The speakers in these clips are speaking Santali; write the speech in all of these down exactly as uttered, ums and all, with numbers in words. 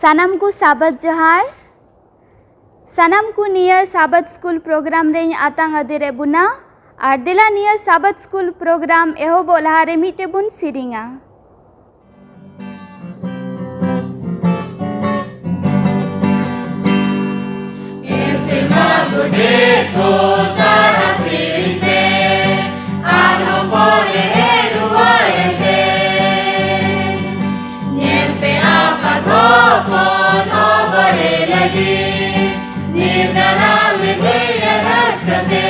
ᱥᱟᱱᱟᱢ ᱠᱚ ᱥᱟᱵᱟᱫ ᱡᱚᱦᱟᱨ᱾ ᱥᱟᱱᱟᱢ ᱠᱚ ᱱᱤᱭᱟᱹ ᱥᱟᱵᱟᱫ ᱥᱠᱩᱞ ᱯᱨᱳᱜᱨᱟᱢ ᱨᱮᱧ ᱟᱛᱟᱝ ᱟᱫᱮᱨᱮᱫ ᱵᱚᱱᱟ᱾ ᱟᱨ ᱫᱮᱞᱟ, ᱱᱤᱭᱟᱹ ᱥᱟᱵᱟᱫ ᱥᱠᱩᱞ ᱯᱨᱳᱜᱨᱟᱢ ᱮᱦᱚᱵᱚᱜ ᱞᱟᱦᱟᱨᱮ ᱢᱤᱫᱴᱮᱡ ᱵᱚᱱ ᱥᱮᱨᱮᱧᱟ᱾ ᱮᱥᱮᱢᱟ ᱜᱚᱰᱮᱛ ᱠᱚ ᱥᱟᱨᱦᱟᱣ ᱥᱮᱨᱮᱧ ᱯᱮ, ᱟᱨᱦᱚᱸ ᱯᱚᱨᱮ ᱦᱮᱡ ᱨᱩᱣᱟᱹᱲ ᱮᱱᱛᱮ᱾ ᱧᱮᱞ ᱯᱮ ᱟᱯᱟᱛ ᱦᱚᱯᱚᱱ ᱦᱚᱵᱚᱨᱮ ᱞᱟᱹᱜᱤᱫ, ᱧᱤᱨ ᱫᱟᱨᱟᱢ ᱤᱫᱤᱭᱟ ᱨᱟᱹᱥᱠᱟᱹ ᱛᱮ᱾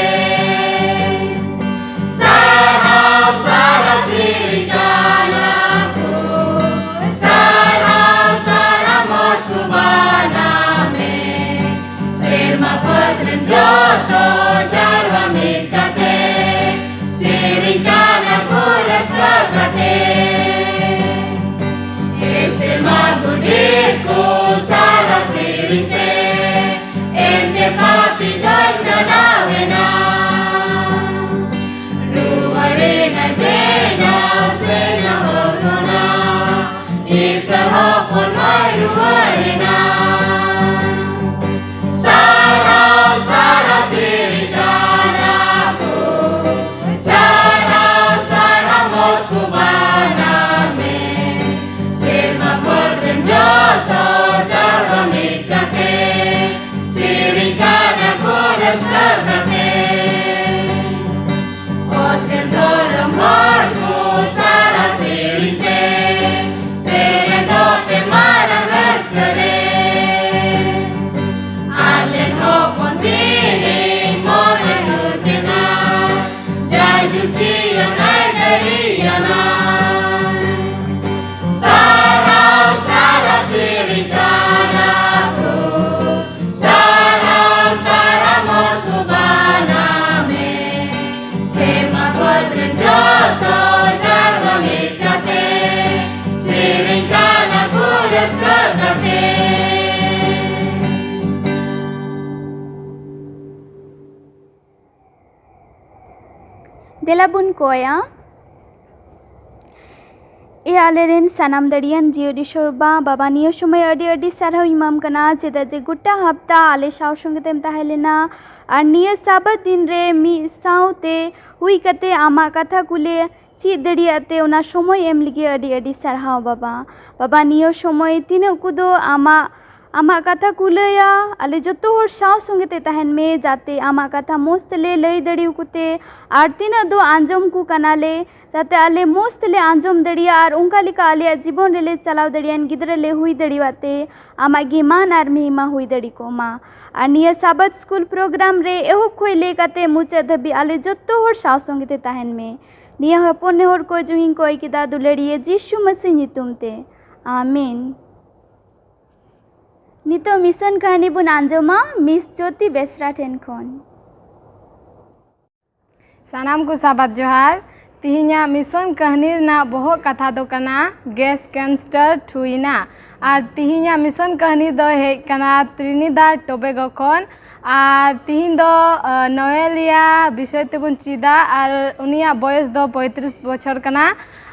ᱥᱟᱨᱦᱟᱣ, ᱥᱟᱨᱦᱟᱣ ᱥᱮᱨᱮᱧ ᱠᱟᱱᱟ ᱠᱚ, ᱥᱟᱨᱦᱟᱣ, ᱥᱟᱨᱦᱟᱣ ᱢᱚᱡᱽ ᱠᱚ ᱵᱟᱱᱟᱢ ᱢᱮ᱾ ᱥᱮᱨᱢᱟ ᱯᱷᱟᱹᱫᱽ ᱨᱮᱱ ᱡᱚᱛᱚ ᱡᱟᱨᱣᱟ ᱢᱤᱫ ᱠᱟᱛᱮ, ᱥᱮᱨᱮᱧ ᱠᱟᱱᱟ ᱠᱚ ᱨᱟᱹᱥᱠᱟᱹ ᱠᱟᱛᱮ᱾ ᱮ ᱥᱮᱨᱢᱟ ᱜᱚᱰᱮᱛ ᱠᱚ ᱥᱟᱨᱦᱟᱣ ᱥᱮᱨᱮᱧ ᱯᱮ, ᱮᱱᱛᱮ ᱯᱟᱯᱤ ᱫᱚᱭ ᱪᱟᱞᱟᱣ ᱮᱱᱟ᱾ ᱨᱩᱣᱟᱹᱲᱮᱱᱟᱭ ᱵᱮᱱᱟᱣ ᱥᱮᱱᱟ ᱦᱚᱲ ᱠᱷᱚᱱᱟᱜ, ᱤᱥᱚᱨ ᱦᱚᱯᱚᱱ ᱢᱟᱭ ᱨᱩᱣᱟᱹᱲᱮᱱᱟ᱾ ᱥᱟᱨᱦᱟᱣ, ᱥᱟᱨᱦᱟᱣ ᱥᱮᱨᱮᱧ ᱠᱟᱱᱟ ᱠᱚ, ᱥᱟᱨᱦᱟᱣ, ᱥᱟᱨᱦᱟᱣ ᱢᱚᱡᱽ ᱠᱚ ᱵᱟᱱᱟᱢ ᱢᱮ᱾ ᱥᱮᱨᱢᱟ ᱯᱷᱟᱹᱫᱽ ᱨᱮᱱ ᱡᱚᱛᱚ ᱡᱟᱨᱣᱟ ᱢᱤᱫ ᱠᱟᱛᱮ, ᱥᱮᱨᱮᱧ ᱠᱟᱱᱟ ᱠᱚ ᱨᱟᱹᱥᱠᱟᱹ ᱠᱟᱛᱮ᱾ ᱚᱛ ᱨᱮᱱ ᱫᱷᱚᱨᱚᱢ ᱦᱚᱲ ᱠᱚ ᱥᱟᱨᱦᱟᱣ ᱥᱮᱨᱮᱧ ᱯᱮ, ᱥᱮᱞᱮᱫᱚᱜ ᱯᱮ ᱢᱟᱨᱟᱝ ᱨᱟᱹᱥᱠᱟᱹ ᱨᱮ᱾ ᱟᱞᱮ ᱦᱚᱯᱚᱱ ᱛᱮᱦᱮᱧ ᱢᱚᱱᱮ ᱡᱩᱛ ᱮᱱᱟ, ᱡᱟᱭᱡᱩᱜᱽ ᱡᱤᱭᱚᱱ ᱟᱹᱭᱫᱟᱹᱨᱤᱭᱟᱱᱟ᱾ ᱥᱟᱨᱦᱟᱣ, ᱥᱟᱨᱦᱟᱣ ᱥᱮᱨᱮᱧ ᱠᱟᱱᱟ ᱠᱚ, ᱥᱟᱨᱦᱟᱣ, ᱥᱟᱨᱦᱟᱣ ᱢᱚᱡᱽ ᱠᱚ ᱵᱟᱱᱟᱢ ᱢᱮ᱾ ᱥᱮᱨᱢᱟ ᱯᱷᱟᱹᱫᱽ ᱨᱮᱱ ᱡᱚᱛᱚ ᱡᱟᱨᱣᱟ ᱢᱤᱫ ᱠᱟᱛᱮ, ᱥᱮᱨᱮᱧ ᱠᱟᱱᱟ ᱠᱚ ᱨᱟᱹᱥᱠᱟᱹ ᱠᱟᱛᱮ᱾ ᱫᱮᱞᱟ ᱵᱚᱱ ᱠᱚᱭᱟ᱾ ᱮ ᱟᱞᱮᱨᱮᱱ ᱥᱟᱱᱟᱢ ᱫᱟᱲᱮᱭᱟᱱ ᱡᱤᱭᱟᱹᱲ ᱤᱥᱚᱨ ᱵᱟ, ᱵᱟᱵᱟ, ᱱᱤᱭᱟᱹ ᱥᱚᱢᱚᱭ ᱟᱹᱰᱤ ᱟᱹᱰᱤ ᱥᱟᱨᱦᱟᱣ ᱤᱧ ᱮᱢᱟᱢ ᱠᱟᱱᱟ, ᱪᱮᱫᱟᱜ ᱡᱮ ᱜᱚᱴᱟ ᱦᱟᱯᱛᱟ ᱟᱞᱮ ᱥᱟᱶ ᱥᱚᱸᱜᱮ ᱛᱮᱢ ᱛᱟᱦᱮᱸ ᱞᱮᱱᱟ᱾ ᱟᱨ ᱱᱤᱭᱟᱹ ᱥᱟᱵᱟᱛ ᱫᱤᱱ ᱨᱮ ᱢᱤᱫ ᱥᱟᱶᱛᱮ ᱦᱩᱭ ᱠᱟᱛᱮ ᱟᱢᱟᱜ ᱠᱟᱛᱷᱟ ᱠᱚᱞᱮ ᱪᱮᱫ ᱫᱟᱲᱮᱭᱟᱜ ᱛᱮ ᱚᱱᱟ ᱥᱚᱢᱚᱭ ᱮᱢ ᱞᱟᱹᱜᱤᱫ ᱟᱹᱰᱤ ᱟᱹᱰᱤ ᱥᱟᱨᱦᱟᱣ ᱵᱟᱵᱟ᱾ ᱵᱟᱵᱟ, ᱱᱤᱭᱟᱹ ᱥᱚᱢᱚᱭ ᱛᱤᱱᱟᱹᱜ ᱠᱚᱫᱚ ᱟᱢᱟᱜ ᱟᱢᱟᱜ ᱠᱟᱛᱷᱟ ᱠᱚ ᱞᱟᱹᱭᱟ, ᱟᱞᱮ ᱡᱚᱛᱚ ᱦᱚᱲ ᱥᱟᱶ ᱥᱚᱸᱜᱮ ᱛᱮ ᱛᱟᱦᱮᱱ ᱢᱮ, ᱡᱟᱛᱮ ᱟᱢᱟᱜ ᱠᱟᱛᱷᱟ ᱢᱚᱡᱽ ᱛᱮᱞᱮ ᱞᱟᱹᱭ ᱫᱟᱲᱮᱭᱟᱠᱚ ᱛᱮ, ᱟᱨ ᱛᱤᱱᱟᱹᱜ ᱫᱚ ᱟᱸᱡᱚᱢ ᱠᱚ ᱠᱟᱱᱟᱞᱮ, ᱡᱟᱛᱮ ᱟᱞᱮ ᱢᱚᱡᱽ ᱛᱮᱞᱮ ᱟᱸᱡᱚᱢ ᱫᱟᱲᱮᱭᱟᱜᱼᱟ ᱟᱨ ᱚᱱᱠᱟ ᱞᱮᱠᱟ ᱟᱞᱮᱭᱟᱜ ᱡᱤᱵᱚᱱ ᱨᱮᱞᱮ ᱪᱟᱞᱟᱣ ᱫᱟᱲᱮᱭᱟᱜᱼᱟ, ᱜᱤᱫᱽᱨᱟᱹ ᱞᱮ ᱦᱩᱭ ᱫᱟᱲᱮᱭᱟᱜ ᱛᱮ ᱟᱢᱟᱜ ᱜᱮ ᱢᱟᱱ ᱟᱨ ᱢᱚᱦᱤᱢᱟ ᱦᱩᱭ ᱫᱟᱲᱮ ᱠᱚᱜ ᱢᱟ᱾ ᱟᱨ ᱱᱤᱭᱟᱹ ᱥᱟᱵᱟᱛ ᱥᱠᱩᱞ ᱯᱨᱳᱜᱨᱟᱢ ᱨᱮ ᱮᱦᱚᱵ ᱠᱷᱚᱱ ᱞᱟᱹᱭ ᱠᱟᱛᱮ ᱢᱩᱪᱟᱹᱫ ᱫᱷᱟᱹᱵᱤᱡ ᱟᱞᱮ ᱡᱚᱛᱚ ᱦᱚᱲ ᱥᱟᱶ ᱥᱚᱸᱜᱮ ᱛᱮ ᱛᱟᱦᱮᱱ ᱢᱮ᱾ ᱱᱤᱭᱟᱹ ᱦᱚᱯᱚᱱ ᱱᱮᱦᱚᱨ ᱠᱚ ᱡᱚᱝ ᱤᱧ ᱠᱚᱭ ᱠᱮᱫᱟ ᱫᱩᱞᱟᱹᱲᱤᱭᱟᱹ ᱡᱤᱥᱩ ᱢᱟᱹᱥᱤ ᱧᱩᱛᱩᱢ ᱛᱮ, ᱟᱢᱮᱱ᱾ ᱱᱤᱛᱚᱜ ᱢᱤᱥᱚᱱ ᱠᱟᱹᱦᱱᱤ ᱵᱚᱱ ᱟᱸᱡᱚᱢᱟ ᱢᱤᱥ ᱡᱳᱛᱤ ᱵᱮᱥᱨᱟ ᱴᱷᱮᱱ ᱠᱷᱚᱱ᱾ ᱥᱟᱱᱟᱢ ᱠᱚ ᱥᱟᱵᱟᱛ ᱡᱚᱦᱟᱨ᱾ ᱛᱤᱦᱤᱧᱟᱜ ᱢᱤᱥᱚᱱ ᱠᱟᱹᱦᱱᱤ ᱨᱮᱱᱟᱜ ᱵᱚᱦᱚᱜ ᱠᱟᱛᱷᱟ ᱫᱚ ᱠᱟᱱᱟ ᱜᱮᱥ ᱠᱮᱱᱥᱴᱟᱨ ᱴᱷᱩᱭᱮᱱᱟ᱾ ᱟᱨ ᱛᱤᱦᱤᱧᱟᱜ ᱢᱤᱥᱚᱱ ᱠᱟᱹᱦᱱᱤ ᱫᱚ ᱦᱮᱡ ᱠᱟᱱᱟ ᱛᱨᱤᱱᱤᱫᱟᱫ ᱴᱚᱵᱮᱜᱳ ᱠᱷᱚᱱ᱾ ᱟᱨ ᱛᱤᱦᱤᱧ ᱫᱚ, ᱟ, ᱱᱚᱣᱮᱞᱤᱭᱟ ᱵᱤᱥᱚᱭ ᱛᱮᱵᱚᱱ ᱪᱮᱫᱟ᱾ ᱟᱨ ᱩᱱᱤᱭᱟᱜ ᱵᱚᱭᱚᱥ ᱫᱚ ᱯᱚᱸᱭᱛᱨᱤᱥ ᱵᱚᱪᱷᱚᱨ ᱠᱟᱱᱟ᱾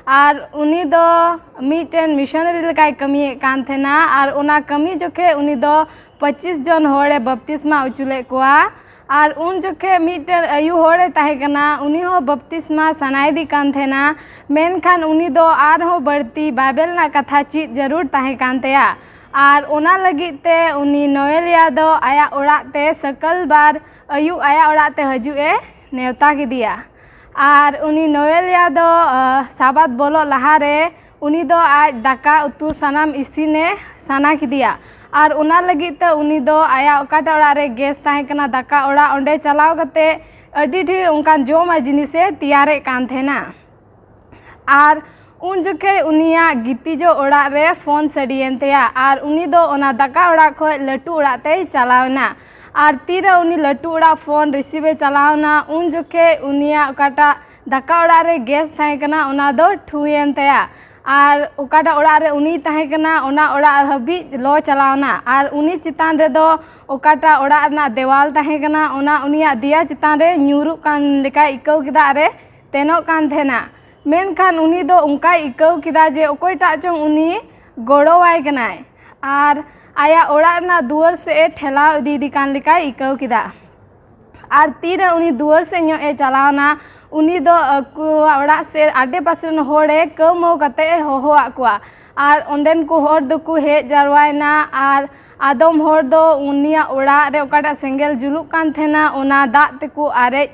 ᱟᱨ ᱩᱱᱤ ᱫᱚ ᱢᱤᱫᱴᱮᱱ ᱢᱤᱥᱚᱱᱟᱨᱤ ᱞᱮᱠᱟᱭ ᱠᱟᱹᱢᱤᱭᱮᱫ ᱠᱟᱱ ᱛᱟᱦᱮᱱᱟ᱾ ᱟᱨ ᱚᱱᱟ ᱠᱟᱹᱢᱤ ᱡᱚᱠᱷᱮᱡ ᱩᱱᱤ ᱫᱚ ᱯᱚᱸᱪᱤᱥ ᱡᱚᱱ ᱦᱚᱲᱮ ᱵᱟᱯᱛᱤᱥᱢᱟ ᱚᱪᱚ ᱞᱮᱫ ᱠᱚᱣᱟ᱾ ᱟᱨ ᱩᱱ ᱡᱚᱠᱷᱮᱡ ᱢᱤᱫᱴᱮᱱ ᱟᱭᱩ ᱦᱚᱲᱮ ᱛᱟᱦᱮᱸ ᱠᱟᱱᱟ, ᱩᱱᱤ ᱦᱚᱸ ᱵᱟᱯᱛᱤᱥᱢᱟ ᱥᱟᱱᱟᱭᱮᱫᱮ ᱠᱟᱱ ᱛᱟᱦᱮᱱᱟ᱾ ᱢᱮᱱᱠᱷᱟᱱ ᱩᱱᱤ ᱫᱚ ᱟᱨᱦᱚᱸ ᱵᱟᱹᱲᱛᱤ ᱵᱟᱭᱵᱮᱞ ᱨᱮᱱᱟᱜ ᱠᱟᱛᱷᱟ ᱪᱮᱫ ᱡᱟᱹᱨᱩᱲ ᱛᱟᱦᱮᱸ ᱠᱟᱱ ᱛᱟᱭᱟ᱾ ᱟᱨ ᱚᱱᱟ ᱞᱟᱹᱜᱤᱫ ᱛᱮ ᱩᱱᱤ ᱱᱚᱣᱮᱞᱤᱭᱟ ᱫᱚ ᱟᱭᱟᱜ ᱚᱲᱟᱜ ᱛᱮ ᱥᱟᱹᱠᱟᱹᱞ ᱵᱟᱨ ᱟᱹᱭᱩᱵ ᱟᱭᱟᱜ ᱚᱲᱟᱜ ᱛᱮ ᱦᱤᱡᱩᱜ ᱮ ᱱᱮᱣᱛᱟ ᱠᱮᱫᱮᱭᱟ᱾ ᱟᱨ ᱩᱱᱤ ᱱᱚᱣᱮᱞᱤᱭᱟ ᱫᱚ, ᱟ, ᱥᱟᱵᱟᱛ ᱵᱚᱞᱚᱜ ᱞᱟᱦᱟᱨᱮ ᱩᱱᱤ ᱫᱚ ᱟᱡ ᱫᱟᱠᱟ ᱩᱛᱩ ᱥᱟᱱᱟᱢ ᱤᱥᱤᱱᱮ ᱥᱟᱱᱟ ᱠᱮᱫᱮᱭᱟ᱾ ᱟᱨ ᱚᱱᱟ ᱞᱟᱹᱜᱤᱫ ᱛᱮ ᱩᱱᱤ ᱫᱚ ᱟᱭᱟᱜ ᱚᱠᱟᱴᱟᱜ ᱚᱲᱟᱜ ᱨᱮ ᱜᱮᱥ ᱛᱟᱦᱮᱸ ᱠᱟᱱᱟ, ᱫᱟᱠᱟ ᱚᱲᱟᱜ, ᱚᱸᱰᱮ ᱪᱟᱞᱟᱣ ᱠᱟᱛᱮ ᱟᱹᱰᱤ ᱰᱷᱮᱨ ᱚᱱᱠᱟᱱ ᱡᱚᱢᱟᱜ ᱡᱤᱱᱤᱥᱮ ᱛᱮᱭᱟᱨᱮᱫ ᱠᱟᱱ ᱛᱟᱦᱮᱱᱟ᱾ ᱟᱨ ᱩᱱ ᱡᱚᱠᱷᱮᱡ ᱩᱱᱤᱭᱟᱜ ᱜᱤᱛᱤᱡᱚᱜ ᱚᱲᱟᱜ ᱨᱮ ᱯᱷᱳᱱ ᱥᱟᱰᱮᱭᱮᱱ ᱛᱟᱭᱟ ᱟᱨ ᱩᱱᱤ ᱫᱚ ᱚᱱᱟ ᱫᱟᱠᱟ ᱚᱲᱟᱜ ᱠᱷᱚᱱ ᱞᱟᱹᱴᱩ ᱚᱲᱟᱜ ᱛᱮᱭ ᱪᱟᱞᱟᱣ ᱮᱱᱟ᱾ ᱟᱨ ᱛᱤᱨᱮ ᱩᱱᱤ ᱞᱟᱹᱴᱩ ᱚᱲᱟᱜ ᱯᱷᱳᱱ ᱨᱤᱥᱤᱵᱷ ᱮ ᱪᱟᱞᱟᱣ ᱮᱱᱟ, ᱩᱱ ᱡᱚᱠᱷᱮᱡ ᱩᱱᱤᱭᱟᱜ ᱚᱠᱟᱴᱟᱜ ᱫᱟᱠᱟ ᱚᱲᱟᱜ ᱨᱮ ᱜᱮᱥ ᱛᱟᱦᱮᱸ ᱠᱟᱱᱟ, ᱚᱱᱟ ᱫᱚ ᱴᱷᱩᱭᱮᱱ ᱛᱟᱭᱟ᱾ ᱟᱨ ᱚᱠᱟᱴᱟᱜ ᱚᱲᱟᱜ ᱨᱮ ᱩᱱᱤᱭ ᱛᱟᱦᱮᱸ ᱠᱟᱱᱟ, ᱚᱱᱟ ᱚᱲᱟᱜ ᱦᱟᱹᱵᱤᱡ ᱞᱚ ᱪᱟᱞᱟᱣ ᱮᱱᱟ᱾ ᱟᱨ ᱩᱱᱤ ᱪᱮᱛᱟᱱ ᱨᱮᱫᱚ ᱚᱠᱟᱴᱟᱜ ᱚᱲᱟᱜ ᱨᱮᱱᱟᱜ ᱫᱮᱣᱟᱞ ᱛᱟᱦᱮᱸ ᱠᱟᱱᱟ, ᱚᱱᱟ ᱩᱱᱤᱭᱟᱜ ᱫᱮᱭᱟ ᱪᱮᱛᱟᱱ ᱨᱮ ᱧᱩᱨᱩᱜ ᱠᱟᱱ ᱞᱮᱠᱟᱭ ᱟᱹᱭᱠᱟᱹᱣ ᱠᱮᱫᱟ ᱟᱨᱮ ᱛᱮᱱᱚᱜ ᱠᱟᱱ ᱛᱟᱦᱮᱱᱟ᱾ ᱢᱮᱱᱠᱷᱟᱱ ᱩᱱᱤ ᱫᱚ ᱚᱱᱠᱟᱭ ᱟᱹᱭᱠᱟᱹᱣ ᱠᱮᱫᱟ ᱡᱮ ᱚᱠᱚᱭᱴᱟᱜ ᱪᱚᱝ ᱩᱱᱤ ᱜᱚᱲᱚᱣᱟᱭ ᱠᱟᱱᱟᱭ ᱟᱨ ᱟᱭᱟᱜ ᱚᱲᱟᱜ ᱨᱮᱱᱟᱜ ᱫᱩᱣᱟᱹᱨ ᱥᱮᱫ ᱮ ᱴᱷᱮᱞᱟᱣ ᱤᱫᱤᱭᱮᱫᱮ ᱠᱟᱱ ᱞᱮᱠᱟᱭ ᱟᱹᱭᱠᱟᱹᱣ ᱠᱮᱫᱟ᱾ ᱟᱨ ᱛᱤᱨᱮ ᱩᱱᱤ ᱫᱩᱣᱟᱹᱨ ᱥᱮᱫ ᱧᱚᱜ ᱮ ᱪᱟᱞᱟᱣᱱᱟ, ᱩᱱᱤ ᱫᱚ ᱟᱠᱚᱣᱟᱜ ᱚᱲᱟᱜ ᱥᱮᱫ ᱟᱰᱮ ᱯᱟᱥᱮ ᱨᱮᱱ ᱦᱚᱲᱮ ᱠᱟᱹᱣᱢᱟᱹᱣ ᱠᱟᱛᱮ ᱮ ᱦᱚᱦᱚᱣᱟᱫ ᱠᱚᱣᱟ᱾ ᱟᱨ ᱚᱸᱰᱮᱱ ᱠᱚ ᱦᱚᱲ ᱫᱚᱠᱚ ᱦᱮᱡ ᱡᱟᱨᱣᱟᱭᱮᱱᱟ ᱟᱨ ᱟᱫᱚᱢ ᱦᱚᱲ ᱫᱚ ᱩᱱᱤᱭᱟᱜ ᱚᱲᱟᱜ ᱨᱮ ᱚᱠᱟᱴᱟᱜ ᱥᱮᱸᱜᱮᱞ ᱡᱩᱞᱩᱜ ᱠᱟᱱ ᱛᱟᱦᱮᱱᱟ, ᱚᱱᱟ ᱫᱟᱜ ᱛᱮᱠᱚ ᱟᱨᱮᱡ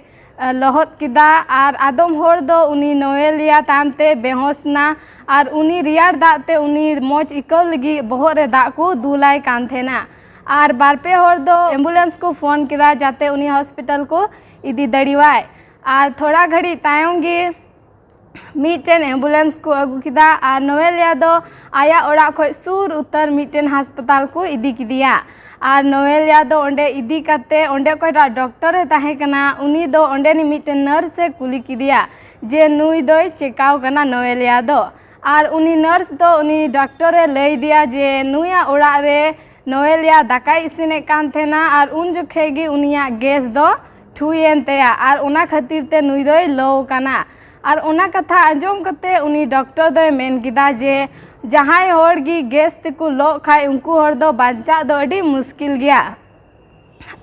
ᱞᱚᱦᱚᱫ ᱠᱮᱫᱟ᱾ ᱟᱨ ᱟᱫᱚᱢ ᱦᱚᱲ ᱫᱚ ᱩᱱᱤ ᱱᱚᱣᱮᱞᱤᱭᱟ ᱛᱟᱭᱚᱢ ᱛᱮ ᱵᱮᱦᱚᱥ ᱮᱱᱟ ᱟᱨ ᱩᱱᱤ ᱨᱮᱭᱟᱲ ᱫᱟᱜ ᱛᱮ ᱩᱱᱤ ᱢᱚᱡᱽ ᱟᱹᱭᱠᱟᱹᱣ ᱞᱟᱹᱜᱤᱫ ᱵᱚᱦᱚᱜ ᱨᱮ ᱫᱟᱜ ᱠᱚ ᱫᱩᱞᱟᱭ ᱠᱟᱱ ᱛᱟᱦᱮᱱᱟ᱾ ᱟᱨ ᱵᱟᱨ ᱯᱮ ᱦᱚᱲ ᱫᱚ ambulance ᱠᱚ ᱯᱷᱳᱱ ᱠᱮᱫᱟ ᱡᱟᱛᱮ ᱩᱱᱤ ᱦᱚᱥᱯᱤᱴᱟᱞ ᱠᱚ ᱤᱫᱤ ᱫᱟᱲᱮᱣᱟᱭ᱾ ᱟᱨ ᱛᱷᱚᱲᱟ ᱜᱷᱟᱹᱲᱤᱡ ᱛᱟᱭᱚᱢ ᱜᱮ ᱢᱤᱫᱴᱮᱱ ambulance ᱠᱚ ᱟᱹᱜᱩ ᱠᱮᱫᱟ ᱟᱨ ᱱᱚᱣᱮᱞᱤᱭᱟ ᱫᱚ ᱟᱭᱟᱜ ᱚᱲᱟᱜ ᱠᱷᱚᱱ ᱥᱩᱨ ᱩᱛᱟᱹᱨ ᱢᱤᱫᱴᱮᱱ ᱦᱟᱥᱯᱟᱛᱟᱞ ᱠᱚ ᱤᱫᱤ ᱠᱮᱫᱮᱭᱟ᱾ ᱟᱨ ᱱᱚᱣᱮᱞᱤᱭᱟ ᱫᱚ ᱚᱸᱰᱮ ᱤᱫᱤ ᱠᱟᱛᱮ ᱚᱸᱰᱮ ᱚᱠᱚᱭᱴᱟᱜ ᱰᱚᱠᱴᱚᱨ ᱮ ᱛᱟᱦᱮᱸ ᱠᱟᱱᱟ, ᱩᱱᱤ ᱫᱚ ᱚᱸᱰᱮᱱᱤᱡ ᱢᱤᱫᱴᱮᱱ nurse ᱮ ᱠᱩᱞᱤ ᱠᱮᱫᱮᱭᱟ ᱡᱮ ᱱᱩᱭ ᱫᱚᱭ ᱪᱮᱠᱟᱣ ᱠᱟᱱᱟ ᱱᱚᱣᱮᱞᱤᱭᱟ ᱫᱚ᱾ ᱟᱨ ᱩᱱᱤ nurse ᱫᱚ ᱩᱱᱤ ᱰᱚᱠᱴᱚᱨ ᱮ ᱞᱟᱹᱭ ᱟᱫᱮᱭᱟ ᱡᱮ ᱱᱩᱭᱟᱜ ᱚᱲᱟᱜ ᱨᱮ ᱱᱚᱣᱮᱞᱤᱭᱟ ᱫᱟᱠᱟᱭ ᱤᱥᱤᱱᱮᱫ ᱠᱟᱱ ᱛᱟᱦᱮᱱᱟ ᱟᱨ ᱩᱱ ᱡᱚᱠᱷᱮᱡ ᱜᱮ ᱩᱱᱤᱭᱟᱜ gas ᱫᱚ ᱴᱷᱩᱭᱮᱱ ᱛᱟᱭᱟ ᱟᱨ ᱚᱱᱟ ᱠᱷᱟᱹᱛᱤᱨ ᱛᱮ ᱱᱩᱭ ᱫᱚᱭ ᱞᱚ ᱠᱟᱱᱟ᱾ ᱟᱨ ᱚᱱᱟ ᱠᱟᱛᱷᱟ ᱟᱸᱡᱚᱢ ᱠᱟᱛᱮ ᱩᱱᱤ ᱰᱚᱠᱴᱚᱨ ᱫᱚᱭ ᱢᱮᱱ ᱠᱮᱫᱟ ᱡᱮ ᱡᱟᱦᱟᱸᱭ ᱦᱚᱲ ᱜᱮ gas ᱛᱮᱠᱚ ᱞᱚᱜ ᱠᱷᱟᱡ ᱩᱱᱠᱩ ᱦᱚᱲ ᱫᱚ ᱵᱟᱧᱪᱟᱜ ᱫᱚ ᱟᱹᱰᱤ ᱢᱩᱥᱠᱤᱞ ᱜᱮᱭᱟ᱾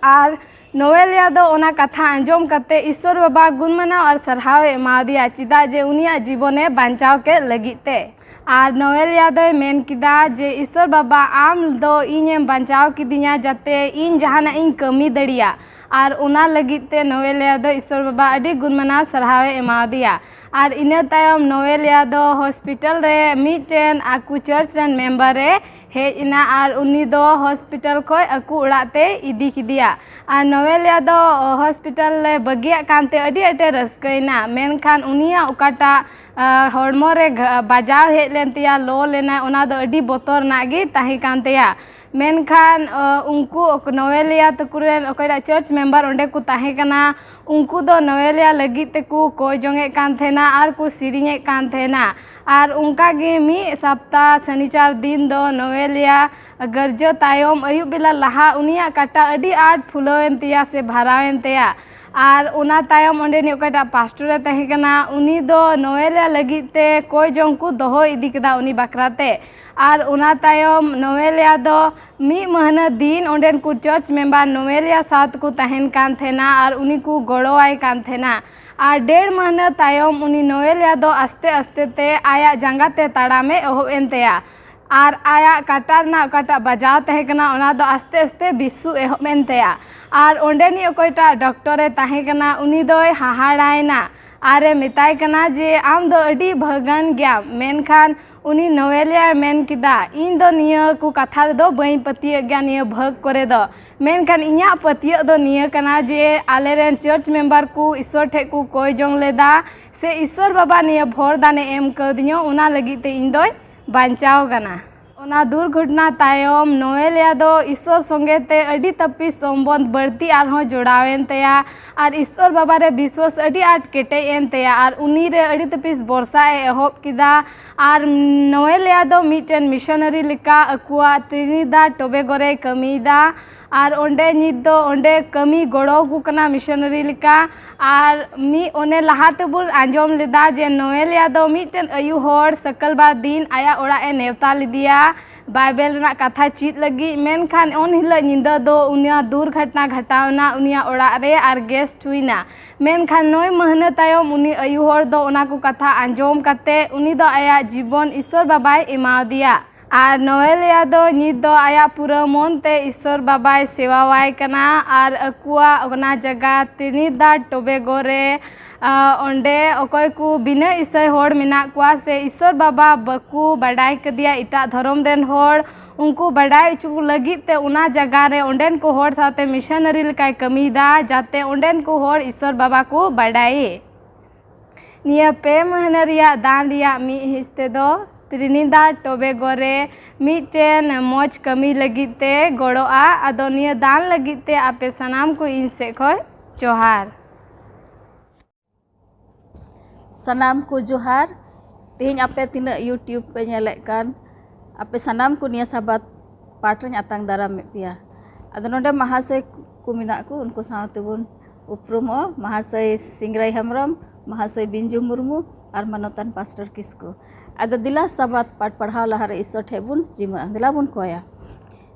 ᱟᱨ ᱱᱚᱣᱮᱞᱤᱭᱟ ᱫᱚ ᱚᱱᱟ ᱠᱟᱛᱷᱟ ᱟᱸᱡᱚᱢ ᱠᱟᱛᱮ ᱤᱥᱥᱚᱨ ᱵᱟᱵᱟ ᱜᱩᱱ ᱢᱟᱱᱟᱣ ᱟᱨ ᱥᱟᱨᱦᱟᱣ ᱮ ᱮᱢᱟᱣᱟᱫᱮᱭᱟ, ᱪᱮᱫᱟᱜ ᱡᱮ ᱩᱱᱤᱭᱟᱜ ᱡᱤᱵᱚᱱᱮ ᱵᱟᱧᱪᱟᱣ ᱠᱮᱫ ᱞᱟᱹᱜᱤᱫ ᱛᱮ᱾ ᱟᱨ ᱱᱚᱣᱮᱞᱤᱭᱟ ᱫᱚᱭ ᱢᱮᱱ ᱠᱮᱫᱟ ᱡᱮ, "ᱤᱥᱥᱚᱨ ᱵᱟᱵᱟ, ᱟᱢ ᱫᱚ ᱤᱧᱮᱢ ᱵᱟᱧᱪᱟᱣ ᱠᱤᱫᱤᱧᱟ ᱡᱟᱛᱮ ᱤᱧ ᱡᱟᱦᱟᱱᱟᱜ ᱤᱧ ᱠᱟᱹᱢᱤ ᱫᱟᱲᱮᱭᱟᱜ, ᱟᱨ ᱚᱱᱟ ᱞᱟᱹᱜᱤᱫ ᱛᱮ ᱱᱚᱣᱮᱞᱤᱭᱟ ᱫᱚ ᱤᱥᱥᱚᱨ ᱵᱟᱵᱟ ᱟᱹᱰᱤ ᱜᱩᱱ ᱢᱟᱱᱟᱣ ᱥᱟᱨᱦᱟᱣ ᱮ ᱮᱢᱟᱣᱟᱫᱮᱭᱟ᱾" ᱟᱨ ᱤᱱᱟᱹ ᱛᱟᱭᱚᱢ ᱱᱚᱣᱮᱞᱤᱭᱟ ᱫᱚ ᱦᱚᱥᱯᱤᱴᱟᱞ ᱨᱮ ᱢᱤᱫᱴᱮᱱ ᱟᱠᱚ church ᱨᱮᱱ member ᱮ ᱦᱮᱡ ᱮᱱᱟ ᱟᱨ ᱩᱱᱤ ᱫᱚ ᱦᱚᱥᱯᱤᱴᱟᱞ ᱠᱷᱚᱱ ᱟᱠᱚ ᱚᱲᱟᱜ ᱛᱮᱭ ᱤᱫᱤ ᱠᱮᱫᱮᱭᱟ᱾ ᱟᱨ ᱱᱚᱣᱮᱞᱤᱭᱟ ᱫᱚ ᱦᱚᱥᱯᱤᱴᱟᱞ ᱨᱮ ᱵᱟᱹᱜᱤᱭᱟᱜ ᱠᱟᱱᱛᱮ ᱟᱹᱰᱤ ᱟᱸᱴᱮ ᱨᱟᱹᱥᱠᱟᱹᱭᱮᱱᱟ, ᱢᱮᱱᱠᱷᱟᱱ ᱩᱱᱤᱭᱟᱜ ᱚᱠᱟᱴᱟᱜ, ᱟ, ᱦᱚᱲᱢᱚ ᱨᱮ ᱜᱷᱟ-, ᱵᱟᱡᱟᱣ ᱦᱮᱡ ᱞᱮᱱ ᱛᱟᱭᱟ, ᱞᱚ ᱞᱮᱱᱟᱭ, ᱚᱱᱟ ᱫᱚ ᱟᱹᱰᱤ ᱵᱚᱛᱚᱨ ᱨᱮᱱᱟᱜ ᱜᱮ ᱛᱟᱦᱮᱸ ᱠᱟᱱ ᱛᱟᱭᱟ᱾ ᱢᱮᱱᱠᱷᱟᱱ, ᱟ, ᱩᱱᱠᱩ ᱚᱠ-, ᱱᱚᱣᱮᱞᱤᱭᱟ ᱛᱟᱠᱚ ᱨᱮᱱ ᱚᱠᱚᱭᱴᱟᱜ church member ᱚᱸᱰᱮ ᱠᱚ ᱛᱟᱦᱮᱸ ᱠᱟᱱᱟ, ᱩᱱᱠᱩ ᱫᱚ ᱱᱚᱣᱮᱞᱤᱭᱟ ᱞᱟᱹᱜᱤᱫ ᱛᱮᱠᱚ ᱠᱚᱭ ᱡᱚᱝᱮᱫ ᱠᱟᱱ ᱛᱟᱦᱮᱱᱟ ᱟᱨ ᱠᱚ ᱥᱮᱨᱮᱧᱮᱫ ᱠᱟᱱ ᱛᱟᱦᱮᱱᱟ᱾ ᱟᱨ ᱚᱱᱠᱟ ᱜᱮ ᱢᱤᱫ ᱥᱟᱯᱛᱟ ᱥᱟᱱᱤᱪᱟᱨ ᱫᱤᱱ ᱫᱚ ᱱᱚᱣᱮᱞᱤᱭᱟ ᱜᱤᱨᱡᱟᱹ ᱛᱟᱭᱚᱢ ᱟᱹᱭᱩᱵ ᱵᱮᱞᱟ ᱞᱟᱦᱟ ᱩᱱᱤᱭᱟᱜ ᱠᱟᱴᱟ ᱟᱹᱰᱤ ᱟᱸᱴ ᱯᱷᱩᱞᱟᱹᱣᱮᱱ ᱛᱟᱭᱟ ᱥᱮ ᱵᱷᱟᱨᱟᱣᱮᱱ ᱛᱟᱭᱟ᱾ ᱟᱨ ᱚᱱᱟ ᱛᱟᱭᱚᱢ ᱚᱸᱰᱮᱱᱤᱡ ᱚᱠᱚᱭᱴᱟᱜ ᱯᱟᱥᱴᱚᱨᱮ ᱛᱟᱦᱮᱸ ᱠᱟᱱᱟ, ᱩᱱᱤ ᱫᱚ ᱱᱚᱣᱮᱞᱤᱭᱟ ᱞᱟᱹᱜᱤᱫ ᱛᱮ ᱠᱚᱭ ᱡᱚᱝ ᱠᱚ ᱫᱚᱦᱚ ᱤᱫᱤ ᱠᱮᱫᱟ ᱩᱱᱤ ᱵᱟᱠᱷᱨᱟ ᱛᱮ᱾ ᱟᱨ ᱚᱱᱟ ᱛᱟᱭᱚᱢ ᱱᱚᱣᱮᱞᱤᱭᱟ ᱫᱚ ᱢᱤᱫ ᱢᱟᱹᱦᱱᱟᱹ ᱫᱤᱱ ᱚᱸᱰᱮᱱ ᱠᱚ ᱪᱟᱨᱪ ᱢᱮᱢᱵᱟᱨ ᱱᱚᱣᱮᱞᱤᱭᱟ ᱥᱟᱶ ᱛᱮᱠᱚ ᱛᱟᱦᱮᱱ ᱠᱟᱱ ᱛᱟᱦᱮᱱᱟ ᱟᱨ ᱩᱱᱤ ᱠᱚ ᱜᱚᱲᱚᱣᱟᱭ ᱠᱟᱱ ᱛᱟᱦᱮᱱᱟ᱾ ᱟᱨ ᱰᱮᱲ ᱢᱟᱹᱦᱱᱟᱹ ᱛᱟᱭᱚᱢ ᱩᱱᱤ ᱱᱚᱣᱮᱞᱤᱭᱟ ᱫᱚ ᱟᱥᱛᱮ ᱟᱥᱛᱮ ᱛᱮ ᱟᱭᱟᱜ ᱡᱟᱸᱜᱟ ᱛᱮ ᱛᱟᱲᱟᱢᱮ ᱮᱦᱚᱵ ᱮᱱ ᱛᱟᱭᱟ᱾ ᱟᱨ ᱟᱭᱟᱜ ᱠᱟᱴᱟ ᱨᱮᱱᱟᱜ ᱚᱠᱟᱴᱟᱜ ᱵᱟᱡᱟᱣ ᱛᱟᱦᱮᱸ ᱠᱟᱱᱟ, ᱚᱱᱟ ᱫᱚ ᱟᱥᱛᱮ ᱟᱥᱛᱮ ᱵᱮᱥᱚᱜ ᱮᱦᱚᱵ ᱮᱱ ᱛᱟᱭᱟ᱾ ᱟᱨ ᱚᱸᱰᱮᱱᱤᱡ ᱚᱠᱚᱭᱴᱟᱜ ᱰᱚᱠᱴᱚᱨᱮ ᱛᱟᱦᱮᱸ ᱠᱟᱱᱟ, ᱩᱱᱤ ᱫᱚᱭ ᱦᱟᱦᱟᱲᱟᱭᱮᱱᱟ ᱟᱨᱮ ᱢᱮᱛᱟᱭ ᱠᱟᱱᱟ ᱡᱮ, "ᱟᱢ ᱫᱚ ᱟᱹᱰᱤ ᱵᱷᱟᱹᱜᱟᱱ ᱜᱮᱭᱟᱢ", ᱢᱮᱱᱠᱷᱟᱱ ᱩᱱᱤ ᱱᱚᱣᱮᱞᱤᱭᱟᱭ ᱢᱮᱱ ᱠᱮᱫᱟ, "ᱤᱧ ᱫᱚ ᱱᱤᱭᱟᱹ ᱠᱚ ᱠᱟᱛᱷᱟ ᱨᱮᱫᱚ ᱵᱟᱹᱧ ᱯᱟᱹᱛᱭᱟᱹᱜ ᱜᱮᱭᱟ, ᱱᱤᱭᱟᱹ ᱵᱷᱟᱹᱜᱽ ᱠᱚᱨᱮ ᱫᱚ᱾ ᱢᱮᱱᱠᱷᱟᱱ ᱤᱧᱟᱹᱜ ᱯᱟᱹᱛᱭᱟᱹᱜ ᱫᱚ ᱱᱤᱭᱟᱹ ᱠᱟᱱᱟ ᱡᱮ ᱟᱞᱮᱨᱮᱱ ᱪᱟᱨᱪ ᱢᱮᱢᱵᱟᱨ ᱠᱚ ᱤᱥᱥᱚᱨ ᱴᱷᱮᱡ ᱠᱚ ᱠᱚᱭ ᱡᱚᱝ ᱞᱮᱫᱟ, ᱥᱮ ᱤᱥᱥᱚᱨ ᱵᱟᱵᱟ ᱱᱤᱭᱟᱹ ᱵᱷᱚᱨ ᱫᱟᱱᱮ ᱮᱢ ᱠᱟᱹᱣᱫᱤᱧᱟ, ᱚᱱᱟ ᱞᱟᱹᱜᱤᱫ ᱛᱮ ᱤᱧ ᱫᱚᱧ ᱵᱟᱧᱪᱟᱣ ᱠᱟᱱᱟ᱾" ᱚᱱᱟ ᱫᱩᱨᱜᱷᱚᱴᱚᱱᱟ ᱛᱟᱭᱚᱢ ᱱᱚᱣᱮᱞᱤᱭᱟ ᱫᱚ ᱤᱥᱥᱚᱨ ᱥᱚᱸᱜᱮ ᱛᱮ ᱟᱹᱰᱤ ᱛᱟᱹᱯᱤᱥ ᱥᱚᱢᱵᱚᱱᱫᱷ ᱵᱟᱹᱲᱛᱤ ᱟᱨᱦᱚᱸ ᱡᱚᱲᱟᱣᱮᱱ ᱛᱟᱭᱟ᱾ ᱟᱨ ᱤᱥᱥᱚᱨ ᱵᱟᱵᱟ ᱨᱮ ᱵᱤᱥᱣᱟᱥ ᱟᱹᱰᱤ ᱟᱸᱴ ᱠᱮᱴᱮᱡ ᱮᱱ ᱛᱟᱭᱟ ᱟᱨ ᱩᱱᱤ ᱨᱮ ᱟᱹᱰᱤ ᱛᱟᱹᱯᱤᱥ ᱵᱷᱚᱨᱥᱟ ᱮ ᱮᱦᱚᱵ ᱠᱮᱫᱟ᱾ ᱟᱨ ᱱᱚᱣᱮᱞᱤᱭᱟ ᱫᱚ ᱢᱤᱫᱴᱮᱱ ᱢᱤᱥᱚᱱᱟᱨᱤ ᱞᱮᱠᱟ ᱟᱠᱚᱣᱟᱜ ᱛᱨᱤᱱᱤᱫᱟᱫ ᱴᱚᱵᱮᱜᱳ ᱨᱮᱭ ᱠᱟᱹᱢᱤᱭᱮᱫᱟ᱾ ᱟᱨ ᱚᱸᱰᱮ ᱱᱤᱛ ᱫᱚ ᱚᱸᱰᱮ ᱠᱟᱹᱢᱤ ᱜᱚᱲᱚ ᱟᱠᱚ ᱠᱟᱱᱟ ᱢᱤᱥᱚᱱᱟᱨᱤ ᱞᱮᱠᱟ᱾ ᱟᱨ ᱢᱤᱫ ᱚᱱᱮ ᱞᱟᱦᱟ ᱛᱮᱵᱚᱱ ᱟᱸᱡᱚᱢ ᱞᱮᱫᱟ ᱡᱮ ᱱᱚᱣᱮᱞᱤᱭᱟ ᱫᱚ ᱢᱤᱫᱴᱮᱱ ᱟᱭᱩ ᱦᱚᱲ ᱥᱟᱠᱟᱞᱵᱟᱨ ᱫᱤᱱ ᱟᱭᱟᱜ ᱚᱲᱟᱜ ᱮ ᱱᱮᱣᱛᱟ ᱞᱮᱫᱮᱭᱟ ᱵᱟᱭᱵᱮᱞ ᱨᱮᱱᱟᱜ ᱠᱟᱛᱷᱟ ᱪᱮᱫ ᱞᱟᱹᱜᱤᱫ᱾ ᱢᱮᱱᱠᱷᱟᱱ ᱩᱱ ᱦᱤᱞᱳᱜ ᱧᱤᱫᱟᱹ ᱫᱚ ᱩᱱᱤᱭᱟᱜ ᱫᱩᱨᱜᱷᱚᱴᱚᱱᱟ ᱜᱷᱟᱴᱟᱣ ᱮᱱᱟ ᱩᱱᱤᱭᱟᱜ ᱚᱲᱟᱜ ᱨᱮ ᱟᱨ ᱜᱮᱥᱴ ᱦᱩᱭᱱᱟ᱾ ᱢᱮᱱᱠᱷᱟᱱ ᱱᱚᱭ ᱢᱟᱹᱦᱱᱟᱹ ᱛᱟᱭᱚᱢ ᱩᱱᱤ ᱟᱭᱩ ᱦᱚᱲ ᱫᱚ ᱚᱱᱟ ᱠᱚ ᱠᱟᱛᱷᱟ ᱟᱸᱡᱚᱢ ᱠᱟᱛᱮ ᱩᱱᱤ ᱫᱚ ᱟᱭᱟᱜ ᱡᱤᱵᱚᱱ ᱤᱥᱥᱚᱨ ᱵᱟᱵᱟᱭ ᱮᱢᱟᱣᱫᱮᱭᱟ᱾ ᱟᱨ ᱱᱚᱣᱮᱞᱤᱭᱟ ᱫᱚ ᱱᱤᱛ ᱫᱚ ᱟᱭᱟᱜ ᱯᱩᱨᱟᱹ ᱢᱚᱱ ᱛᱮ ᱤᱥᱥᱚᱨ ᱵᱟᱵᱟᱭ ᱥᱮᱣᱟᱣᱟᱭ ᱠᱟᱱᱟ ᱟᱨ ᱟᱠᱚᱣᱟᱜ ᱚᱱᱟ ᱡᱟᱭᱜᱟ ᱛᱨᱤᱱᱤᱫᱟᱫ ᱴᱚᱵᱮᱜᱳ ᱨᱮ, ᱟᱸ, ᱚᱸᱰᱮ ᱚᱠᱚᱭ ᱠᱚ ᱵᱤᱱᱟᱹ ᱤᱥᱟᱹᱭ ᱦᱚᱲ ᱢᱮᱱᱟᱜ ᱠᱚᱣᱟ ᱥᱮ ᱤᱥᱥᱚᱨ ᱵᱟᱵᱟ ᱵᱟᱠᱚ ᱵᱟᱰᱟᱭ ᱠᱟᱫᱮᱭᱟ, ᱮᱴᱟᱜ ᱫᱷᱚᱨᱚᱢ ᱨᱮᱱ ᱦᱚᱲ, ᱩᱱᱠᱩ ᱵᱟᱰᱟᱭ ᱦᱚᱪᱚ ᱠᱚ ᱞᱟᱹᱜᱤᱫ ᱛᱮ ᱚᱱᱟ ᱡᱟᱭᱜᱟ ᱨᱮ ᱚᱸᱰᱮᱱ ᱠᱚ ᱦᱚᱲ ᱥᱟᱶᱛᱮ ᱢᱤᱥᱚᱱᱟᱨᱤ ᱞᱮᱠᱟᱭ ᱠᱟᱹᱢᱤᱭᱮᱫᱟ, ᱡᱟᱛᱮ ᱚᱸᱰᱮᱱ ᱠᱚ ᱦᱚᱲ ᱤᱥᱥᱚᱨ ᱵᱟᱵᱟ ᱠᱚ ᱵᱟᱰᱟᱭᱮ᱾ ᱱᱤᱭᱟᱹ ᱯᱮ ᱢᱟᱹᱦᱱᱟᱹ ᱨᱮᱭᱟᱜ ᱫᱟᱱ ᱨᱮᱭᱟᱜ ᱢᱤᱫ ᱦᱤᱸᱥ ᱛᱮᱫᱚ ᱛᱨᱤᱱᱤᱫᱟᱫ ᱴᱚᱵᱮᱜᱳ ᱨᱮ ᱢᱤᱫᱴᱮᱱ ᱢᱚᱡᱽ ᱠᱟᱹᱢᱤ ᱞᱟᱹᱜᱤᱫ ᱛᱮ ᱜᱚᱲᱚᱜᱼᱟ᱾ ᱟᱫᱚ ᱱᱤᱭᱟᱹ ᱫᱟᱱ ᱞᱟᱹᱜᱤᱫ ᱛᱮ ᱟᱯᱮ ᱥᱟᱱᱟᱢ ᱠᱚ ᱤᱧ ᱥᱮᱫ ᱠᱷᱚᱱ ᱡᱚᱦᱟᱨ᱾ ᱥᱟᱱᱟᱢ ᱠᱚ ᱡᱚᱦᱟᱨ᱾ ᱛᱮᱦᱮᱧ ᱟᱯᱮ ᱛᱤᱱᱟᱹᱜ YouTube ᱯᱮ ᱧᱮᱞᱮᱫ ᱠᱟᱱ, ᱟᱯᱮ ᱥᱟᱱᱟᱢ ᱠᱚ ᱱᱤᱭᱟᱹ ᱥᱟᱵᱟᱛ ᱯᱟᱴ ᱨᱮᱧ ᱟᱛᱟᱝ ᱫᱟᱨᱟᱢᱮᱫ ᱯᱮᱭᱟ᱾ ᱟᱫᱚ ᱱᱚᱰᱮ ᱢᱟᱦᱟᱥᱚᱭ ᱠᱚ ᱢᱮᱱᱟᱜ ᱠᱚ, ᱩᱱᱠᱩ ᱥᱟᱶ ᱛᱮᱵᱚᱱ ᱩᱯᱨᱩᱢᱚᱜᱼᱟ ᱢᱟᱦᱟᱥᱚᱭ ᱥᱤᱝᱨᱟᱭ ᱦᱮᱢᱵᱨᱚᱢ, ᱢᱟᱦᱟᱥᱚᱭ ᱵᱤᱧᱡᱩ ᱢᱩᱨᱢᱩ ᱟᱨ ᱢᱟᱱᱚᱛᱟᱱ ᱯᱟᱥᱴᱚᱨ ᱠᱤᱥᱠᱩ᱾ ᱟᱫᱚ ᱫᱮᱞᱟ ᱥᱟᱵᱟᱫ ᱯᱟᱴ ᱯᱟᱲᱦᱟᱣ ᱞᱟᱦᱟᱨᱮ ᱤᱥᱚᱨ ᱴᱷᱮᱱ ᱵᱚᱱ ᱡᱤᱢᱟᱹᱜᱼᱟ᱾ ᱫᱮᱞᱟ ᱵᱚᱱ ᱠᱚᱭᱟ᱾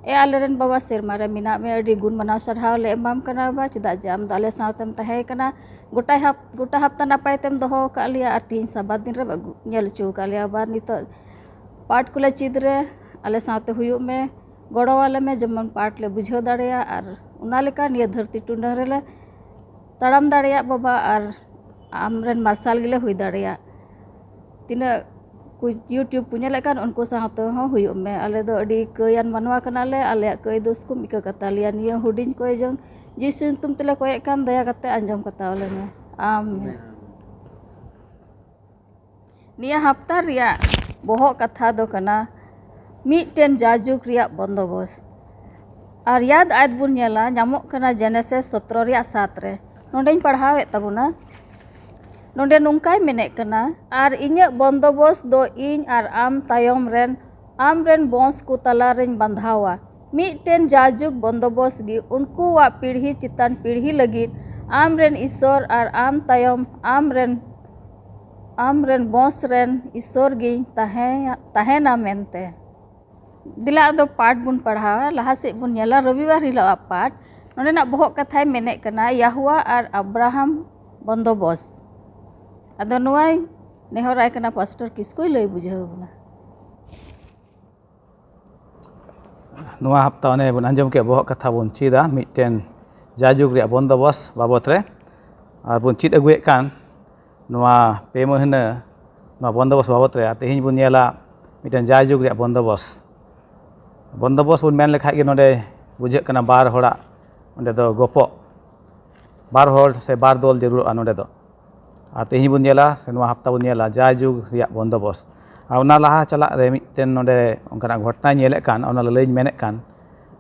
ᱮ ᱟᱞᱮᱨᱮᱱ ᱵᱟᱵᱟ, ᱥᱮᱨᱢᱟ ᱨᱮ ᱢᱮᱱᱟᱜ ᱢᱮ, ᱟᱹᱰᱤ ᱜᱩᱱ ᱢᱟᱱᱟᱣ ᱥᱟᱨᱦᱟᱣ ᱞᱮ ᱮᱢᱟᱢ ᱠᱟᱱᱟ ᱵᱟᱵᱟ, ᱪᱮᱫᱟᱜ ᱡᱮ ᱟᱢ ᱫᱚ ᱟᱞᱮ ᱥᱟᱶᱛᱮᱢ ᱛᱟᱦᱮᱸ ᱠᱟᱱᱟ᱾ ᱜᱚᱴᱟ ᱦᱟᱯ-, ᱜᱚᱴᱟ ᱦᱟᱯᱛᱟ ᱱᱟᱯᱟᱭ ᱛᱮᱢ ᱫᱚᱦᱚ ᱟᱠᱟᱫ ᱞᱮᱭᱟ ᱟᱨ ᱛᱤᱦᱤᱧ ᱥᱟᱵᱟᱫ ᱫᱤᱱ ᱨᱮ ᱟᱹᱜᱩ, ᱧᱮᱞ ᱦᱚᱪᱚ ᱟᱠᱟᱫ ᱞᱮᱭᱟ ᱵᱟᱵᱟ᱾ ᱱᱤᱛᱚᱜ ᱯᱟᱴ ᱠᱚᱞᱮ ᱪᱮᱫ ᱨᱮ ᱟᱞᱮ ᱥᱟᱶᱛᱮ ᱦᱩᱭᱩᱜ ᱢᱮ, ᱜᱚᱲᱚ ᱟᱞᱮ ᱢᱮ, ᱡᱮᱢᱚᱱ ᱯᱟᱴ ᱞᱮ ᱵᱩᱡᱷᱟᱹᱣ ᱫᱟᱲᱮᱭᱟᱜ ᱟᱨ ᱚᱱᱟ ᱞᱮᱠᱟ ᱱᱤᱭᱟᱹ ᱫᱷᱟᱹᱨᱛᱤ ᱴᱩᱰᱟᱹᱝ ᱨᱮᱞᱮ ᱛᱟᱲᱟᱢ ᱫᱟᱲᱮᱭᱟᱜ ᱵᱟᱵᱟ, ᱟᱨ ᱟᱢᱨᱮᱱ ᱢᱟᱨᱥᱟᱞ ᱜᱮᱞᱮ ᱦᱩᱭ ᱫᱟᱲᱮᱭᱟᱜ᱾ ᱛᱤᱱᱟᱹᱜ ᱠᱚ YouTube ᱠᱚ ᱧᱮᱞᱮᱫ ᱠᱟᱱ, ᱩᱱᱠᱩ ᱥᱟᱶᱛᱮ ᱦᱚᱸ ᱦᱩᱭᱩᱜ ᱢᱮ᱾ ᱟᱞᱮ ᱫᱚ ᱟᱹᱰᱤ ᱠᱟᱹᱭᱟᱱ ᱢᱟᱱᱣᱟ ᱠᱟᱱᱟᱞᱮ, ᱟᱞᱮᱭᱟᱜ ᱠᱟᱹᱭ ᱫᱳᱥ ᱠᱚᱢ ᱤᱠᱟᱹ ᱠᱟᱛᱟ ᱞᱮᱭᱟ᱾ ᱱᱤᱭᱟᱹ ᱦᱩᱰᱤᱧ ᱠᱚᱭ ᱡᱚᱝ ᱡᱤᱥᱩ ᱧᱩᱛᱩᱢ ᱛᱮᱞᱮ ᱠᱚᱭᱮᱫ ᱠᱟᱱ, ᱫᱟᱭᱟ ᱠᱟᱛᱮ ᱟᱸᱡᱚᱢ ᱠᱟᱛᱟ ᱞᱮ ᱢᱮ᱾ ᱟᱢᱮᱱ᱾ ᱱᱤᱭᱟᱹ ᱦᱟᱯᱛᱟ ᱨᱮᱭᱟᱜ ᱵᱚᱦᱚᱜ ᱠᱟᱛᱷᱟ ᱫᱚ ᱠᱟᱱᱟ ᱢᱤᱫᱴᱮᱱ ᱡᱟᱭᱡᱩᱜᱽ ᱨᱮᱭᱟᱜ ᱵᱚᱱᱫᱚᱵᱚᱥ᱾ ᱟᱨ ᱭᱟᱫ ᱟᱭᱫ ᱵᱚᱱ ᱧᱮᱞᱟ, ᱧᱟᱢᱚᱜ ᱠᱟᱱᱟ ᱡᱮᱱᱮᱥᱤᱥ ᱥᱚᱛᱨᱚ ᱨᱮᱭᱟᱜ ᱥᱟᱛ ᱨᱮ᱾ ᱱᱚᱰᱮᱧ ᱯᱟᱲᱦᱟᱣᱮᱫ ᱛᱟᱵᱚᱱᱟ᱾ ᱱᱚᱰᱮ ᱱᱚᱝᱠᱟᱭ ᱢᱮᱱᱮᱫ ᱠᱟᱱᱟ, "ᱟᱨ ᱤᱧᱟᱹᱜ ᱵᱚᱱᱫᱚᱵᱚᱥ ᱫᱚ ᱤᱧ ᱟᱨ ᱟᱢ ᱛᱟᱭᱚᱢ ᱨᱮᱱ ᱟᱢ ᱨᱮᱱ ᱵᱚᱝᱥ ᱠᱚ ᱛᱟᱞᱟ ᱨᱮᱧ ᱵᱟᱸᱫᱷᱟᱣᱟ, ᱢᱤᱫᱴᱮᱱ ᱡᱟᱭᱡᱩᱜᱽ ᱵᱚᱱᱫᱚᱵᱚᱥ ᱜᱮ ᱩᱱᱠᱩᱣᱟᱜ ᱯᱤᱲᱦᱤ ᱪᱮᱛᱟᱱ ᱯᱤᱲᱦᱤ ᱞᱟᱹᱜᱤᱫ ᱟᱢ ᱨᱮᱱ ᱤᱥᱚᱨ ᱟᱨ ᱟᱢ ᱛᱟᱭᱚᱢ ᱟᱢ ᱨᱮᱱ, ᱟᱢ ᱨᱮᱱ ᱵᱚᱝᱥ ᱨᱮᱱ ᱤᱥᱚᱨ ᱜᱮᱧ ᱛᱟᱦᱮᱸ, ᱛᱟᱦᱮᱱᱟ ᱢᱮᱱᱛᱮ᱾" ᱫᱮᱞᱟ ᱟᱫᱚ ᱯᱟᱴ ᱵᱚᱱ ᱯᱟᱲᱦᱟᱣᱟ, ᱞᱟᱦᱟ ᱥᱮᱫ ᱵᱚᱱ ᱧᱮᱞᱟ ᱨᱚᱵᱤᱵᱟᱨ ᱦᱤᱞᱳᱜ ᱟᱜ ᱯᱟᱴ᱾ ᱱᱚᱰᱮᱱᱟᱜ ᱵᱚᱦᱚᱜ ᱠᱟᱛᱷᱟᱭ ᱢᱮᱱᱮᱫ ᱠᱟᱱᱟ ᱭᱟᱦᱩᱣᱟ ᱟᱨ ᱟᱵᱨᱟᱦᱟᱢ ᱵᱚᱱᱫᱚᱵᱚᱥ᱾ ᱟᱫᱚ ᱱᱚᱣᱟᱭ ᱱᱮᱦᱚᱨᱟᱭ ᱠᱟᱱᱟ, ᱯᱟᱥᱴᱚᱨ ᱠᱤᱥᱠᱩᱭ ᱞᱟᱹᱭ ᱵᱩᱡᱷᱟᱹᱣ ᱵᱚᱱᱟ᱾ ᱱᱚᱣᱟ ᱦᱟᱯᱛᱟ ᱚᱱᱮ ᱵᱚᱱ ᱟᱸᱡᱚᱢ ᱠᱮᱫ, ᱵᱚᱦᱚᱜ ᱠᱟᱛᱷᱟ ᱵᱚᱱ ᱪᱮᱫᱟ ᱢᱤᱫᱴᱮᱱ ᱡᱟᱭᱡᱩᱜᱽ ᱨᱮᱭᱟᱜ ᱵᱚᱱᱫᱚᱵᱚᱥ ᱵᱟᱵᱚᱛ ᱨᱮ᱾ ᱟᱨ ᱵᱚᱱ ᱪᱮᱫ ᱟᱹᱜᱩᱭᱮᱫ ᱠᱟᱱ ᱱᱚᱣᱟ ᱯᱮ ᱢᱟᱹᱦᱱᱟᱹ ᱱᱚᱣᱟ ᱵᱚᱱᱫᱚᱵᱚᱥ ᱵᱟᱵᱚᱛ ᱨᱮ᱾ ᱟᱨ ᱛᱮᱦᱮᱧ ᱵᱚᱱ ᱧᱮᱞᱟ ᱢᱤᱫᱴᱮᱱ ᱡᱟᱭᱡᱩᱜᱽ ᱨᱮᱭᱟᱜ ᱵᱚᱱᱫᱚᱵᱚᱥ᱾ ᱵᱚᱱᱫᱚᱵᱚᱥ ᱵᱚᱱ ᱢᱮᱱ ᱞᱮᱠᱷᱟᱡ ᱜᱮ ᱱᱚᱰᱮ ᱵᱩᱡᱷᱟᱹᱜ ᱠᱟᱱᱟ ᱵᱟᱨ ᱦᱚᱲᱟᱜ ᱚᱸᱰᱮ ᱫᱚ ᱜᱚᱯᱚᱜ, ᱵᱟᱨ ᱦᱚᱲ ᱥᱮ ᱵᱟᱨ ᱫᱚᱞ ᱡᱟᱹᱨᱩᱲᱚᱜᱼᱟ ᱱᱚᱰᱮ ᱫᱚ᱾ ᱟᱨ ᱛᱮᱦᱮᱧ ᱵᱚᱱ ᱧᱮᱞᱟ ᱥᱮ ᱱᱚᱣᱟ ᱦᱟᱯᱛᱟ ᱵᱚᱱ ᱧᱮᱞᱟ ᱡᱟᱭᱡᱩᱜᱽ ᱨᱮᱭᱟᱜ ᱵᱚᱱᱫᱚᱵᱚᱥ᱾ ᱟᱨ ᱚᱱᱟ ᱞᱟᱦᱟ ᱪᱟᱞᱟᱜ ᱨᱮ ᱢᱤᱫᱴᱮᱱ ᱱᱚᱰᱮ ᱚᱱᱠᱟᱱᱟᱜ ᱜᱷᱚᱴᱚᱱᱟᱧ ᱧᱮᱞᱮᱫ ᱠᱟᱱ, ᱚᱱᱟ ᱞᱟᱹᱞᱟᱹᱭᱤᱧ ᱢᱮᱱᱮᱫ ᱠᱟᱱ᱾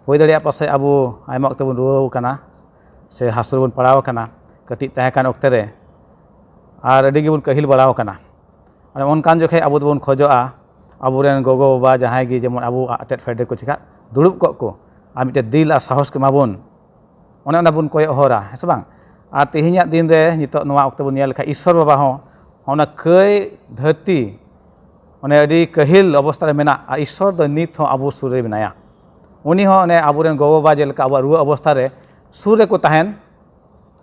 ᱦᱩᱭ ᱫᱟᱲᱮᱭᱟᱜᱼᱟ ᱯᱟᱥᱮᱡ ᱟᱵᱚ ᱟᱭᱢᱟ ᱚᱠᱛᱮ ᱵᱚᱱ ᱨᱩᱣᱟᱹ ᱟᱠᱟᱱᱟ ᱥᱮ ᱦᱟᱹᱥᱩ ᱨᱮᱵᱚᱱ ᱯᱟᱲᱟᱣ ᱟᱠᱟᱱᱟ ᱠᱟᱹᱴᱤᱡ ᱛᱟᱦᱮᱸ ᱠᱟᱱ ᱚᱠᱛᱮ ᱨᱮ, ᱟᱨ ᱟᱹᱰᱤ ᱜᱮᱵᱚᱱ ᱠᱟᱹᱦᱤᱞ ᱵᱟᱲᱟᱣ ᱟᱠᱟᱱᱟ᱾ ᱚᱱᱮ ᱚᱱᱠᱟᱱ ᱡᱚᱠᱷᱮᱡ ᱟᱵᱚ ᱫᱚᱵᱚᱱ ᱠᱷᱚᱡᱚᱜᱼᱟ ᱟᱵᱚᱨᱮᱱ ᱜᱚᱜᱚ ᱵᱟᱵᱟ ᱡᱟᱦᱟᱸᱭ ᱜᱮ ᱡᱮᱢᱚᱱ ᱟᱵᱚ ᱟᱴᱮᱫ ᱯᱷᱮᱰ ᱨᱮᱠᱚ ᱪᱮᱠᱟ ᱫᱩᱲᱩᱵ ᱠᱚᱜ ᱠᱚ, ᱟᱨ ᱢᱤᱫᱴᱮᱱ ᱫᱤᱞ ᱟᱨ ᱥᱟᱦᱚᱥ ᱠᱚ ᱮᱢᱟ ᱵᱚᱱ᱾ ᱚᱱᱮ ᱚᱱᱟ ᱵᱚᱱ ᱠᱚᱭᱚᱜ ᱦᱚᱨᱟ, ᱦᱮᱸ ᱥᱮ ᱵᱟᱝ? ᱟᱨ ᱛᱮᱦᱮᱧᱟᱜ ᱫᱤᱱ ᱨᱮ ᱱᱤᱛᱚᱜ ᱱᱚᱣᱟ ᱚᱠᱛᱚ ᱵᱚᱱ ᱧᱮᱞ ᱞᱮᱠᱷᱟᱱ ᱤᱥᱥᱚᱨ ᱵᱟᱵᱟ ᱦᱚᱸ ᱚᱱᱟ ᱠᱟᱹᱭ ᱫᱷᱟᱹᱨᱛᱤ ᱚᱱᱮ ᱟᱹᱰᱤ ᱠᱟᱹᱦᱤᱞ ᱚᱵᱚᱥᱛᱟ ᱨᱮ ᱢᱮᱱᱟᱜ, ᱟᱨ ᱤᱥᱥᱚᱨ ᱫᱚ ᱱᱤᱛ ᱦᱚᱸ ᱟᱵᱚ ᱥᱩᱨ ᱨᱮ ᱢᱮᱱᱟᱭᱟ᱾ ᱩᱱᱤ ᱦᱚᱸ ᱚᱱᱮ ᱟᱵᱚᱨᱮᱱ ᱜᱚ-ᱵᱟᱵᱟ ᱡᱮᱞᱮᱠᱟ ᱟᱵᱚᱣᱟᱜ ᱨᱩᱣᱟᱹ ᱚᱵᱚᱥᱛᱟ ᱨᱮ ᱥᱩᱨ ᱨᱮᱠᱚ ᱛᱟᱦᱮᱱ,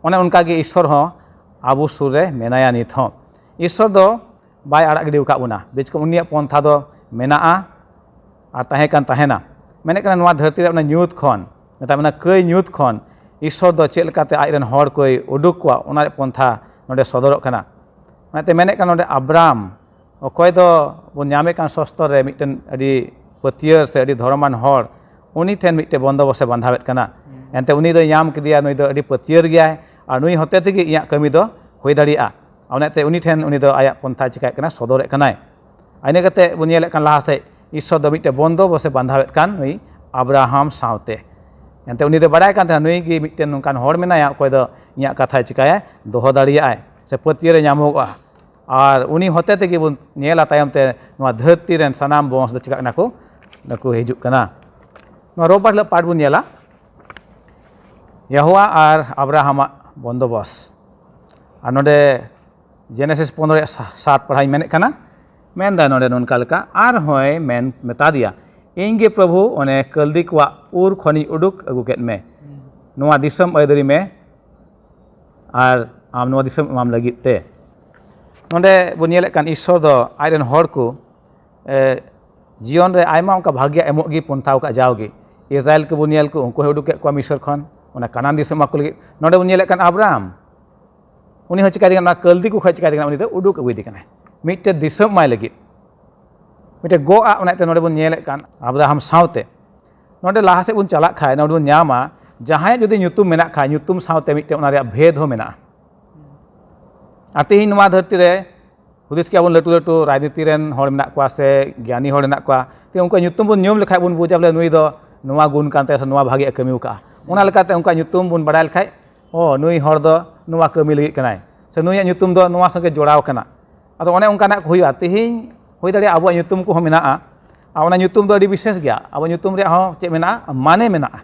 ᱚᱱᱮ ᱚᱱᱠᱟ ᱜᱮ ᱤᱥᱥᱚᱨ ᱦᱚᱸ ᱟᱵᱚ ᱥᱩᱨ ᱨᱮ ᱢᱮᱱᱟᱭᱟ ᱱᱤᱛ ᱦᱚᱸ᱾ ᱤᱥᱥᱚᱨ ᱫᱚ ᱵᱟᱭ ᱟᱲᱟᱜ ᱜᱤᱰᱤ ᱟᱠᱟᱫ ᱵᱚᱱᱟ, ᱵᱮᱪᱠᱚᱢ ᱩᱱᱤᱭᱟᱜ ᱯᱚᱱᱛᱷᱟ ᱫᱚ ᱢᱮᱱᱟᱜᱼᱟ ᱟᱨ ᱛᱟᱦᱮᱸ ᱠᱟᱱ ᱛᱟᱦᱮᱱᱟ᱾ ᱢᱮᱱᱮᱫ ᱠᱟᱱᱟ ᱱᱚᱣᱟ ᱫᱷᱟᱹᱨᱛᱤ ᱨᱮ ᱚᱱᱟ ᱧᱩᱛ ᱠᱷᱚᱱ, ᱢᱮᱛᱟᱜ ᱢᱮᱱᱟ ᱠᱟᱹᱭ ᱧᱩᱛ ᱠᱷᱚᱱ ᱤᱥᱥᱚᱨ ᱫᱚ ᱪᱮᱫ ᱞᱮᱠᱟᱛᱮ ᱟᱡ ᱨᱮᱱ ᱦᱚᱲ ᱠᱚᱭ ᱩᱰᱩᱠ ᱠᱚᱣᱟ, ᱚᱱᱟ ᱨᱮᱭᱟᱜ ᱯᱚᱱᱛᱷᱟ ᱱᱚᱰᱮ ᱥᱚᱫᱚᱨᱚᱜ ᱠᱟᱱᱟ᱾ ᱚᱱᱟᱛᱮ ᱢᱮᱱᱮᱫ ᱠᱟᱱᱟ ᱱᱚᱰᱮ ᱟᱵᱨᱟᱢ, ᱚᱠᱚᱭ ᱫᱚ ᱵᱚᱱ ᱧᱟᱢᱮᱫ ᱠᱟᱱ ᱥᱚᱥᱛᱚᱨ ᱨᱮ ᱢᱤᱫᱴᱮᱱ ᱟᱹᱰᱤ ᱯᱟᱹᱛᱭᱟᱹᱨ ᱥᱮ ᱟᱹᱰᱤ ᱫᱷᱚᱨᱚᱢᱟᱱ ᱦᱚᱲ, ᱩᱱᱤ ᱴᱷᱮᱱ ᱢᱤᱫᱴᱮᱱ ᱵᱚᱱᱫᱚᱵᱚᱥᱮ ᱵᱟᱸᱫᱷᱟᱣᱮᱫ ᱠᱟᱱᱟ᱾ ᱮᱱᱛᱮ ᱩᱱᱤ ᱫᱚᱭ ᱧᱟᱢ ᱠᱮᱫᱮᱭᱟ, ᱱᱩᱭ ᱫᱚ ᱟᱹᱰᱤ ᱯᱟᱹᱛᱭᱟᱹᱨ ᱜᱮᱭᱟᱭ ᱟᱨ ᱱᱩᱭ ᱦᱚᱛᱮ ᱛᱮᱜᱮ ᱤᱧᱟᱹᱜ ᱠᱟᱹᱢᱤ ᱫᱚ ᱦᱩᱭ ᱫᱟᱲᱮᱭᱟᱜᱼᱟ᱾ ᱚᱱᱟᱛᱮ ᱩᱱᱤ ᱴᱷᱮᱱ ᱩᱱᱤ ᱫᱚ ᱟᱭᱟᱜ ᱯᱚᱱᱛᱷᱟᱭ ᱪᱤᱠᱟᱹᱭᱮᱫ ᱠᱟᱱᱟ, ᱥᱚᱫᱚᱨᱮᱫ ᱠᱟᱱᱟᱭ᱾ ᱟᱨ ᱤᱱᱟᱹ ᱠᱟᱛᱮ ᱵᱚᱱ ᱧᱮᱞᱮᱫ ᱠᱟᱱ ᱞᱟᱦᱟ ᱥᱮᱫ ᱤᱥᱥᱚᱨ ᱫᱚ ᱢᱤᱫᱴᱮᱱ ᱵᱚᱱᱫᱚᱵᱚᱥᱮ ᱵᱟᱸᱫᱷᱟᱣᱮᱫ ᱠᱟᱱ ᱱᱩᱭ ᱟᱵᱨᱟᱦᱟᱢ ᱥᱟᱶᱛᱮ᱾ ᱮᱱᱛᱮ ᱩᱱᱤ ᱫᱚ ᱵᱟᱰᱟᱭ ᱠᱟᱱ ᱛᱟᱦᱮᱱᱟ ᱱᱩᱭ ᱜᱮ ᱢᱤᱫᱴᱮᱱ ᱱᱚᱝᱠᱟᱱ ᱦᱚᱲ ᱢᱮᱱᱟᱭᱟ ᱚᱠᱚᱭ ᱫᱚ ᱤᱧᱟᱹᱜ ᱠᱟᱛᱷᱟᱭ ᱪᱤᱠᱟᱹᱭᱟ, ᱫᱚᱦᱚ ᱫᱟᱲᱮᱭᱟᱜᱼᱟᱭ ᱥᱮ ᱯᱟᱹᱛᱭᱟᱹᱨᱮ ᱧᱟᱢᱚᱜᱚᱜᱼᱟ᱾ ᱟᱨ ᱩᱱᱤ ᱦᱚᱛᱮ ᱛᱮᱜᱮ ᱵᱚᱱ ᱧᱮᱞᱟ ᱛᱟᱭᱚᱢ ᱛᱮ ᱱᱚᱣᱟ ᱫᱷᱟᱹᱨᱛᱤ ᱨᱮᱱ ᱥᱟᱱᱟᱢ ᱵᱚᱝᱥ ᱫᱚ ᱪᱤᱠᱟᱹᱜ ᱠᱟᱱᱟ ᱠᱚ, ᱱᱩᱠᱩ ᱦᱤᱡᱩᱜ ᱠᱟᱱᱟ᱾ ᱱᱚᱣᱟ ᱨᱳᱵᱵᱟᱨ ᱦᱤᱞᱳᱜ ᱯᱟᱴ ᱵᱚᱱ ᱧᱮᱞᱟ, ᱭᱟᱦᱳᱣᱟ ᱟᱨ ᱟᱵᱨᱟᱦᱟᱢᱟᱜ ᱵᱚᱱᱫᱚᱵᱚᱥ᱾ ᱟᱨ ᱱᱚᱰᱮ ᱡᱮᱱᱮᱥᱤᱥ ᱯᱚᱱᱨᱚ ᱨᱮᱭᱟᱜ ᱥᱟ-, ᱥᱟᱛ ᱯᱟᱲᱦᱟᱣ ᱤᱧ ᱢᱮᱱᱮᱫ ᱠᱟᱱᱟ᱾ ᱢᱮᱱᱫᱟᱭ ᱱᱚᱰᱮ ᱱᱚᱝᱠᱟ ᱞᱮᱠᱟ, ᱟᱨ ᱦᱚᱸᱭ ᱢᱮᱱ ᱢᱮᱛᱟ ᱫᱮᱭᱟ, "ᱤᱧ ᱜᱮ ᱯᱨᱚᱵᱷᱩ ᱚᱱᱮ ᱠᱟᱞᱫᱤ ᱠᱚᱣᱟᱜ ᱩᱨ ᱠᱷᱚᱱᱤᱧ ᱩᱰᱩᱠ ᱟᱹᱜᱩ ᱠᱮᱫ ᱢᱮ, ᱱᱚᱣᱟ ᱫᱤᱥᱚᱢ ᱟᱹᱭᱫᱟᱹᱨᱤ ᱢᱮ ᱟᱨ ᱟᱢ ᱱᱚᱣᱟ ᱫᱤᱥᱚᱢ ᱮᱢᱟᱢ ᱞᱟᱹᱜᱤᱫ ᱛᱮ᱾" ᱱᱚᱰᱮ ᱵᱚᱱ ᱧᱮᱞᱮᱫ ᱠᱟᱱ ᱤᱥᱥᱚᱨ ᱫᱚ ᱟᱡ ᱨᱮᱱ ᱦᱚᱲ ᱠᱚ, ᱮ, ᱡᱤᱭᱚᱱ ᱨᱮ ᱟᱭᱢᱟ ᱚᱱᱠᱟ ᱵᱷᱟᱜᱮ ᱮᱢᱚᱜ ᱜᱮ ᱯᱚᱱᱛᱷᱟ ᱟᱠᱟᱫ ᱡᱟᱣᱜᱮ᱾ ᱤᱥᱨᱟᱭᱮᱞ ᱠᱚᱵᱚᱱ ᱧᱮᱞ ᱠᱚ, ᱩᱱᱠᱩ ᱦᱚᱸᱭ ᱩᱰᱩᱠ ᱠᱮᱫ ᱠᱚᱣᱟ ᱢᱤᱥᱚᱨ ᱠᱷᱚᱱ, ᱚᱱᱟ ᱠᱟᱱᱟᱱ ᱫᱤᱥᱚᱢ ᱮᱢᱟ ᱠᱚ ᱞᱟᱹᱜᱤᱫ᱾ ᱱᱚᱰᱮ ᱵᱚᱱ ᱧᱮᱞᱮᱫ ᱠᱟᱱ ᱟᱵᱨᱟᱦᱟᱢ, ᱩᱱᱤ ᱦᱚᱸ ᱪᱤᱠᱟᱹᱭ ᱠᱟᱱᱟ, ᱚᱱᱟ ᱠᱟᱹᱞᱫᱤ ᱠᱚ ᱠᱷᱚᱱ ᱪᱤᱠᱟᱹᱭ ᱠᱟᱱᱟ, ᱩᱱᱤ ᱫᱚ ᱩᱰᱩᱠ ᱟᱹᱜᱩᱭᱮᱫᱮ ᱠᱟᱱᱟᱭ ᱢᱤᱫᱴᱮᱱ ᱫᱤᱥᱚᱢ ᱮᱢᱟᱭ ᱞᱟᱹᱜᱤᱫ᱾ ᱢᱤᱫᱴᱮᱱ ᱜᱚᱜ ᱟᱜ ᱚᱱᱟᱛᱮ ᱱᱚᱰᱮ ᱵᱚᱱ ᱧᱮᱞᱮᱫ ᱠᱟᱱ ᱟᱵᱨᱟᱦᱟᱢ ᱥᱟᱶᱛᱮ᱾ ᱱᱚᱰᱮ ᱞᱟᱦᱟ ᱥᱮᱫ ᱵᱚᱱ ᱪᱟᱞᱟᱜ ᱠᱷᱟᱱ ᱱᱚᱰᱮ ᱵᱚᱱ ᱧᱟᱢᱟ, ᱡᱟᱦᱟᱸᱭᱟᱜ ᱡᱩᱫᱤ ᱧᱩᱛᱩᱢ ᱢᱮᱱᱟᱜ ᱠᱷᱟᱱ ᱧᱩᱛᱩᱢ ᱥᱟᱶᱛᱮ ᱢᱤᱫᱴᱮᱱ ᱚᱱᱟ ᱨᱮᱭᱟᱜ ᱵᱷᱮᱫᱽ ᱦᱚᱸ ᱢᱮᱱᱟᱜᱼᱟ᱾ ᱟᱨ ᱛᱮᱦᱮᱧ ᱱᱚᱣᱟ ᱫᱷᱟᱹᱨᱛᱤ ᱨᱮ ᱦᱩᱫᱤᱥ ᱠᱮᱭᱟ ᱵᱚᱱ ᱞᱟᱹᱴᱩ ᱞᱟᱹᱴᱩ ᱨᱟᱡᱽᱱᱤᱛᱤ ᱨᱮᱱ ᱦᱚᱲ ᱢᱮᱱᱟᱜ ᱠᱚᱣᱟ ᱥᱮ ᱜᱮᱭᱟᱱᱤ ᱦᱚᱲ ᱢᱮᱱᱟᱜ ᱠᱚᱣᱟ, ᱛᱚ ᱩᱱᱠᱩᱣᱟᱜ ᱧᱩᱛᱩᱢ ᱵᱚᱱ ᱧᱩᱢ ᱞᱮᱠᱷᱟᱡ ᱵᱚᱱ ᱵᱩᱡᱟ ᱵᱚᱞᱮ ᱱᱩᱭ ᱫᱚ ᱱᱚᱣᱟ ᱜᱩᱱ ᱠᱟᱱ ᱛᱟᱭᱟ ᱥᱮ ᱱᱚᱣᱟ ᱵᱷᱟᱜᱮ ᱠᱟᱹᱢᱤ ᱟᱠᱟᱫᱼᱟ᱾ ᱚᱱᱟ ᱞᱮᱠᱟᱛᱮ ᱩᱱᱠᱩᱣᱟᱜ ᱧᱩᱛᱩᱢ ᱵᱚᱱ ᱵᱟᱲᱟᱭ ᱞᱮᱠᱷᱟᱡ, ᱚ, ᱱᱩᱭ ᱦᱚᱲ ᱫᱚ ᱱᱚᱣᱟ ᱠᱟᱹᱢᱤ ᱞᱟᱹᱜᱤᱫ ᱠᱟᱱᱟᱭ ᱥᱮ ᱱᱩᱭᱟᱜ ᱧᱩᱛᱩᱢ ᱫᱚ ᱱᱚᱣᱟ ᱥᱚᱸᱜᱮ ᱡᱚᱲᱟᱣ ᱠᱟᱱᱟ᱾ ᱟᱫᱚ ᱚᱱᱮ ᱚᱱᱠᱟᱱᱟᱜ ᱠᱚ ᱦᱩᱭᱩᱜᱼᱟ᱾ ᱛᱮᱦᱮᱧ ᱦᱩᱭ ᱫᱟᱲᱮᱭᱟᱜᱼᱟ ᱟᱵᱚᱣᱟᱜ ᱧᱩᱛᱩᱢ ᱠᱚᱦᱚᱸ ᱢᱮᱱᱟᱜᱼᱟ, ᱟᱨ ᱚᱱᱟ ᱧᱩᱛᱩᱢ ᱫᱚ ᱟᱹᱰᱤ ᱵᱤᱥᱮᱥ ᱜᱮᱭᱟ᱾ ᱟᱵᱚᱣᱟᱜ ᱧᱩᱛᱩᱢ ᱨᱮᱭᱟᱜ ᱦᱚᱸ ᱪᱮᱫ ᱢᱮᱱᱟᱜᱼᱟ? ᱢᱟᱱᱮ ᱢᱮᱱᱟᱜᱼᱟ᱾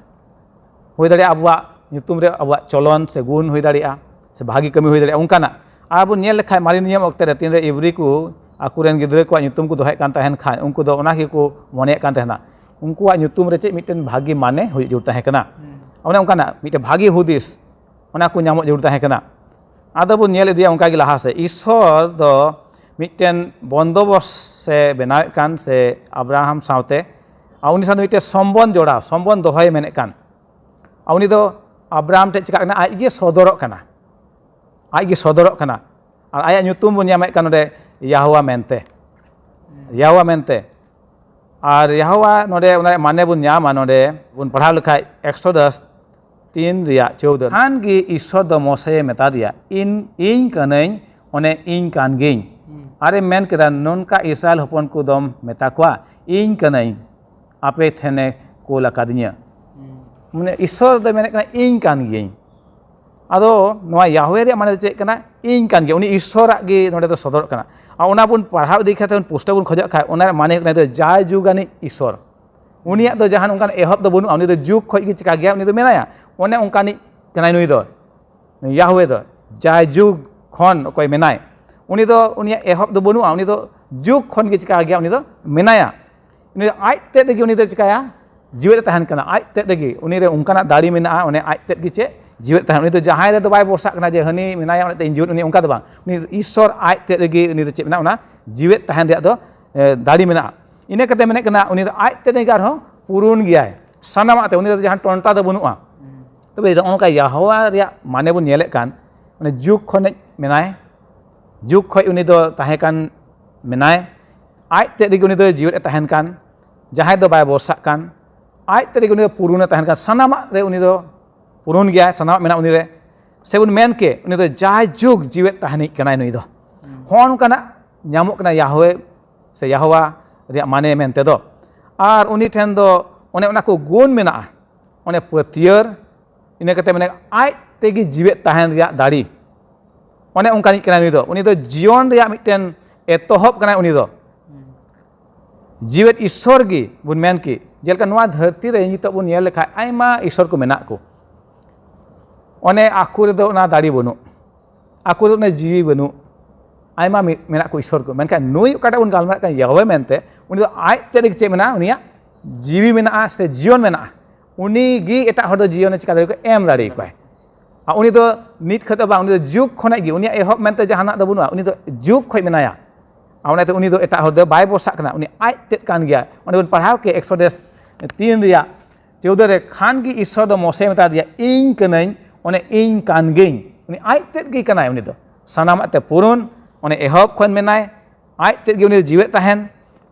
ᱦᱩᱭ ᱫᱟᱲᱮᱭᱟᱜᱼᱟ ᱟᱵᱚᱣᱟᱜ ᱧᱩᱛᱩᱢ ᱨᱮ ᱟᱵᱚᱣᱟᱜ ᱪᱚᱞᱚᱱ ᱥᱮ ᱜᱩᱱ ᱦᱩᱭ ᱫᱟᱲᱮᱭᱟᱜᱼᱟ, ᱥᱮ ᱵᱷᱟᱹᱜᱤ ᱠᱟᱹᱢᱤ ᱦᱩᱭ ᱫᱟᱲᱮᱭᱟᱜᱼᱟ, ᱚᱱᱠᱟᱱᱟᱜ᱾ ᱟᱨ ᱵᱚᱱ ᱧᱮᱞ ᱞᱮᱠᱷᱟᱡ, ᱢᱟᱨᱮ ᱱᱤᱭᱚᱢ ᱚᱠᱛᱮ ᱨᱮ ᱛᱤᱱᱨᱮ ᱤᱵᱨᱤ ᱠᱚ ᱟᱠᱚᱨᱮᱱ ᱜᱤᱫᱽᱨᱟᱹ ᱠᱚᱣᱟᱜ ᱧᱩᱛᱩᱢ ᱠᱚ ᱫᱚᱦᱚᱭᱮᱫ ᱠᱟᱱ ᱛᱟᱦᱮᱱ ᱠᱷᱟᱱ, ᱩᱱᱠᱩ ᱫᱚ ᱚᱱᱟ ᱜᱮᱠᱚ ᱢᱚᱱᱮᱭᱮᱫ ᱠᱟᱱ ᱛᱟᱦᱮᱱᱟ᱾ ᱩᱱᱠᱩᱣᱟᱜ ᱧᱩᱛᱩᱢ ᱨᱮ ᱪᱮᱫ ᱢᱤᱫᱴᱮᱱ ᱵᱷᱟᱹᱜᱤ ᱢᱟᱱᱮ ᱦᱩᱭᱩᱜ ᱡᱟᱹᱨᱩᱲ ᱛᱟᱦᱮᱸ ᱠᱟᱱᱟ᱾ ᱚᱱᱮ ᱚᱱᱠᱟᱱᱟᱜ ᱢᱤᱫᱴᱮᱱ ᱵᱷᱟᱹᱜᱤ ᱦᱩᱫᱤᱥ, ᱚᱱᱟ ᱠᱚ ᱧᱟᱢᱚᱜ ᱡᱟᱹᱨᱩᱲ ᱛᱟᱦᱮᱸ ᱠᱟᱱᱟ᱾ ᱟᱫᱚ ᱵᱚᱱ ᱧᱮᱞ ᱤᱫᱤᱭᱟ ᱚᱱᱠᱟ ᱜᱮ ᱞᱟᱦᱟ ᱥᱮᱫ᱾ ᱤᱥᱥᱚᱨ ᱫᱚ ᱢᱤᱫᱴᱮᱱ ᱵᱚᱱᱫᱚᱵᱚᱥ ᱥᱮ ᱵᱮᱱᱟᱣᱮᱫ ᱠᱟᱱ, ᱥᱮ ᱟᱵᱨᱟᱦᱟᱢ ᱥᱟᱶᱛᱮ, ᱟᱨ ᱩᱱᱤ ᱥᱟᱶᱛᱮ ᱢᱤᱫᱴᱮᱱ ᱥᱚᱢᱵᱚᱱᱫᱷ ᱡᱚᱲᱟᱣ, ᱥᱚᱢᱵᱚᱱᱫᱷ ᱫᱚᱦᱚᱭ ᱢᱮᱱᱮᱫ ᱠᱟᱱ᱾ ᱟᱨ ᱩᱱᱤ ᱫᱚ ᱟᱵᱨᱟᱦᱟᱢ ᱴᱷᱮᱱ ᱪᱤᱠᱟᱹᱜ ᱠᱟᱱᱟ? ᱟᱡ ᱜᱮ ᱥᱚᱫᱚᱨᱚᱜ ᱠᱟᱱᱟ, ᱟᱡ ᱜᱮ ᱥᱚᱫᱚᱨᱚᱜ ᱠᱟᱱᱟ᱾ ᱟᱨ ᱟᱭᱟᱜ ᱧᱩᱛᱩᱢ ᱵᱚᱱ ᱧᱟᱢᱮᱫ ᱠᱟᱱ ᱱᱚᱰᱮ, ᱭᱟᱦᱳᱣᱟ ᱢᱮᱱᱛᱮ, ᱭᱟᱦᱳᱣᱟ ᱢᱮᱱᱛᱮ᱾ ᱟᱨ ᱭᱟᱦᱳᱣᱟ ᱱᱚᱰᱮ, ᱚᱱᱟ ᱨᱮᱭᱟᱜ ᱢᱟᱱᱮ ᱵᱚᱱ ᱧᱟᱢᱟ, ᱱᱚᱰᱮ ᱵᱚᱱ ᱯᱟᱲᱦᱟᱣ ᱞᱮᱠᱷᱟᱡ ᱮᱠᱥᱚᱰᱟᱥ ᱛᱤᱱ ᱨᱮᱭᱟᱜ ᱪᱳᱣᱫᱟᱹ᱾ ᱠᱷᱟᱱ ᱜᱮ ᱤᱥᱥᱚᱨ ᱫᱚ ᱢᱚᱥᱮᱭ ᱢᱮᱛᱟ ᱫᱮᱭᱟ, "ᱤᱧ, ᱤᱧ ᱠᱟᱹᱱᱟᱹᱧ, ᱚᱱᱮ ᱤᱧ ᱠᱟᱱ ᱜᱤᱭᱟᱹᱧ᱾ ᱟᱨᱮ ᱢᱮᱱ ᱠᱮᱫᱟ, ᱱᱚᱝᱠᱟ ᱤᱥᱨᱟᱭᱮᱞ ᱦᱚᱯᱚᱱ ᱠᱚᱫᱚᱢ ᱢᱮᱛᱟ ᱠᱚᱣᱟ, 'ᱤᱧ ᱠᱟᱹᱱᱟᱹᱧ, ᱟᱯᱮ ᱴᱷᱮᱱᱮ ᱠᱳᱞ ᱟᱠᱟᱫᱤᱧᱟᱹ.'" ᱢᱟᱱᱮ ᱤᱥᱥᱚᱨ ᱫᱚᱭ ᱢᱮᱱᱮᱫ ᱠᱟᱱᱟ, "ᱤᱧ ᱠᱟᱱ ᱜᱤᱭᱟᱹᱧ᱾" ᱟᱫᱚ ᱱᱚᱣᱟ ᱭᱟᱦᱣᱮ ᱨᱮᱭᱟᱜ ᱢᱟᱱᱮ ᱫᱚ ᱪᱮᱫ ᱠᱟᱱᱟ? ᱤᱧ ᱠᱟᱱ ᱜᱮᱭᱟ᱾ ᱩᱱᱤ ᱤᱥᱥᱚᱨᱟᱜ ᱜᱮ ᱱᱚᱰᱮ ᱫᱚ ᱥᱚᱫᱚᱨᱚᱜ ᱠᱟᱱᱟ᱾ ᱟᱨ ᱚᱱᱟ ᱵᱚᱱ ᱯᱟᱲᱦᱟᱣ ᱤᱫᱤ ᱠᱷᱟᱡ ᱥᱮ ᱵᱚᱱ ᱯᱩᱥᱴᱟᱹᱣ ᱵᱚᱱ ᱠᱷᱚᱡᱚᱜ ᱠᱷᱟᱡ, ᱚᱱᱟ ᱨᱮᱭᱟᱜ ᱢᱟᱱᱮ ᱦᱩᱭᱩᱜ ᱠᱟᱱᱟ ᱫᱚ ᱡᱟᱭ ᱡᱩᱜᱽ ᱟᱹᱱᱤᱡ ᱤᱥᱥᱚᱨ᱾ ᱩᱱᱤᱭᱟᱜ ᱫᱚ ᱡᱟᱦᱟᱱ ᱚᱱᱠᱟᱱ ᱮᱦᱚᱵ ᱫᱚ ᱵᱟᱹᱱᱩᱜᱼᱟ᱾ ᱩᱱᱤ ᱫᱚ ᱡᱩᱜᱽ ᱠᱷᱚᱡ ᱜᱮ ᱪᱤᱠᱟ ᱜᱮᱭᱟ, ᱩᱱᱤ ᱫᱚ ᱢᱮᱱᱟᱭᱟ᱾ ᱚᱱᱮ ᱚᱱᱠᱟᱱᱤᱡ ᱠᱟᱱᱟᱭ ᱱᱩᱭ ᱫᱚ᱾ ᱭᱟᱦᱣᱮ ᱫᱚ ᱡᱟᱭ ᱡᱩᱜᱽ ᱠᱷᱚᱱ ᱚᱠᱚᱭ ᱢᱮᱱᱟᱭ, ᱩᱱᱤ ᱫᱚ, ᱩᱱᱤᱭᱟᱜ ᱮᱦᱚᱵ ᱫᱚ ᱵᱟᱹᱱᱩᱜᱼᱟ᱾ ᱩᱱᱤ ᱫᱚ ᱡᱩᱜᱽ ᱠᱷᱚᱱ ᱜᱮ ᱪᱤᱠᱟ ᱜᱮᱭᱟ, ᱩᱱᱤ ᱫᱚ ᱢᱮᱱᱟᱭᱟ᱾ ᱩᱱᱤ ᱫᱚ ᱟᱡ ᱛᱮᱫ ᱨᱮᱜᱮ ᱩᱱᱤ ᱫᱚ ᱪᱤᱠᱟᱭᱟ? ᱡᱤᱣᱮᱫ ᱮ ᱛᱟᱦᱮᱱ ᱠᱟᱱᱟ᱾ ᱟᱡ ᱛᱮᱫ ᱨᱮᱜᱮ ᱩᱱᱤ ᱨᱮ ᱚᱱᱠᱟᱱᱟᱜ ᱫᱟᱲᱮ ᱢᱮᱱᱟᱜᱼᱟ, ᱚᱱᱮ ᱟᱡ ᱛᱮᱫ ᱜᱮ ᱪᱮᱫ? ᱡᱤᱣᱮᱫ ᱛᱟᱦᱮᱱ᱾ ᱩᱱᱤ ᱫᱚ ᱡᱟᱦᱟᱸᱭ ᱨᱮᱫᱚ ᱵᱟᱭ ᱵᱷᱚᱨᱥᱟᱜ ᱠᱟᱱᱟ ᱡᱮ ᱦᱟᱹᱱᱤ ᱢᱮᱱᱟᱭᱟ, ᱚᱱᱟᱛᱮ ᱤᱧ ᱡᱤᱣᱮᱫ, ᱩᱱᱤ ᱚᱱᱠᱟ ᱫᱚ ᱵᱟᱝ᱾ ᱩᱱᱤ ᱤᱥᱥᱚᱨ ᱟᱡ ᱛᱮᱫ ᱨᱮᱜᱮ ᱩᱱᱤ ᱫᱚ ᱪᱮᱫ ᱢᱮᱱᱟᱜᱼᱟ? ᱚᱱᱟ ᱡᱤᱣᱮᱫ ᱛᱟᱦᱮᱱ ᱨᱮᱭᱟᱜ ᱫᱚ, ᱮ, ᱫᱟᱲᱮ ᱢᱮᱱᱟᱜᱼᱟ᱾ ᱤᱱᱟᱹ ᱠᱟᱛᱮ ᱢᱮᱱᱮᱫ ᱠᱟᱱᱟ, ᱩᱱᱤ ᱫᱚ ᱟᱡ ᱛᱮᱫ ᱨᱮᱜᱮ ᱟᱨᱦᱚᱸ ᱯᱩᱨᱩᱱ ᱜᱮᱭᱟᱭ ᱥᱟᱱᱟᱢᱟᱜ ᱛᱮ᱾ ᱩᱱᱤ ᱨᱮᱫᱚ ᱡᱟᱦᱟᱱ ᱴᱚᱱᱴᱟ ᱫᱚ ᱵᱟᱹᱱᱩᱜᱼᱟ᱾ ᱛᱚᱵᱮ ᱱᱚᱜᱼᱚ ᱱᱚᱝᱠᱟ ᱭᱟᱦᱳᱣᱟ ᱨᱮᱭᱟᱜ ᱢᱟᱱᱮ ᱵᱚᱱ ᱧᱮᱞᱮᱫ ᱠᱟᱱ, ᱢᱟᱱᱮ ᱡᱩᱜᱽ ᱠᱷᱚᱱᱮᱡ ᱢᱮᱱᱟᱭ, ᱡᱩᱜᱽ ᱠᱷᱚᱡ ᱩᱱᱤ ᱫᱚ ᱛᱟᱦᱮᱸ ᱠᱟᱱ ᱢᱮᱱᱟᱭ, ᱟᱡ ᱛᱮᱫ ᱨᱮᱜᱮ ᱩᱱᱤ ᱫᱚ ᱡᱤᱣᱮᱫ ᱮ ᱛᱟᱦᱮᱱ ᱠᱟᱱ, ᱡᱟᱦᱟᱸᱭ ᱫᱚ ᱵᱟᱭ ᱵᱚᱨᱥᱟᱜ ᱠᱟᱱ, ᱟᱡ ᱛᱮᱫ ᱨᱮᱜᱮ ᱩᱱᱤ ᱫᱚ ᱯᱩᱨᱩᱱ ᱮ ᱛᱟᱦᱮᱱ ᱠᱟᱱ, ᱥᱟᱱᱟᱢᱟᱜ ᱨᱮ ᱩᱱᱤ ᱫᱚ ᱯᱩᱨᱩᱱ ᱜᱮᱭᱟᱭ, ᱥᱟᱱᱟᱢᱟᱜ ᱢᱮᱱᱟᱜ ᱩᱱᱤ ᱨᱮ᱾ ᱥᱮ ᱵᱚᱱ ᱢᱮᱱ ᱠᱮ, ᱩᱱᱤ ᱫᱚ ᱡᱟᱭ ᱡᱩᱜᱽ ᱡᱤᱣᱮᱫ ᱛᱟᱦᱮᱱᱤᱡ ᱠᱟᱱᱟᱭ ᱱᱩᱭ ᱫᱚ᱾ ᱦᱚᱸ, ᱱᱚᱝᱠᱟᱱᱟᱜ ᱧᱟᱢᱚᱜ ᱠᱟᱱᱟ ᱭᱟᱦᱣᱮ ᱥᱮ ᱭᱟᱦᱳᱣᱟ ᱨᱮᱭᱟᱜ ᱢᱟᱱᱮ ᱢᱮᱱᱛᱮ ᱫᱚ᱾ ᱟᱨ ᱩᱱᱤ ᱴᱷᱮᱱ ᱫᱚ ᱚᱱᱮ ᱚᱱᱟ ᱠᱚ ᱜᱩᱱ ᱢᱮᱱᱟᱜᱼᱟ, ᱚᱱᱮ ᱯᱟᱹᱛᱭᱟᱹᱨ, ᱤᱱᱟᱹ ᱠᱟᱛᱮ ᱢᱟᱱᱮ ᱟᱡ ᱛᱮᱜᱮ ᱡᱤᱣᱮᱫ ᱛᱟᱦᱮᱱ ᱨᱮᱭᱟᱜ ᱫᱟᱲᱮ᱾ ᱚᱱᱮ ᱚᱱᱠᱟᱱᱤᱡ ᱠᱟᱱᱟᱭ ᱱᱩᱭ ᱫᱚ᱾ ᱩᱱᱤ ᱫᱚ ᱡᱤᱭᱚᱱ ᱨᱮᱭᱟᱜ ᱢᱤᱫᱴᱮᱱ ᱮᱛᱚᱦᱚᱵ ᱠᱟᱱᱟᱭ ᱩᱱᱤ ᱫᱚ᱾ ᱡᱤᱣᱮᱫ ᱤᱥᱥᱚᱨ ᱜᱮ ᱵᱚᱱ ᱢᱮᱱ ᱠᱮ᱾ ᱡᱮᱞᱮᱠᱟ ᱱᱚᱣᱟ ᱫᱷᱟᱹᱨᱛᱤ ᱨᱮ ᱱᱤᱛᱚᱜ ᱵᱚᱱ ᱧᱮᱞ ᱞᱮᱠᱷᱟᱡ ᱟᱭᱢᱟ ᱤᱥᱥᱚᱨ ᱠᱚ ᱢᱮᱱᱟᱜ ᱠᱚ᱾ ᱚᱱᱮ ᱟᱠᱚ ᱨᱮᱫᱚ ᱚᱱᱟ ᱫᱟᱲᱮ ᱵᱟᱹᱱᱩᱜ, ᱟᱠᱚ ᱨᱮᱫᱚ ᱚᱱᱟ ᱡᱤᱣᱤ ᱵᱟᱹᱱᱩᱜ, ᱟᱭᱢᱟ ᱢᱤ- ᱢᱮᱱᱟᱜ ᱠᱚ ᱤᱥᱥᱚᱨ ᱠᱚ, ᱢᱮᱱᱠᱷᱟᱱ ᱱᱩᱭ ᱚᱠᱟᱴᱟᱜ ᱵᱚᱱ ᱜᱟᱞᱢᱟᱨᱟᱜ ᱠᱟᱱ ᱭᱟᱦᱣᱮ ᱢᱮᱱᱛᱮ, ᱩᱱᱤ ᱫᱚ ᱟᱡ ᱛᱮᱫ ᱨᱮᱜᱮ ᱪᱮᱫ ᱢᱮᱱᱟᱜᱼᱟ? ᱩᱱᱤᱭᱟᱜ ᱡᱤᱣᱤ ᱢᱮᱱᱟᱜᱼᱟ ᱥᱮ ᱡᱤᱭᱚᱱ ᱢᱮᱱᱟᱜᱼᱟ᱾ ᱩᱱᱤ ᱜᱮ ᱮᱴᱟᱜ ᱦᱚᱲ ᱫᱚ ᱡᱤᱭᱚᱱᱮ ᱪᱤᱠᱟ ᱫᱟᱲᱮᱭᱟᱠᱚᱣᱟ? ᱮᱢ ᱫᱟᱲᱮᱭᱟᱠᱚᱣᱟᱭ᱾ ᱟᱨ ᱩᱱᱤ ᱫᱚ ᱱᱤᱛ ᱠᱷᱚᱱ ᱫᱚ ᱵᱟᱝ, ᱩᱱᱤ ᱫᱚ ᱡᱩᱜᱽ ᱠᱷᱚᱱᱟᱜ ᱜᱮ, ᱩᱱᱤᱭᱟᱜ ᱮᱦᱚᱵ ᱢᱮᱱᱛᱮ ᱡᱟᱦᱟᱱᱟᱜ ᱫᱚ ᱵᱟᱹᱱᱩᱜᱼᱟ, ᱩᱱᱤ ᱫᱚ ᱡᱩᱜᱽ ᱠᱷᱚᱱ ᱢᱮᱱᱟᱭᱟ᱾ ᱟᱨ ᱚᱱᱟᱛᱮ ᱩᱱᱤ ᱫᱚ ᱮᱴᱟᱜ ᱦᱚᱲ ᱫᱚ ᱵᱟᱭ ᱵᱷᱚᱨᱥᱟᱜ ᱠᱟᱱᱟ, ᱩᱱᱤ ᱟᱡ ᱛᱮᱫ ᱠᱟᱱ ᱜᱮᱭᱟ᱾ ᱚᱸᱰᱮ ᱵᱚᱱ ᱯᱟᱲᱦᱟᱣ ᱠᱮᱫ ᱮᱠᱥᱚᱰᱮᱥ ᱛᱤᱱ ᱨᱮᱭᱟᱜ ᱪᱳᱣᱫᱚ ᱨᱮ, ᱠᱷᱟᱱ ᱜᱮ ᱤᱥᱥᱚᱨ ᱫᱚ ᱢᱚᱥᱮ ᱢᱮᱛᱟ ᱫᱮᱭᱟ, "ᱤᱧ ᱠᱟᱹᱱᱟᱹᱧ, ᱚᱱᱮ ᱤᱧ ᱠᱟᱱ ᱜᱤᱧ᱾" ᱩᱱᱤ ᱟᱡ ᱛᱮᱫ ᱜᱮ ᱠᱟᱱᱟᱭ, ᱩᱱᱤ ᱫᱚ ᱥᱟᱱᱟᱢᱟᱜ ᱛᱮ ᱯᱩᱨᱩᱱ, ᱚᱱᱮ ᱮᱦᱚᱵ ᱠᱷᱚᱱ ᱢᱮᱱᱟᱭ, ᱟᱡ ᱛᱮᱫ ᱜᱮ ᱩᱱᱤ ᱫᱚ ᱡᱤᱣᱮᱫ ᱛᱟᱦᱮᱱ,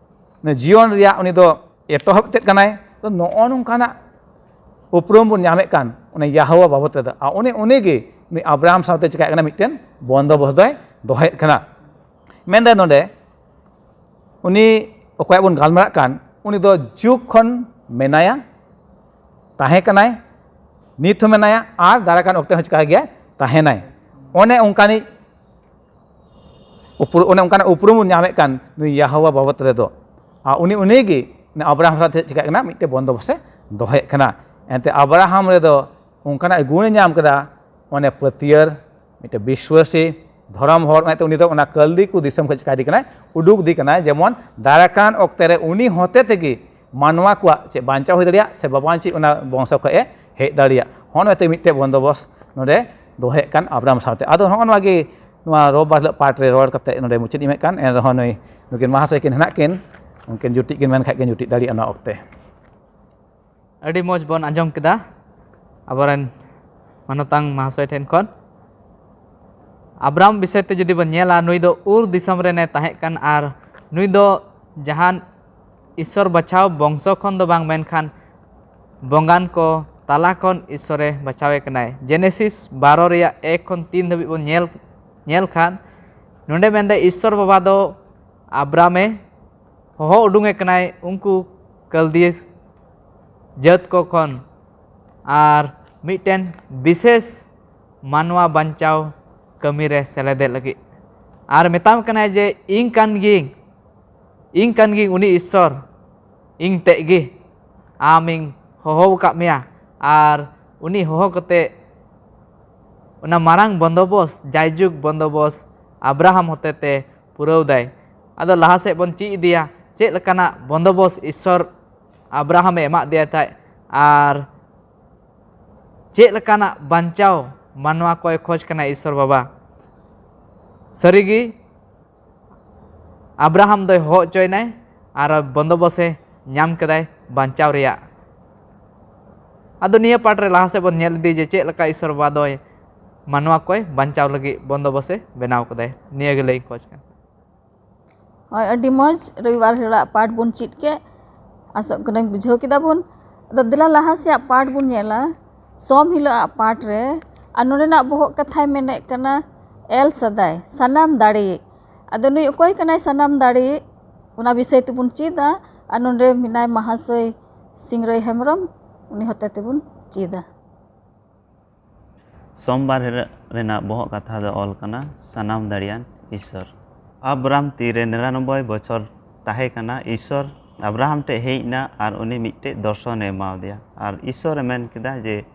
ᱩᱱᱤ ᱡᱤᱭᱚᱱ ᱨᱮᱭᱟᱜ ᱩᱱᱤ ᱫᱚ ᱮᱛᱚᱦᱚᱵ ᱛᱮᱫ ᱠᱟᱱᱟᱭ᱾ ᱛᱚ, ᱱᱚᱜᱼᱚ ᱱᱚᱝᱠᱟᱱᱟᱜ ᱩᱯᱨᱩᱢ ᱵᱚᱱ ᱧᱟᱢᱮᱫ ᱠᱟᱱ ᱚᱱᱮ ᱭᱟᱦᱳᱣᱟ ᱵᱟᱵᱚᱫ ᱨᱮᱫᱚ, ᱟᱨ ᱚᱱᱮ ᱩᱱᱤ ᱜᱮ ᱩᱱᱤ ᱟᱵᱨᱟᱦᱟᱢ ᱥᱟᱶᱛᱮ ᱪᱤᱠᱟᱹᱜ ᱠᱟᱱᱟ? ᱢᱤᱫᱴᱮᱱ ᱵᱚᱱᱫᱚᱵᱚᱥ ᱫᱚᱭ ᱫᱚᱦᱚᱭᱮᱫ ᱠᱟᱱᱟ᱾ ᱢᱮᱱᱫᱟᱭ ᱱᱚᱰᱮ, ᱩᱱᱤ ᱚᱠᱚᱭᱟᱜ ᱵᱚᱱ ᱜᱟᱞᱢᱟᱨᱟᱜ ᱠᱟᱱ, ᱩᱱᱤ ᱫᱚ ᱡᱩᱜᱽ ᱠᱷᱚᱱ ᱢᱮᱱᱟᱭᱟ, ᱛᱟᱦᱮᱸ ᱠᱟᱱᱟᱭ, ᱱᱤᱛ ᱦᱚᱸ ᱢᱮᱱᱟᱭᱟ, ᱟᱨ ᱫᱟᱨᱟᱭ ᱠᱟᱱ ᱚᱠᱛᱮ ᱦᱚᱸ ᱪᱤᱠᱟ ᱜᱮᱭᱟ? ᱛᱟᱦᱮᱱᱟᱭ᱾ ᱚᱱᱮ ᱚᱱᱠᱟᱱᱤᱡ ᱩᱯᱨᱩ-, ᱚᱱᱮ ᱚᱱᱠᱟᱱᱟᱜ ᱩᱯᱨᱩᱢ ᱵᱚᱱ ᱧᱟᱢᱮᱫ ᱠᱟᱱ ᱱᱩᱭ ᱭᱟᱦᱳᱣᱟ ᱵᱟᱵᱚᱫ ᱨᱮᱫᱚ᱾ ᱟᱨ ᱩᱱᱤ, ᱩᱱᱤ ᱜᱮ ᱩᱱᱤ ᱟᱵᱨᱟᱦᱟᱢ ᱥᱟᱶᱛᱮ ᱪᱤᱠᱟᱹᱜ ᱠᱟᱱᱟ? ᱢᱤᱫᱴᱮᱱ ᱵᱚᱱᱫᱳᱵᱚᱥᱛ ᱮ ᱫᱚᱦᱚᱭᱮᱫ ᱠᱟᱱᱟ᱾ ᱮᱱᱛᱮ ᱟᱵᱨᱟᱦᱟᱢ ᱨᱮᱫᱚ ᱚᱱᱠᱟᱱᱟᱜ ᱜᱩᱱᱮ ᱧᱟᱢ ᱠᱮᱫᱟ, ᱚᱱᱮ ᱯᱟᱹᱛᱭᱟᱹᱨ, ᱢᱤᱫᱴᱮᱱ ᱵᱤᱥᱣᱟᱹᱥᱤ, ᱫᱷᱚᱨᱚᱢ ᱦᱚᱲ᱾ ᱚᱱᱟᱛᱮ ᱩᱱᱤ ᱫᱚ ᱚᱱᱟ ᱠᱟᱹᱞᱫᱤ ᱠᱚ ᱫᱤᱥᱚᱢ ᱠᱷᱚᱱ ᱪᱤᱠᱟ ᱤᱫᱤ ᱠᱟᱱᱟᱭ? ᱩᱰᱩᱠ ᱤᱫᱤ ᱠᱟᱱᱟᱭ, ᱡᱮᱢᱚᱱ ᱫᱟᱨᱟᱭ ᱠᱟᱱ ᱚᱠᱛᱮ ᱨᱮ ᱩᱱᱤ ᱦᱚᱛᱮ ᱛᱮᱜᱮ ᱢᱟᱱᱣᱟ ᱠᱚᱣᱟᱜ ᱪᱮᱫ ᱵᱟᱧᱪᱟᱣ ᱦᱩᱭ ᱫᱟᱲᱮᱭᱟᱜ, ᱥᱮ ᱵᱟᱵᱟᱱᱪᱤ ᱚᱱᱟ ᱵᱚᱝᱥᱚ ᱠᱷᱚᱱ ᱮ ᱦᱮᱡ ᱫᱟᱲᱮᱭᱟᱜ᱾ ᱦᱚᱸ ᱱᱚᱛᱮ ᱢᱤᱫᱴᱮᱡ ᱵᱚᱱᱫᱳᱵᱚᱥᱛ ᱱᱚᱰᱮ ᱫᱚᱦᱚᱭᱮᱫ ᱠᱟᱱ ᱟᱵᱨᱟᱢ ᱥᱟᱶᱛᱮ᱾ ᱟᱫᱚ ᱱᱚᱜᱼᱚ ᱱᱚᱣᱟ ᱜᱮ ᱱᱚᱣᱟ ᱨᱳᱵᱵᱟᱨ ᱦᱤᱞᱳᱜ ᱯᱟᱴ ᱨᱮ ᱨᱚᱲ ᱠᱟᱛᱮ ᱱᱚᱰᱮ ᱢᱩᱪᱟᱹᱫ ᱤᱧ ᱢᱮᱱ ᱠᱟᱱ, ᱮᱱ ᱨᱮᱦᱚᱸ ᱱᱩᱭ, ᱱᱩᱠᱤᱱ ᱢᱟᱦᱟᱥᱚᱭ ᱠᱤᱱ ᱦᱮᱱᱟᱜ ᱠᱤᱱ, ᱩᱱᱠᱤᱱ ᱡᱩᱴᱤᱡ ᱠᱤᱱ ᱢᱮᱱ ᱠᱷᱟᱡ ᱠᱤᱱ ᱡᱩᱴᱤᱡ ᱫᱟᱲᱮᱭᱟᱜᱼᱟ ᱚᱱᱟ ᱚᱠᱛᱮ᱾ ᱟᱹᱰᱤ ᱢᱚᱡᱽ ᱵᱚᱱ ᱟᱸᱡᱚᱢ ᱠᱮᱫᱟ ᱟᱵᱚᱨᱮᱱ ᱢᱟᱱᱚᱛᱟᱝ ᱢᱟᱦᱟᱥᱚᱭ ᱴᱷᱮᱱ ᱠᱷᱚᱱ᱾ ᱟᱵᱨᱟᱢ ᱵᱤᱥᱚᱭ ᱛᱮ ᱡᱩᱫᱤ ᱵᱚᱱ ᱧᱮᱞᱟ, ᱱᱩᱭ ᱫᱚ ᱩᱨ ᱫᱤᱥᱚᱢ ᱨᱮᱱᱮ ᱛᱟᱦᱮᱸ ᱠᱟᱱ ᱟᱨ ᱱᱩᱭ ᱫᱚ ᱡᱟᱦᱟᱱ ᱤᱥᱥᱚᱨ ᱵᱟᱪᱷᱟᱣ ᱵᱚᱝᱥᱚ ᱠᱷᱚᱱ ᱫᱚ ᱵᱟᱝ, ᱢᱮᱱᱠᱷᱟᱱ ᱵᱚᱸᱜᱟᱱ ᱠᱚ ᱛᱟᱞᱟ ᱠᱷᱚᱱ ᱤᱥᱥᱚᱨᱮ ᱵᱟᱪᱷᱟᱣᱮ ᱠᱟᱱᱟᱭ᱾ ᱡᱮᱱᱮᱥᱤᱥ ᱵᱟᱨᱚ ᱨᱮᱭᱟᱜ ᱮᱠ ᱠᱷᱚᱱ ᱛᱤᱱ ᱫᱷᱟᱹᱵᱤᱡ ᱵᱚᱱ ᱧᱮᱞ, ᱧᱮᱞ ᱠᱷᱟᱱ, ᱱᱚᱰᱮ ᱢᱮᱱᱫᱟᱭ, ᱤᱥᱥᱚᱨ ᱵᱟᱵᱟ ᱫᱚ ᱟᱵᱨᱟᱢᱮ ᱦᱚᱦᱚ ᱩᱰᱩᱝᱮ ᱠᱟᱱᱟᱭ ᱩᱱᱠᱩ ᱠᱟᱞᱫᱤᱭ ᱡᱟᱹᱛ ᱠᱚ ᱠᱷᱚᱱ ᱟᱨ ᱢᱤᱫᱴᱮᱱ ᱵᱤᱥᱮᱥ ᱢᱟᱱᱣᱟ ᱵᱟᱧᱪᱟᱣ ᱠᱟᱹᱢᱤᱨᱮ ᱥᱮᱞᱮᱫᱮ ᱞᱟᱹᱜᱤᱫ᱾ ᱟᱨ ᱢᱮᱛᱟᱢ ᱠᱟᱱᱟᱭ ᱡᱮ, "ᱤᱧ ᱠᱟᱱ ᱜᱤᱭᱟᱹᱧ, ᱤᱧ ᱠᱟᱱ ᱜᱤᱭᱟᱹᱧ ᱩᱱᱤ ᱤᱥᱥᱚᱨ, ᱤᱧ ᱛᱮᱫ ᱜᱮ ᱟᱢᱤᱧ ᱦᱚᱦᱚ ᱟᱠᱟᱫ ᱢᱮᱭᱟ ᱟᱨ ᱩᱱᱤ ᱦᱚᱦᱚ ᱠᱟᱛᱮ ᱚᱱᱟ ᱢᱟᱨᱟᱝ ᱵᱚᱱᱫᱚᱵᱚᱥ, ᱡᱟᱭᱡᱩᱜᱽ ᱵᱚᱱᱫᱚᱵᱚᱥ ᱟᱵᱨᱟᱦᱟᱢ ᱦᱚᱛᱮᱛᱮ ᱯᱩᱨᱟᱹᱣ ᱫᱟᱭ᱾ ᱟᱫᱚ ᱞᱟᱦᱟ ᱥᱮᱫ ᱵᱚᱱ ᱪᱮᱫ ᱤᱫᱤᱭᱟ ᱪᱮᱫ ᱞᱮᱠᱟᱱᱟᱜ ᱵᱚᱱᱫᱚᱵᱚᱥ ᱤᱥᱥᱚᱨ ᱟᱵᱨᱟᱦᱟᱢᱮ ᱮᱢᱟᱫ ᱫᱮᱭᱟ ᱛᱟᱦᱮᱸᱫ, ᱟᱨ ᱪᱮᱫ ᱞᱮᱠᱟᱱᱟᱜ ᱵᱟᱧᱪᱟᱣ ᱢᱟᱱᱣᱟ ᱠᱚᱭ ᱠᱷᱚᱡᱽ ᱠᱟᱱᱟ ᱤᱥᱥᱚᱨ ᱵᱟᱵᱟ᱾ ᱥᱟᱹᱨᱤᱜᱮ ᱟᱵᱨᱟᱦᱟᱢ ᱫᱚᱭ ᱦᱚᱦᱚ ᱦᱚᱪᱚᱭᱮᱱᱟᱭ ᱟᱨ ᱵᱚᱱᱫᱚᱵᱚᱥᱮ ᱧᱟᱢ ᱠᱮᱫᱟᱭ ᱵᱟᱧᱪᱟᱣ ᱨᱮᱭᱟᱜ᱾ ᱟᱫᱚ ᱱᱤᱭᱟᱹ ᱯᱟᱴ ᱨᱮ ᱞᱟᱦᱟ ᱥᱮᱫ ᱵᱚᱱ ᱧᱮᱞ ᱤᱫᱤ ᱡᱮ ᱪᱮᱫ ᱞᱮᱠᱟ ᱤᱥᱥᱚᱨ ᱵᱟᱵᱟ ᱫᱚᱭ ᱢᱟᱱᱣᱟ ᱠᱚᱭ ᱵᱟᱧᱪᱟᱣ ᱞᱟᱹᱜᱤᱫ ᱵᱚᱱᱫᱚᱵᱚᱥᱮ ᱵᱮᱱᱟᱣ ᱠᱮᱫᱟᱭ᱾ ᱱᱤᱭᱟᱹ ᱜᱮ ᱞᱟᱹᱭ ᱠᱷᱚᱡᱽ ᱠᱟᱱᱟ᱾ ᱦᱳᱭ, ᱟᱹᱰᱤ ᱢᱚᱡᱽ ᱨᱚᱵᱤᱵᱟᱨ ᱦᱤᱞᱳᱜ ᱯᱟᱴ ᱵᱚᱱ ᱪᱮᱫ ᱠᱮᱫ᱾ ᱟᱥᱚᱜ ᱠᱟᱹᱱᱟᱹᱧ ᱵᱩᱡᱷᱟᱹᱣ ᱠᱮᱫᱟ ᱵᱚᱱ᱾ ᱟᱫᱚ ᱫᱮᱞᱟ ᱞᱟᱦᱟ ᱥᱮᱭᱟᱜ ᱯᱟᱴ ᱵᱚᱱ ᱧᱮᱞᱟ, ᱥᱚᱢ ᱦᱤᱞᱳᱜ ᱟᱜ ᱯᱟᱴ ᱨᱮ᱾ ᱟᱨ ᱱᱚᱰᱮᱱᱟᱜ ᱵᱚᱦᱚᱜ ᱠᱟᱛᱷᱟᱭ ᱢᱮᱱᱮᱫ ᱠᱟᱱᱟ ᱮᱞ ᱥᱟᱫᱟᱭ, ᱥᱟᱱᱟᱢ ᱫᱟᱲᱮ᱾ ᱟᱫᱚ ᱱᱩᱭ ᱚᱠᱚᱭ ᱠᱟᱱᱟᱭ ᱥᱟᱱᱟᱢ ᱫᱟᱲᱮ, ᱚᱱᱟ ᱵᱤᱥᱚᱭ ᱛᱮᱵᱚᱱ ᱪᱮᱫᱟ᱾ ᱟᱨ ᱱᱚᱰᱮ ᱢᱮᱱᱟᱭ ᱢᱟᱦᱟᱥᱚᱭ ᱥᱤᱝᱨᱟᱹᱭ ᱦᱮᱢᱵᱨᱚᱢ, ᱩᱱᱤ ᱦᱚᱛᱮ ᱛᱮᱵᱚᱱ ᱪᱮᱫᱟ᱾ ᱥᱳᱢᱵᱟᱨ ᱨᱮᱱᱟᱜ ᱵᱚᱦᱚᱜ ᱠᱟᱛᱷᱟ ᱫᱚ ᱚᱞ ᱠᱟᱱᱟ ᱥᱟᱱᱟᱢ ᱫᱟᱲᱮᱭᱟᱱ ᱤᱥᱥᱚᱨ᱾ ᱟᱵᱨᱟᱢ ᱛᱤᱨᱮ ᱱᱤᱨᱟᱱᱚᱵᱵᱳᱭ ᱵᱚᱪᱷᱚᱨ ᱛᱟᱦᱮᱸ ᱠᱟᱱᱟ, ᱤᱥᱥᱚᱨ ᱟᱵᱨᱟᱦᱟᱢ ᱴᱷᱮᱱ ᱦᱮᱡ ᱮᱱᱟ ᱟᱨ ᱩᱱᱤ ᱢᱤᱫᱴᱮᱡ ᱫᱚᱨᱥᱚᱱᱮ ᱮᱢᱟᱣᱟᱫᱮᱭᱟ᱾ ᱟᱨ ᱤᱥᱥᱚᱨᱮ ᱢᱮᱱ ᱠᱮᱫᱟ ᱡᱮ,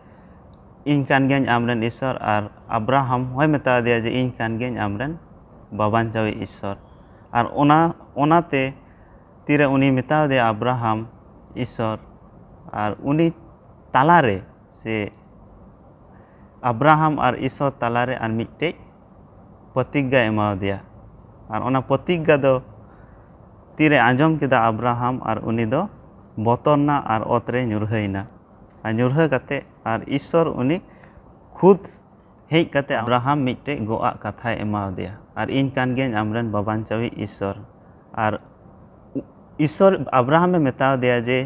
"ᱤᱧ ᱠᱟᱱ ᱜᱤᱭᱟᱹᱧ ᱟᱢᱨᱮᱱ ᱤᱥᱥᱚᱨ", ᱟᱨ ᱟᱵᱨᱟᱦᱟᱢ ᱦᱚᱸᱭ ᱢᱮᱛᱟᱣᱟᱫᱮᱭᱟ ᱡᱮ, "ᱤᱧ ᱠᱟᱱ ᱜᱤᱭᱟᱹᱧ ᱟᱢᱨᱮᱱ ᱵᱟᱵᱟᱧᱪᱟᱣᱤᱡ ᱤᱥᱥᱚᱨ᱾" ᱟᱨ ᱚᱱᱟ ᱚᱱᱟᱛᱮ ᱛᱤᱨᱮ ᱩᱱᱤ ᱢᱮᱛᱟᱣᱟᱫᱮᱭᱟ ᱟᱵᱨᱟᱦᱟᱢ ᱤᱥᱥᱚᱨ, ᱟᱨ ᱩᱱᱤ ᱛᱟᱞᱟᱨᱮ ᱥᱮ ᱟᱵᱨᱟᱦᱟᱢ ᱟᱨ ᱤᱥᱥᱚᱨ ᱛᱟᱞᱟᱨᱮ ᱟᱨ ᱢᱤᱫᱴᱮᱡ ᱯᱨᱚᱛᱤᱜᱽᱜᱟ ᱮᱢᱟᱣᱟᱫᱮᱭᱟ᱾ ᱟᱨ ᱚᱱᱟ ᱯᱨᱚᱛᱤᱜᱽᱜᱟ ᱫᱚ ᱛᱤᱨᱮ ᱟᱸᱡᱚᱢ ᱠᱮᱫᱟ ᱟᱵᱨᱟᱦᱟᱢ, ᱟᱨ ᱩᱱᱤ ᱫᱚ ᱵᱚᱛᱚᱨ ᱮᱱᱟ ᱟᱨ ᱚᱛ ᱨᱮ ᱧᱩᱨᱦᱟᱹᱭᱮᱱᱟ᱾ ᱟᱨ ᱧᱩᱨᱦᱟᱹ ᱠᱟᱛᱮ ᱟᱨ ᱤᱥᱥᱚᱨ ᱩᱱᱤ ᱠᱷᱩᱫ ᱦᱮᱡ ᱠᱟᱛᱮ ᱟᱵᱨᱟᱦᱟᱢ ᱢᱤᱫᱴᱮᱡ ᱜᱚᱜ ᱟᱜ ᱠᱟᱛᱷᱟᱭ ᱮᱢᱟᱣᱟᱫᱮᱭᱟ, "ᱟᱨ ᱤᱧ ᱠᱟᱱ ᱜᱤᱭᱟᱹᱧ ᱟᱢᱨᱮᱱ ᱵᱟᱵᱟᱧᱪᱟᱣᱤᱡ ᱤᱥᱥᱚᱨ᱾" ᱟᱨ ᱤᱥᱥᱚᱨ ᱟᱵᱨᱟᱦᱟᱢᱮ ᱢᱮᱛᱟᱣᱟᱫᱮᱭᱟ ᱡᱮ,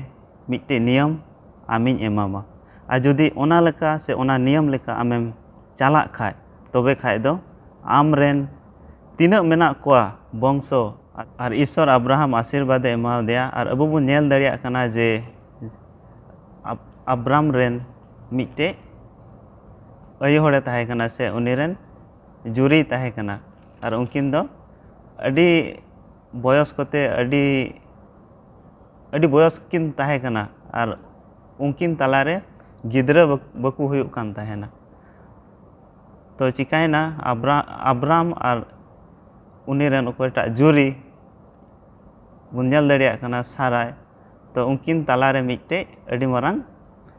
"ᱢᱤᱫᱴᱮᱡ ᱱᱤᱭᱚᱢ ᱟᱢᱤᱧ ᱮᱢᱟᱢᱟ, ᱟᱨ ᱡᱩᱫᱤ ᱚᱱᱟ ᱞᱮᱠᱟ ᱥᱮ ᱚᱱᱟ ᱱᱤᱭᱚᱢ ᱞᱮᱠᱟ ᱟᱢᱮᱢ ᱪᱟᱞᱟᱜ ᱠᱷᱟᱡ, ᱛᱚᱵᱮ ᱠᱷᱟᱡ ᱫᱚ ᱟᱢᱨᱮᱱ ᱛᱤᱱᱟᱹᱜ ᱢᱮᱱᱟᱜ ᱠᱚᱣᱟ ᱵᱚᱝᱥᱚ", ᱟᱨ ᱤᱥᱥᱚᱨ ᱟᱵᱨᱟᱦᱟᱢ ᱟᱥᱤᱨᱵᱟᱫᱮ ᱮᱢᱟᱣᱟᱫᱮᱭᱟ᱾ ᱟᱨ ᱟᱵᱚ ᱵᱚᱱ ᱧᱮᱞ ᱫᱟᱲᱮᱭᱟᱜ ᱠᱟᱱᱟ ᱡᱮ ᱟᱵ- ᱟᱵᱨᱟᱢ ᱨᱮᱱ ᱢᱤᱫᱴᱮᱡ ᱟᱭᱳ ᱦᱚᱲᱮ ᱛᱟᱦᱮᱸ ᱠᱟᱱᱟ ᱥᱮ ᱩᱱᱤ ᱨᱮᱱ ᱡᱩᱨᱤᱭ ᱛᱟᱦᱮᱸ ᱠᱟᱱᱟ᱾ ᱟᱨ ᱩᱱᱠᱤᱱ ᱫᱚ ᱟᱹᱰᱤ ᱵᱚᱭᱚᱥ ᱠᱚᱛᱮ ᱟᱹᱰᱤ ᱟᱹᱰᱤ ᱵᱚᱭᱚᱥ ᱠᱤᱱ ᱛᱟᱦᱮᱸ ᱠᱟᱱᱟ᱾ ᱟᱨ ᱩᱱᱠᱤᱱ ᱛᱟᱞᱟᱨᱮ ᱜᱤᱫᱽᱨᱟᱹ ᱵᱟᱠ- ᱵᱟᱠᱚ ᱦᱩᱭᱩᱜ ᱠᱟᱱ ᱛᱟᱦᱮᱱᱟ᱾ ᱛᱚ ᱪᱤᱠᱟᱭᱮᱱᱟ, ᱟᱵᱨᱟ ᱟᱵᱨᱟᱢ ᱟᱨ ᱩᱱᱤ ᱨᱮᱱ ᱚᱠᱚᱭᱴᱟᱜ ᱡᱩᱨᱤ ᱵᱚᱱ ᱧᱮᱞ ᱫᱟᱲᱮᱭᱟᱜ ᱠᱟᱱᱟ, ᱥᱟᱨᱟᱭ, ᱛᱚ ᱩᱱᱠᱤᱱ ᱛᱟᱞᱟᱨᱮ ᱢᱤᱫᱴᱮᱡ ᱟᱹᱰᱤ ᱢᱟᱨᱟᱝ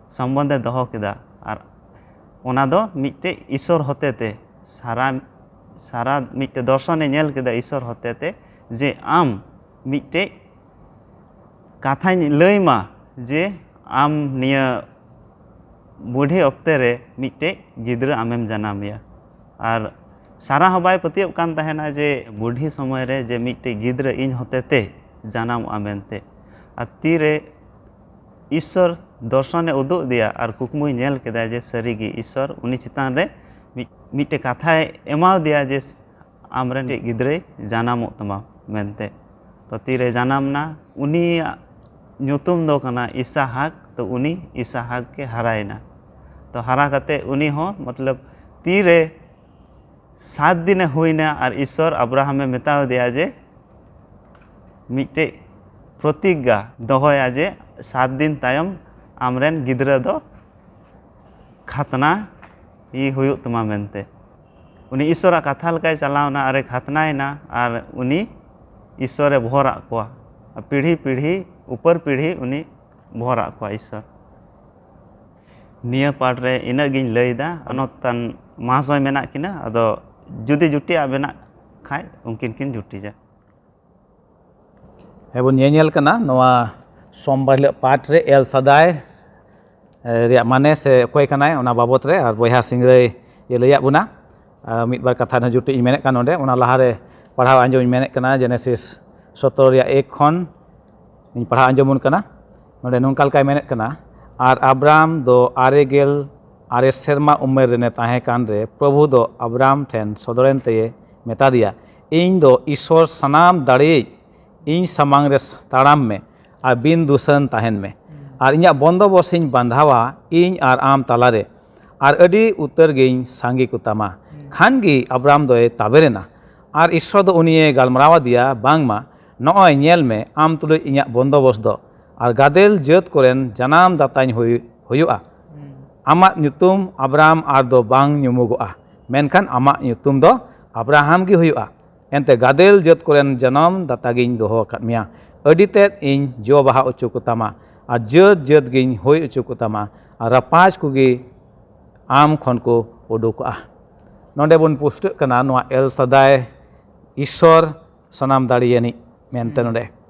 ᱥᱚᱢᱵᱚᱱᱫᱷ ᱮ ᱫᱚᱦᱚ ᱠᱮᱫᱟ᱾ ᱟᱨ ᱚᱱᱟ ᱫᱚ ᱢᱤᱫᱴᱮᱡ ᱤᱥᱚᱨ ᱦᱚᱛᱮᱛᱮ, ᱥᱟᱨᱟ ᱥᱟᱨᱟ ᱢᱤᱫᱴᱮᱡ ᱫᱚᱨᱥᱚᱱᱮ ᱧᱮᱞ ᱠᱮᱫᱟ ᱤᱥᱚᱨ ᱦᱚᱛᱮᱛᱮ, ᱡᱮ ᱟᱢ ᱢᱤᱫᱴᱮᱡ ᱠᱟᱛᱷᱟᱧ ᱞᱟᱹᱭ ᱢᱟ, ᱡᱮ ᱟᱢ ᱱᱤᱭᱟᱹ ᱵᱩᱰᱷᱤ ᱚᱠᱛᱮ ᱨᱮ ᱢᱤᱫᱴᱮᱡ ᱜᱤᱫᱽᱨᱟᱹ ᱟᱢᱮᱢ ᱡᱟᱱᱟᱢᱮᱭᱟ᱾ ᱟᱨ ᱥᱟᱨᱟ ᱦᱚᱸ ᱵᱟᱭ ᱯᱟᱹᱛᱭᱟᱹᱜ ᱠᱟᱱ ᱛᱟᱦᱮᱱᱟ ᱡᱮ ᱵᱩᱰᱷᱤ ᱥᱚᱢᱚᱭ ᱨᱮ ᱡᱮ ᱢᱤᱫᱴᱮᱡ ᱜᱤᱫᱽᱨᱟᱹ ᱤᱧ ᱦᱚᱛᱮᱛᱮ ᱡᱟᱱᱟᱢᱚᱜᱼᱟ ᱢᱮᱱᱛᱮ᱾ ᱟᱨ ᱛᱤᱨᱮ ᱤᱥᱥᱚᱨ ᱫᱚᱨᱥᱚᱱᱮ ᱩᱫᱩᱜ ᱟᱫᱮᱭᱟ ᱟᱨ ᱠᱩᱠᱢᱩᱭ ᱧᱮᱞ ᱠᱮᱫᱟ ᱡᱮ ᱥᱟᱹᱨᱤᱜᱮ ᱤᱥᱥᱚᱨ ᱩᱱᱤ ᱪᱮᱛᱟᱱ ᱨᱮ ᱢᱤᱫ ᱢᱤᱫᱴᱮᱡ ᱠᱟᱛᱷᱟᱭ ᱮᱢᱟᱣᱟᱫᱮᱭᱟ ᱡᱮ ᱟᱢᱨᱮᱱ ᱢᱤᱫᱴᱮᱡ ᱜᱤᱫᱽᱨᱟᱹᱭ ᱡᱟᱱᱟᱢᱚᱜ ᱛᱟᱢᱟ ᱢᱮᱱᱛᱮ᱾ ᱛᱚ ᱛᱤᱨᱮ ᱡᱟᱱᱟᱢ ᱱᱟ, ᱩᱱᱤᱭᱟᱜ ᱧᱩᱛᱩᱢ ᱫᱚ ᱠᱟᱱᱟ ᱤᱥᱟᱦᱟᱠ᱾ ᱛᱚ ᱩᱱᱤ ᱤᱥᱟᱦᱟᱠ ᱜᱮ ᱦᱟᱨᱟᱭᱮᱱᱟ᱾ ᱛᱚ ᱦᱟᱨᱟ ᱠᱟᱛᱮ ᱩᱱᱤ ᱦᱚᱸ ᱢᱚᱛᱞᱚᱵ ᱛᱤᱨᱮ ᱥᱟᱛ ᱫᱤᱱᱮ ᱦᱩᱭᱱᱟ ᱟᱨ ᱤᱥᱥᱚᱨ ᱟᱵᱨᱟᱦᱟᱢᱮ ᱢᱮᱛᱟᱣ ᱫᱮᱭᱟ ᱡᱮ ᱢᱤᱫᱴᱮᱡ ᱯᱨᱚᱛᱤᱜᱽᱜᱟ ᱫᱚᱦᱚᱭᱟ ᱡᱮ ᱥᱟᱛ ᱫᱤᱱ ᱛᱟᱭᱚᱢ ᱟᱢᱨᱮᱱ ᱜᱤᱫᱽᱨᱟᱹ ᱫᱚ ᱠᱷᱟᱛᱱᱟ ᱤ ᱦᱩᱭᱩᱜ ᱛᱟᱢᱟ ᱢᱮᱱᱛᱮ᱾ ᱩᱱᱤ ᱤᱥᱥᱚᱨᱟᱜ ᱠᱟᱛᱷᱟ ᱞᱮᱠᱟᱭ ᱪᱟᱞᱟᱣᱱᱟ ᱟᱨᱮ ᱠᱷᱟᱛᱱᱟᱭᱮᱱᱟ ᱟᱨ ᱩᱱᱤ ᱤᱥᱥᱚᱨᱮ ᱵᱷᱚᱨᱟᱜ ᱠᱚᱣᱟ᱾ ᱯᱤᱲᱦᱤ ᱯᱤᱲᱦᱤ ᱩᱯᱚᱨ ᱯᱤᱲᱦᱤ ᱩᱱᱤ ᱵᱷᱚᱨᱟᱜ ᱠᱚᱣᱟ ᱤᱥᱥᱚᱨ᱾ ᱱᱤᱭᱟᱹ ᱯᱟᱴ ᱨᱮ ᱤᱱᱟᱹᱜ ᱜᱤᱧ ᱞᱟᱹᱭᱫᱟ᱾ ᱟᱱᱚᱛᱟᱱ ᱢᱟᱦᱟᱥᱚᱭ ᱢᱮᱱᱟᱜ ᱠᱤᱱᱟ, ᱟᱫᱚ ᱡᱩᱫᱤ ᱡᱩᱴᱤ ᱟᱵᱮᱱᱟᱜ ᱠᱷᱟᱡ ᱩᱱᱠᱤᱱ ᱠᱤᱱ ᱡᱩᱴᱤᱡᱟ᱾ ᱦᱮᱸ ᱵᱚᱱ ᱧᱮᱧᱮᱞ ᱠᱟᱱᱟ ᱱᱚᱣᱟ ᱥᱳᱢᱵᱟᱨ ᱦᱤᱞᱳᱜ ᱯᱟᱴ ᱨᱮ ᱮᱞ ᱥᱟᱫᱟᱭ ᱨᱮᱭᱟᱜ ᱢᱟᱱᱮ ᱥᱮ ᱚᱠᱚᱭ ᱠᱟᱱᱟᱭ ᱚᱱᱟ ᱵᱟᱵᱚᱛ ᱨᱮ ᱟᱨ ᱵᱚᱭᱦᱟ ᱥᱤᱝᱨᱟᱹᱭ ᱮ ᱞᱟᱹᱭᱟᱫ ᱵᱚᱱᱟ᱾ ᱟᱨ ᱢᱤᱫ ᱵᱟᱨ ᱠᱟᱛᱷᱟ ᱨᱮᱦᱚᱸ ᱡᱩᱴᱤᱡ ᱤᱧ ᱢᱮᱱᱮᱫ ᱠᱟᱱ ᱱᱚᱰᱮ, ᱚᱱᱟ ᱞᱟᱦᱟᱨᱮ ᱯᱟᱲᱦᱟᱣ ᱟᱸᱡᱚᱢ ᱤᱧ ᱢᱮᱱᱮᱫ ᱠᱟᱱᱟ ᱡᱮᱱᱮᱥᱤᱥ ᱥᱚᱛᱨᱚ ᱨᱮᱭᱟᱜ ᱮᱠ ᱠᱷᱚᱱ ᱤᱧ ᱯᱟᱲᱦᱟᱣ ᱟᱸᱡᱚᱢ ᱵᱚᱱ ᱠᱟᱱᱟ᱾ ᱱᱚᱰᱮ ᱱᱚᱝᱠᱟ ᱞᱮᱠᱟᱭ ᱢᱮᱱᱮᱫ ᱠᱟᱱᱟ, ᱟᱨ ᱟᱵᱨᱟᱢ ᱫᱚ ᱟᱨᱮ ᱜᱮᱞ ᱟᱨᱮ ᱥᱮᱨᱢᱟ ᱩᱢᱮᱨ ᱨᱮᱱᱮ ᱛᱟᱦᱮᱸ ᱠᱟᱱ ᱨᱮ ᱯᱨᱚᱵᱷᱩ ᱫᱚ ᱟᱵᱨᱟᱢ ᱴᱷᱮᱱ ᱥᱚᱫᱚᱨᱮᱱ ᱛᱮᱭᱮ ᱢᱮᱛᱟ ᱫᱮᱭᱟ, ᱤᱧ ᱫᱚ ᱤᱥᱚᱨ ᱥᱟᱱᱟᱢ ᱫᱟᱲᱮᱭᱤᱡ, ᱤᱧ ᱥᱟᱢᱟᱝ ᱨᱮ ᱛᱟᱲᱟᱢ ᱢᱮ ᱟᱨ ᱵᱤᱱ ᱫᱩᱥᱟᱹᱱ ᱛᱟᱦᱮᱱ ᱢᱮ, ᱟᱨ ᱤᱧᱟᱹᱜ ᱵᱚᱱᱫᱚᱵᱚᱥ ᱤᱧ ᱵᱟᱸᱫᱷᱟᱣᱟ ᱤᱧ ᱟᱨ ᱟᱢ ᱛᱟᱞᱟᱨᱮ, ᱟᱨ ᱟᱹᱰᱤ ᱩᱛᱟᱹᱨ ᱜᱮᱧ ᱥᱟᱸᱜᱮ ᱠᱚ ᱛᱟᱢᱟ᱾ ᱠᱷᱟᱱ ᱜᱮ ᱟᱵᱨᱟᱢ ᱫᱚᱭ ᱛᱟᱵᱮᱨᱮᱱᱟ, ᱟᱨ ᱤᱥᱚᱨ ᱫᱚ ᱩᱱᱤᱭᱮ ᱜᱟᱞᱢᱟᱨᱟᱣ ᱟᱫᱮᱭᱟ, ᱵᱟᱝᱢᱟ ᱱᱚᱜᱼᱚᱭ ᱧᱮᱞ ᱢᱮ, ᱟᱢ ᱛᱩᱞᱩᱡ ᱤᱧᱟᱹᱜ ᱵᱚᱱᱫᱚᱵᱚᱥ ᱫᱚ, ᱟᱨ ᱜᱟᱫᱮᱞ ᱡᱟᱹᱛ ᱠᱚᱨᱮᱱ ᱡᱟᱱᱟᱢ ᱫᱟᱛᱟᱧ ᱦᱩᱭ ᱦᱩᱭᱩᱜᱼᱟ᱾ ᱟᱢᱟᱜ ᱧᱩᱛᱩᱢ ᱟᱵᱨᱟᱢ ᱟᱨ ᱫᱚ ᱵᱟᱝ ᱧᱩᱢᱩᱜᱚᱜᱼᱟ, ᱢᱮᱱᱠᱷᱟᱱ ᱟᱢᱟᱜ ᱧᱩᱛᱩᱢ ᱫᱚ ᱟᱵᱨᱟᱦᱟᱢ ᱜᱮ ᱦᱩᱭᱩᱜᱼᱟ᱾ ᱮᱱᱛᱮ ᱜᱟᱫᱮᱞ ᱡᱟᱹᱛ ᱠᱚᱨᱮᱱ ᱡᱟᱱᱟᱢ ᱫᱟᱛᱟ ᱜᱤᱧ ᱫᱚᱦᱚ ᱟᱠᱟᱫ ᱢᱮᱭᱟ᱾ ᱟᱹᱰᱤ ᱛᱮᱫ ᱤᱧ ᱡᱚ ᱵᱟᱦᱟ ᱦᱚᱪᱚ ᱠᱚᱛᱟᱢᱟ ᱟᱨ ᱡᱟᱹᱛ ᱡᱟᱹᱛ ᱜᱤᱧ ᱦᱩᱭ ᱦᱚᱪᱚ ᱠᱚᱛᱟᱢᱟ ᱟᱨ ᱨᱟᱯᱟᱡᱽ ᱠᱚᱜᱮ ᱟᱢ ᱠᱷᱚᱱ ᱠᱚ ᱩᱰᱩᱠᱚᱜᱼᱟ᱾ ᱱᱚᱰᱮ ᱵᱚᱱ ᱯᱩᱥᱴᱟᱹᱜ ᱠᱟᱱᱟ ᱱᱚᱣᱟ ᱮᱞ ᱥᱟᱫᱟᱭ ᱤᱥᱥᱚᱨ ᱥᱟᱱᱟᱢ ᱫᱟᱲᱮᱭᱟᱱᱤᱡ ᱢᱮᱱᱛᱮ ᱱᱚᱰᱮ᱾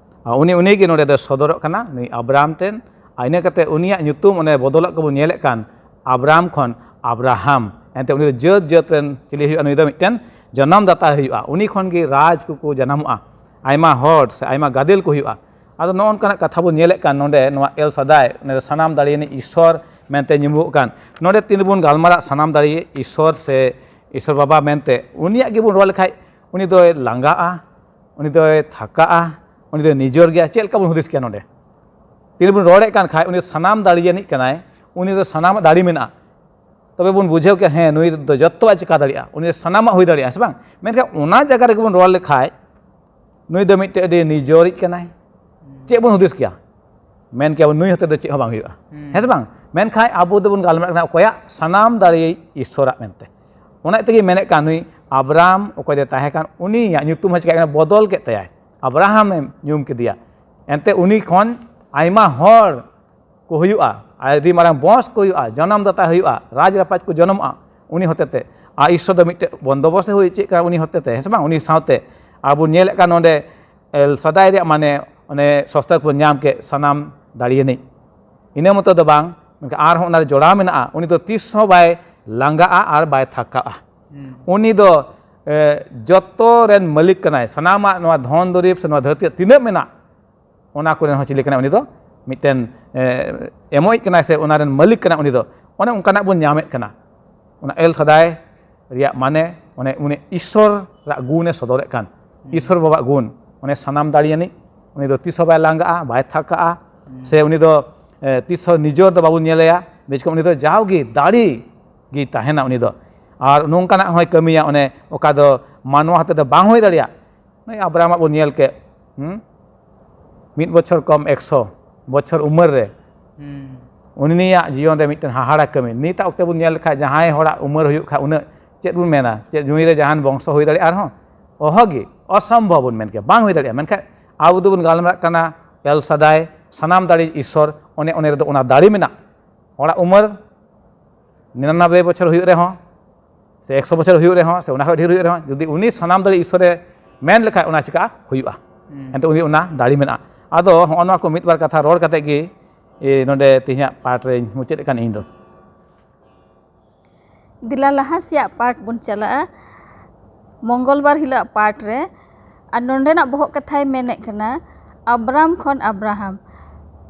ᱟᱨ ᱩᱱᱤ, ᱩᱱᱤ ᱜᱮ ᱱᱚᱰᱮ ᱫᱚ ᱥᱚᱫᱚᱨᱚᱜ ᱠᱟᱱᱟ, ᱱᱩᱭ ᱟᱵᱨᱟᱢ ᱴᱷᱮᱱ᱾ ᱟᱨ ᱤᱱᱟᱹ ᱠᱟᱛᱮ ᱩᱱᱤᱭᱟᱜ ᱧᱩᱛᱩᱢ ᱚᱱᱮ ᱵᱚᱫᱚᱞᱚᱜ ᱠᱚᱵᱚᱱ ᱧᱮᱞᱮᱫ ᱠᱟᱱ, ᱟᱵᱨᱟᱢ ᱠᱷᱚᱱ ᱟᱵᱨᱟᱦᱟᱢ᱾ ᱮᱱᱛᱮ ᱩᱱᱤ ᱫᱚ ᱡᱟᱹᱛ ᱡᱟᱹᱛ ᱨᱮᱱ ᱪᱤᱞᱤ ᱦᱩᱭᱩᱜᱼᱟ? ᱱᱩᱭ ᱫᱚ ᱢᱤᱫᱴᱮᱱ ᱡᱟᱱᱟᱢ ᱫᱟᱛᱟ ᱦᱩᱭᱩᱜᱼᱟ᱾ ᱩᱱᱤ ᱠᱷᱚᱱ ᱜᱮ ᱨᱟᱡᱽ ᱠᱚᱠᱚ ᱡᱟᱱᱟᱢᱚᱜᱼᱟ, ᱟᱭᱢᱟ ᱦᱚᱲ ᱥᱮ ᱟᱭᱢᱟ ᱜᱟᱫᱮᱞ ᱠᱚ ᱦᱩᱭᱩᱜᱼᱟ᱾ ᱟᱫᱚ ᱱᱚᱜᱼᱚ ᱱᱚᱝᱠᱟᱱᱟᱜ ᱠᱟᱛᱷᱟ ᱵᱚᱱ ᱧᱮᱞᱮᱫ ᱠᱟᱱ ᱱᱚᱰᱮ, ᱱᱚᱣᱟ ᱮᱞ ᱥᱟᱫᱟᱭ, ᱩᱱᱤ ᱫᱚ ᱥᱟᱱᱟᱢ ᱫᱟᱲᱮᱭᱟᱱᱤᱡ ᱤᱥᱥᱚᱨ ᱢᱮᱱᱛᱮ ᱧᱩᱢᱩᱜ ᱠᱟᱱ᱾ ᱱᱚᱰᱮ ᱛᱤᱱ ᱵᱚᱱ ᱜᱟᱞᱢᱟᱨᱟᱜ ᱥᱟᱱᱟᱢ ᱫᱟᱲᱮᱭᱟᱱᱤᱡ ᱤᱥᱥᱚᱨ ᱥᱮ ᱤᱥᱥᱚᱨ ᱵᱟᱵᱟ ᱢᱮᱱᱛᱮ, ᱩᱱᱤᱭᱟᱜ ᱜᱮᱵᱚᱱ ᱨᱚᱲ ᱞᱮᱠᱷᱟᱡ ᱩᱱᱤ ᱫᱚᱭ ᱞᱟᱸᱜᱟᱜᱼᱟ, ᱩᱱᱤ ᱫᱚᱭ ᱛᱷᱟᱠᱟᱜᱼᱟ, ᱩᱱᱤ ᱫᱚᱭ ᱱᱤᱡᱚᱨ ᱜᱮᱭᱟ᱾ ᱪᱮᱫ ᱞᱮᱠᱟ ᱵᱚᱱ ᱦᱩᱫᱤᱥ ᱠᱮᱭᱟ ᱱᱚᱰᱮ? ᱛᱤᱱ ᱵᱚᱱ ᱨᱚᱲᱮᱫ ᱠᱟᱱ ᱠᱷᱟᱡ ᱩᱱᱤ ᱥᱟᱱᱟᱢ ᱫᱟᱲᱮᱭᱟᱱᱤᱡ ᱠᱟᱱᱟᱭ, ᱩᱱᱤ ᱫᱚ ᱥᱟᱱᱟᱢᱟᱜ ᱫᱟᱲᱮ ᱢᱮᱱᱟᱜᱼᱟ, ᱛᱚᱵᱮ ᱵᱚᱱ ᱵᱩᱡᱷᱟᱹᱣ ᱠᱮᱭᱟ, ᱦᱮᱸ, ᱱᱩᱭ ᱫᱚ ᱡᱚᱛᱚᱣᱟᱜ ᱪᱤᱠᱟ ᱫᱟᱲᱮᱭᱟᱜᱼᱟ, ᱩᱱᱤ ᱫᱚ ᱥᱟᱱᱟᱢᱟᱜ ᱦᱩᱭ ᱫᱟᱲᱮᱭᱟᱜᱼᱟ, ᱦᱮᱸ ᱥᱮ ᱵᱟᱝ? ᱢᱮᱱᱠᱷᱟᱱ ᱚᱱᱟ ᱡᱟᱭᱜᱟ ᱨᱮᱜᱮ ᱵᱚᱱ ᱨᱚᱲ ᱞᱮᱠᱷᱟᱡ ᱱᱩᱭ ᱫᱚ ᱢᱤᱫᱴᱮᱡ ᱟᱹᱰᱤ ᱱᱤᱡᱚᱨᱤᱡ ᱠᱟᱱᱟᱭ᱾ ᱪᱮᱫ ᱵᱚᱱ ᱦᱩᱫᱤᱥ ᱠᱮᱭᱟ? ᱢᱮᱱ ᱠᱮᱭᱟ ᱵᱚᱱ, ᱱᱩᱭ ᱦᱚᱛᱮ ᱫᱚ ᱪᱮᱫ ᱦᱚᱸ ᱵᱟᱝ ᱦᱩᱭᱩᱜᱼᱟ, ᱦᱮᱸ ᱥᱮ ᱵᱟᱝ? ᱢᱮᱱᱠᱷᱟᱱ ᱟᱵᱚ ᱫᱚᱵᱚᱱ ᱜᱟᱞᱢᱟᱨᱟᱜ ᱠᱟᱱᱟ ᱚᱠᱚᱭᱟᱜ? ᱥᱟᱱᱟᱢ ᱫᱟᱲᱮ ᱤᱥᱥᱚᱨᱟᱜ ᱢᱮᱱᱛᱮ᱾ ᱚᱱᱟ ᱛᱮᱜᱮ ᱢᱮᱱᱮᱫ ᱠᱟᱱ, ᱱᱩᱭ ᱟᱵᱨᱟᱢ ᱚᱠᱚᱭ ᱫᱚᱭ ᱛᱟᱦᱮᱸ ᱠᱟᱱ, ᱩᱱᱤᱭᱟᱜ ᱧᱩᱛᱩᱢ ᱦᱚᱸ ᱪᱤᱠᱟᱹ ᱠᱟᱱᱟ? ᱵᱚᱫᱚᱞ ᱠᱮᱫ ᱛᱟᱭᱟᱭ, ᱟᱵᱨᱟᱦᱟᱢ ᱮ ᱧᱩᱢ ᱠᱮᱫᱮᱭᱟ᱾ ᱮᱱᱛᱮ ᱩᱱᱤ ᱠᱷᱚᱱ ᱟᱭᱢᱟ ᱦᱚᱲ ᱠᱚ ᱦᱩᱭᱩᱜᱼᱟ, ᱟᱹᱰᱤ ᱢᱟᱨᱟᱝ ᱵᱚᱝᱥ ᱠᱚ ᱦᱩᱭᱩᱜᱼᱟ, ᱡᱚᱱᱚᱢ ᱫᱟᱛᱟ ᱦᱩᱭᱩᱜᱼᱟ, ᱨᱟᱡᱽ ᱨᱟᱯᱟᱡᱽ ᱠᱚ ᱡᱚᱱᱚᱢᱚᱜᱼᱟ ᱩᱱᱤ ᱦᱚᱛᱮᱛᱮ᱾ ᱟᱨ ᱤᱥᱥᱚᱨ ᱫᱚ ᱢᱤᱫᱴᱮᱡ ᱵᱚᱱᱫᱚᱵᱚᱥ ᱮ ᱦᱩᱭ ᱦᱚᱪᱚᱭᱮᱫ ᱠᱟᱱᱟ ᱩᱱᱤ ᱦᱚᱛᱮᱛᱮ, ᱦᱮᱸ ᱥᱮ ᱵᱟᱝ? ᱩᱱᱤ ᱥᱟᱶᱛᱮ ᱟᱵᱚ ᱧᱮᱞᱮᱫ ᱠᱟᱱ ᱱᱚᱰᱮ ᱮᱞ ᱥᱟᱫᱟᱭ ᱨᱮᱭᱟᱜ ᱢᱟᱱᱮ ᱚᱱᱮ ᱥᱚᱥᱛᱨᱚ ᱠᱚᱵᱚᱱ ᱧᱟᱢ ᱠᱮᱫ, ᱥᱟᱱᱟᱢ ᱫᱟᱲᱮᱭᱟᱱᱤᱡ᱾ ᱤᱱᱟᱹ ᱢᱚᱛᱚ ᱫᱚ ᱵᱟᱝ, ᱢᱮᱱᱠᱷᱟᱱ ᱟᱨᱦᱚᱸ ᱚᱱᱟᱨᱮ ᱡᱚᱲᱟᱣ ᱢᱮᱱᱟᱜᱼᱟ, ᱩᱱᱤ ᱫᱚ ᱛᱤᱥ ᱦᱚᱸ ᱵᱟᱭ ᱞᱟᱸᱜᱟᱜᱼᱟ ᱟᱨ ᱵᱟᱭ ᱛᱷᱟᱠᱟᱜᱼᱟ᱾ ᱩᱱᱤ ᱫᱚ, ᱮ, ᱡᱚᱛᱚ ᱨᱮᱱ ᱢᱟᱹᱞᱤᱠ ᱠᱟᱱᱟᱭ, ᱥᱟᱱᱟᱢᱟᱜ ᱱᱚᱣᱟ ᱫᱷᱚᱱ ᱫᱩᱨᱤᱵᱽ ᱥᱮ ᱱᱚᱣᱟ ᱫᱷᱟᱹᱨᱛᱤ ᱨᱮ ᱛᱤᱱᱟᱹᱜ ᱢᱮᱱᱟᱜ, ᱚᱱᱟ ᱠᱚᱨᱮᱱ ᱦᱚᱸ ᱪᱤᱞᱤ ᱠᱟᱱᱟᱭ? ᱩᱱᱤ ᱫᱚ ᱢᱤᱫᱴᱮᱱ, ᱮ, ᱮᱢᱚᱜᱤᱡ ᱠᱟᱱᱟᱭ ᱥᱮ ᱚᱱᱟ ᱨᱮᱱ ᱢᱟᱹᱞᱤᱠ ᱠᱟᱱᱟᱭ ᱩᱱᱤ ᱫᱚ᱾ ᱚᱱᱮ ᱚᱱᱠᱟᱱᱟᱜ ᱵᱚᱱ ᱧᱟᱢᱮᱫ ᱠᱟᱱᱟ᱾ ᱚᱱᱟ ᱮᱞ ᱥᱟᱫᱟᱭ ᱨᱮᱭᱟᱜ ᱢᱟᱱᱮ, ᱚᱱᱮ ᱩᱱᱤ ᱤᱥᱥᱚᱨᱟᱜ ᱜᱩᱱᱮ ᱥᱚᱫᱚᱨᱮᱫ ᱠᱟᱱ, ᱤᱥᱥᱚᱨ ᱵᱟᱵᱟᱣᱟᱜ ᱜᱩᱱ, ᱚᱱᱮ ᱥᱟᱱᱟᱢ ᱫᱟᱲᱮᱭᱟᱱᱤᱡ, ᱩᱱᱤ ᱫᱚ ᱛᱤᱥ ᱦᱚᱸ ᱵᱟᱭ ᱞᱟᱸᱜᱟᱜᱼᱟ, ᱵᱟᱭ ᱛᱷᱟᱠᱟᱜᱼᱟ, ᱥᱮ ᱩᱱᱤ ᱫᱚ, ᱮ, ᱛᱤᱥ ᱦᱚᱸ ᱱᱤᱡᱚᱨ ᱫᱚ ᱵᱟᱵᱚᱱ ᱧᱮᱞᱮᱭᱟ, ᱵᱮᱥ ᱠᱚ ᱩᱱᱤ ᱫᱚ ᱡᱟᱣᱜᱮ ᱫᱟᱲᱮ ᱜᱮᱭ ᱛᱟᱦᱮᱱᱟ ᱩᱱᱤ ᱫᱚ᱾ ᱟᱨ ᱱᱚᱝᱠᱟᱱᱟᱜ ᱦᱚᱸᱭ ᱠᱟᱹᱢᱤᱭᱟ, ᱚᱱᱮ ᱚᱠᱟ ᱫᱚ ᱢᱟᱱᱣᱟ ᱦᱚᱛᱮ ᱫᱚ ᱵᱟᱝ ᱦᱩᱭ ᱫᱟᱲᱮᱭᱟᱜ᱾ ᱱᱩᱭ ᱟᱵᱨᱟᱦᱟᱢᱟᱜ ᱵᱚᱱ ᱧᱮᱞ ᱠᱮᱫ, ᱦᱩᱸ? ᱢᱤᱫ ᱵᱚᱪᱷᱚᱨ ᱠᱚᱢ ᱮᱠᱥᱚ ᱵᱚᱪᱷᱚᱨ ᱩᱢᱮᱨ ᱨᱮ ᱩᱱᱤᱭᱟᱜ ᱡᱤᱭᱚᱱ ᱨᱮ ᱢᱤᱫᱴᱮᱱ ᱦᱟᱦᱟᱲᱟ ᱠᱟᱹᱢᱤ᱾ ᱱᱤᱛᱟᱜ ᱚᱠᱛᱮ ᱵᱚᱱ ᱧᱮᱞ ᱞᱮᱠᱷᱟᱱ ᱡᱟᱦᱟᱸᱭ ᱦᱚᱲᱟᱜ ᱩᱢᱮᱨ ᱦᱩᱭᱩᱜ ᱠᱷᱟᱱ ᱩᱱᱟᱹᱜ ᱪᱮᱫ ᱵᱚᱱ ᱢᱮᱱᱟ, ᱪᱮᱫ ᱡᱩᱢᱤ ᱨᱮ ᱡᱟᱦᱟᱱ ᱵᱚᱝᱥᱚ ᱦᱩᱭ ᱫᱟᱲᱮᱭᱟᱜᱼᱟ? ᱟᱨᱦᱚᱸ ᱚᱦᱚᱜᱮ, ᱚᱥᱚᱢᱵᱷᱚᱵ ᱵᱚᱱ ᱢᱮᱱ ᱠᱮᱭᱟ, ᱵᱟᱝ ᱦᱩᱭ ᱫᱟᱲᱮᱭᱟᱜᱼᱟ᱾ ᱢᱮᱱᱠᱷᱟᱱ ᱟᱵᱚ ᱫᱚᱵᱚᱱ ᱜᱟᱞᱢᱟᱨᱟᱜ ᱠᱟᱱᱟ ᱮᱞ ᱥᱟᱫᱟᱭ, ᱥᱟᱱᱟᱢ ᱫᱟᱲᱮ ᱤᱥᱥᱚᱨ, ᱚᱱᱮ ᱚᱱᱮ ᱨᱮᱫᱚ ᱚᱱᱟ ᱫᱟᱲᱮ ᱢᱮᱱᱟᱜ᱾ ᱦᱚᱲᱟᱜ ᱩᱢᱮᱨ ᱱᱤᱨᱟᱱᱚᱵᱵᱳᱭ ᱵᱚᱪᱷᱚᱨ ᱦᱩᱭᱩᱜ ᱨᱮᱦᱚᱸ, ᱥᱮ ᱮᱠᱥᱚ ᱵᱚᱪᱷᱚᱨ ᱦᱩᱭᱩᱜ ᱨᱮᱦᱚᱸ, ᱥᱮ ᱚᱱᱟ ᱠᱷᱚᱱ ᱰᱷᱮᱨ ᱦᱩᱭᱩᱜ ᱨᱮᱦᱚᱸ, ᱡᱩᱫᱤ ᱩᱱᱤ ᱥᱟᱱᱟᱢ ᱫᱟᱲᱮ ᱤᱥᱥᱚᱨᱮ ᱢᱮᱱ ᱞᱮᱠᱷᱟᱱ, ᱚᱱᱟ ᱪᱤᱠᱟᱹᱜᱼᱟ? ᱦᱩᱭᱩᱜᱼᱟ᱾ ᱮᱱᱛᱮ ᱩᱱᱤ ᱚᱱᱟ ᱫᱟᱲᱮ ᱢᱮᱱᱟᱜᱼᱟ᱾ ᱟᱫᱚ ᱦᱚᱸᱜᱼᱚ ᱱᱚᱣᱟ ᱠᱚ ᱢᱤᱫ ᱵᱟᱨ ᱠᱟᱛᱷᱟ ᱨᱚᱲ ᱠᱟᱛᱮ ᱜᱮ, ᱮ, ᱱᱚᱰᱮ ᱛᱮᱦᱮᱧᱟᱜ ᱯᱟᱴ ᱨᱮᱧ ᱢᱩᱪᱟᱹᱫ ᱠᱟᱱ ᱤᱧ ᱫᱚ᱾ ᱫᱮᱞᱟ ᱞᱟᱦᱟ ᱥᱮᱭᱟᱜ ᱯᱟᱴ ᱵᱚᱱ ᱪᱟᱞᱟᱜᱼᱟ, ᱢᱚᱝᱜᱚᱞ ᱵᱟᱨ ᱦᱤᱞᱳᱜ ᱯᱟᱴ ᱨᱮ᱾ ᱟᱨ ᱱᱚᱸᱰᱮᱱᱟᱜ ᱵᱚᱦᱚᱜ ᱠᱟᱛᱷᱟᱭ ᱢᱮᱱᱮᱫ ᱠᱟᱱᱟ ᱟᱵᱨᱟᱢ ᱠᱷᱚᱱ ᱟᱵᱨᱟᱦᱟᱢ᱾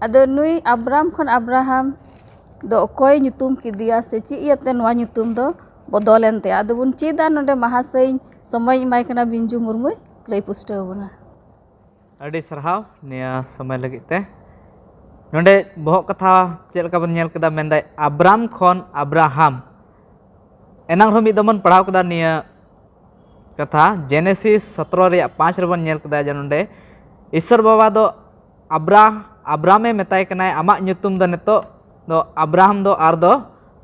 ᱟᱫᱚ ᱱᱩᱭ ᱟᱵᱨᱟᱢ ᱠᱷᱚᱱ ᱟᱵᱨᱟᱦᱟᱢ ᱫᱚ ᱚᱠᱚᱭ ᱧᱩᱛᱩᱢ ᱠᱮᱫᱮᱭᱟ ᱥᱮ ᱪᱮᱫ ᱤᱭᱟᱹᱛᱮ ᱱᱚᱣᱟ ᱧᱩᱛᱩᱢ ᱫᱚ ᱵᱚᱫᱚᱞᱮᱱ ᱛᱟᱭᱟ? ᱟᱫᱚ ᱵᱚᱱ ᱪᱮᱫᱟ᱾ ᱱᱚᱸᱰᱮ ᱢᱟᱦᱟᱥᱚᱭᱤᱧ ᱥᱚᱢᱚᱭ ᱤᱧ ᱮᱢᱟᱭ ᱠᱟᱱᱟ, ᱵᱤᱧᱡᱩ ᱢᱩᱨᱢᱩᱭ ᱞᱟᱹᱭ ᱯᱩᱥᱴᱟᱹᱣ ᱟᱵᱚᱱᱟ᱾ ᱟᱹᱰᱤ ᱥᱟᱨᱦᱟᱣ ᱱᱤᱭᱟᱹ ᱥᱚᱢᱚᱭ ᱞᱟᱹᱜᱤᱫ ᱛᱮ᱾ ᱱᱚᱰᱮ ᱵᱚᱦᱚᱜ ᱠᱟᱛᱷᱟ ᱪᱮᱫ ᱞᱮᱠᱟ ᱵᱚᱱ ᱧᱮᱞ ᱠᱮᱫᱟ, ᱢᱮᱱᱫᱟᱭ ᱟᱵᱨᱟᱢ ᱠᱷᱚᱱ ᱟᱵᱨᱟᱦᱟᱢ᱾ ᱮᱱᱟᱝ ᱨᱮᱦᱚᱸ ᱢᱤᱫ ᱫᱚᱢ ᱵᱚᱱ ᱯᱟᱲᱦᱟᱣ ᱠᱮᱫᱟ ᱱᱤᱭᱟᱹ ᱠᱟᱛᱷᱟ, ᱡᱮᱱᱮᱥᱤᱥ ᱥᱚᱛᱨᱚ ᱨᱮᱭᱟᱜ ᱯᱟᱸᱪ ᱨᱮᱵᱚᱱ ᱧᱮᱞ ᱠᱮᱫᱟ ᱡᱮ ᱱᱚᱰᱮ ᱤᱥᱥᱚᱨ ᱵᱟᱵᱟ ᱫᱚ ᱟᱵᱨᱟ ᱟᱵᱨᱟᱢᱮ ᱢᱮᱛᱟᱭ ᱠᱟᱱᱟᱭ, ᱟᱢᱟᱜ ᱧᱩᱛᱩᱢ ᱫᱚ ᱱᱤᱛᱚᱜ ᱫᱚ ᱟᱵᱨᱟᱦᱟᱢ ᱫᱚ ᱟᱨ ᱫᱚ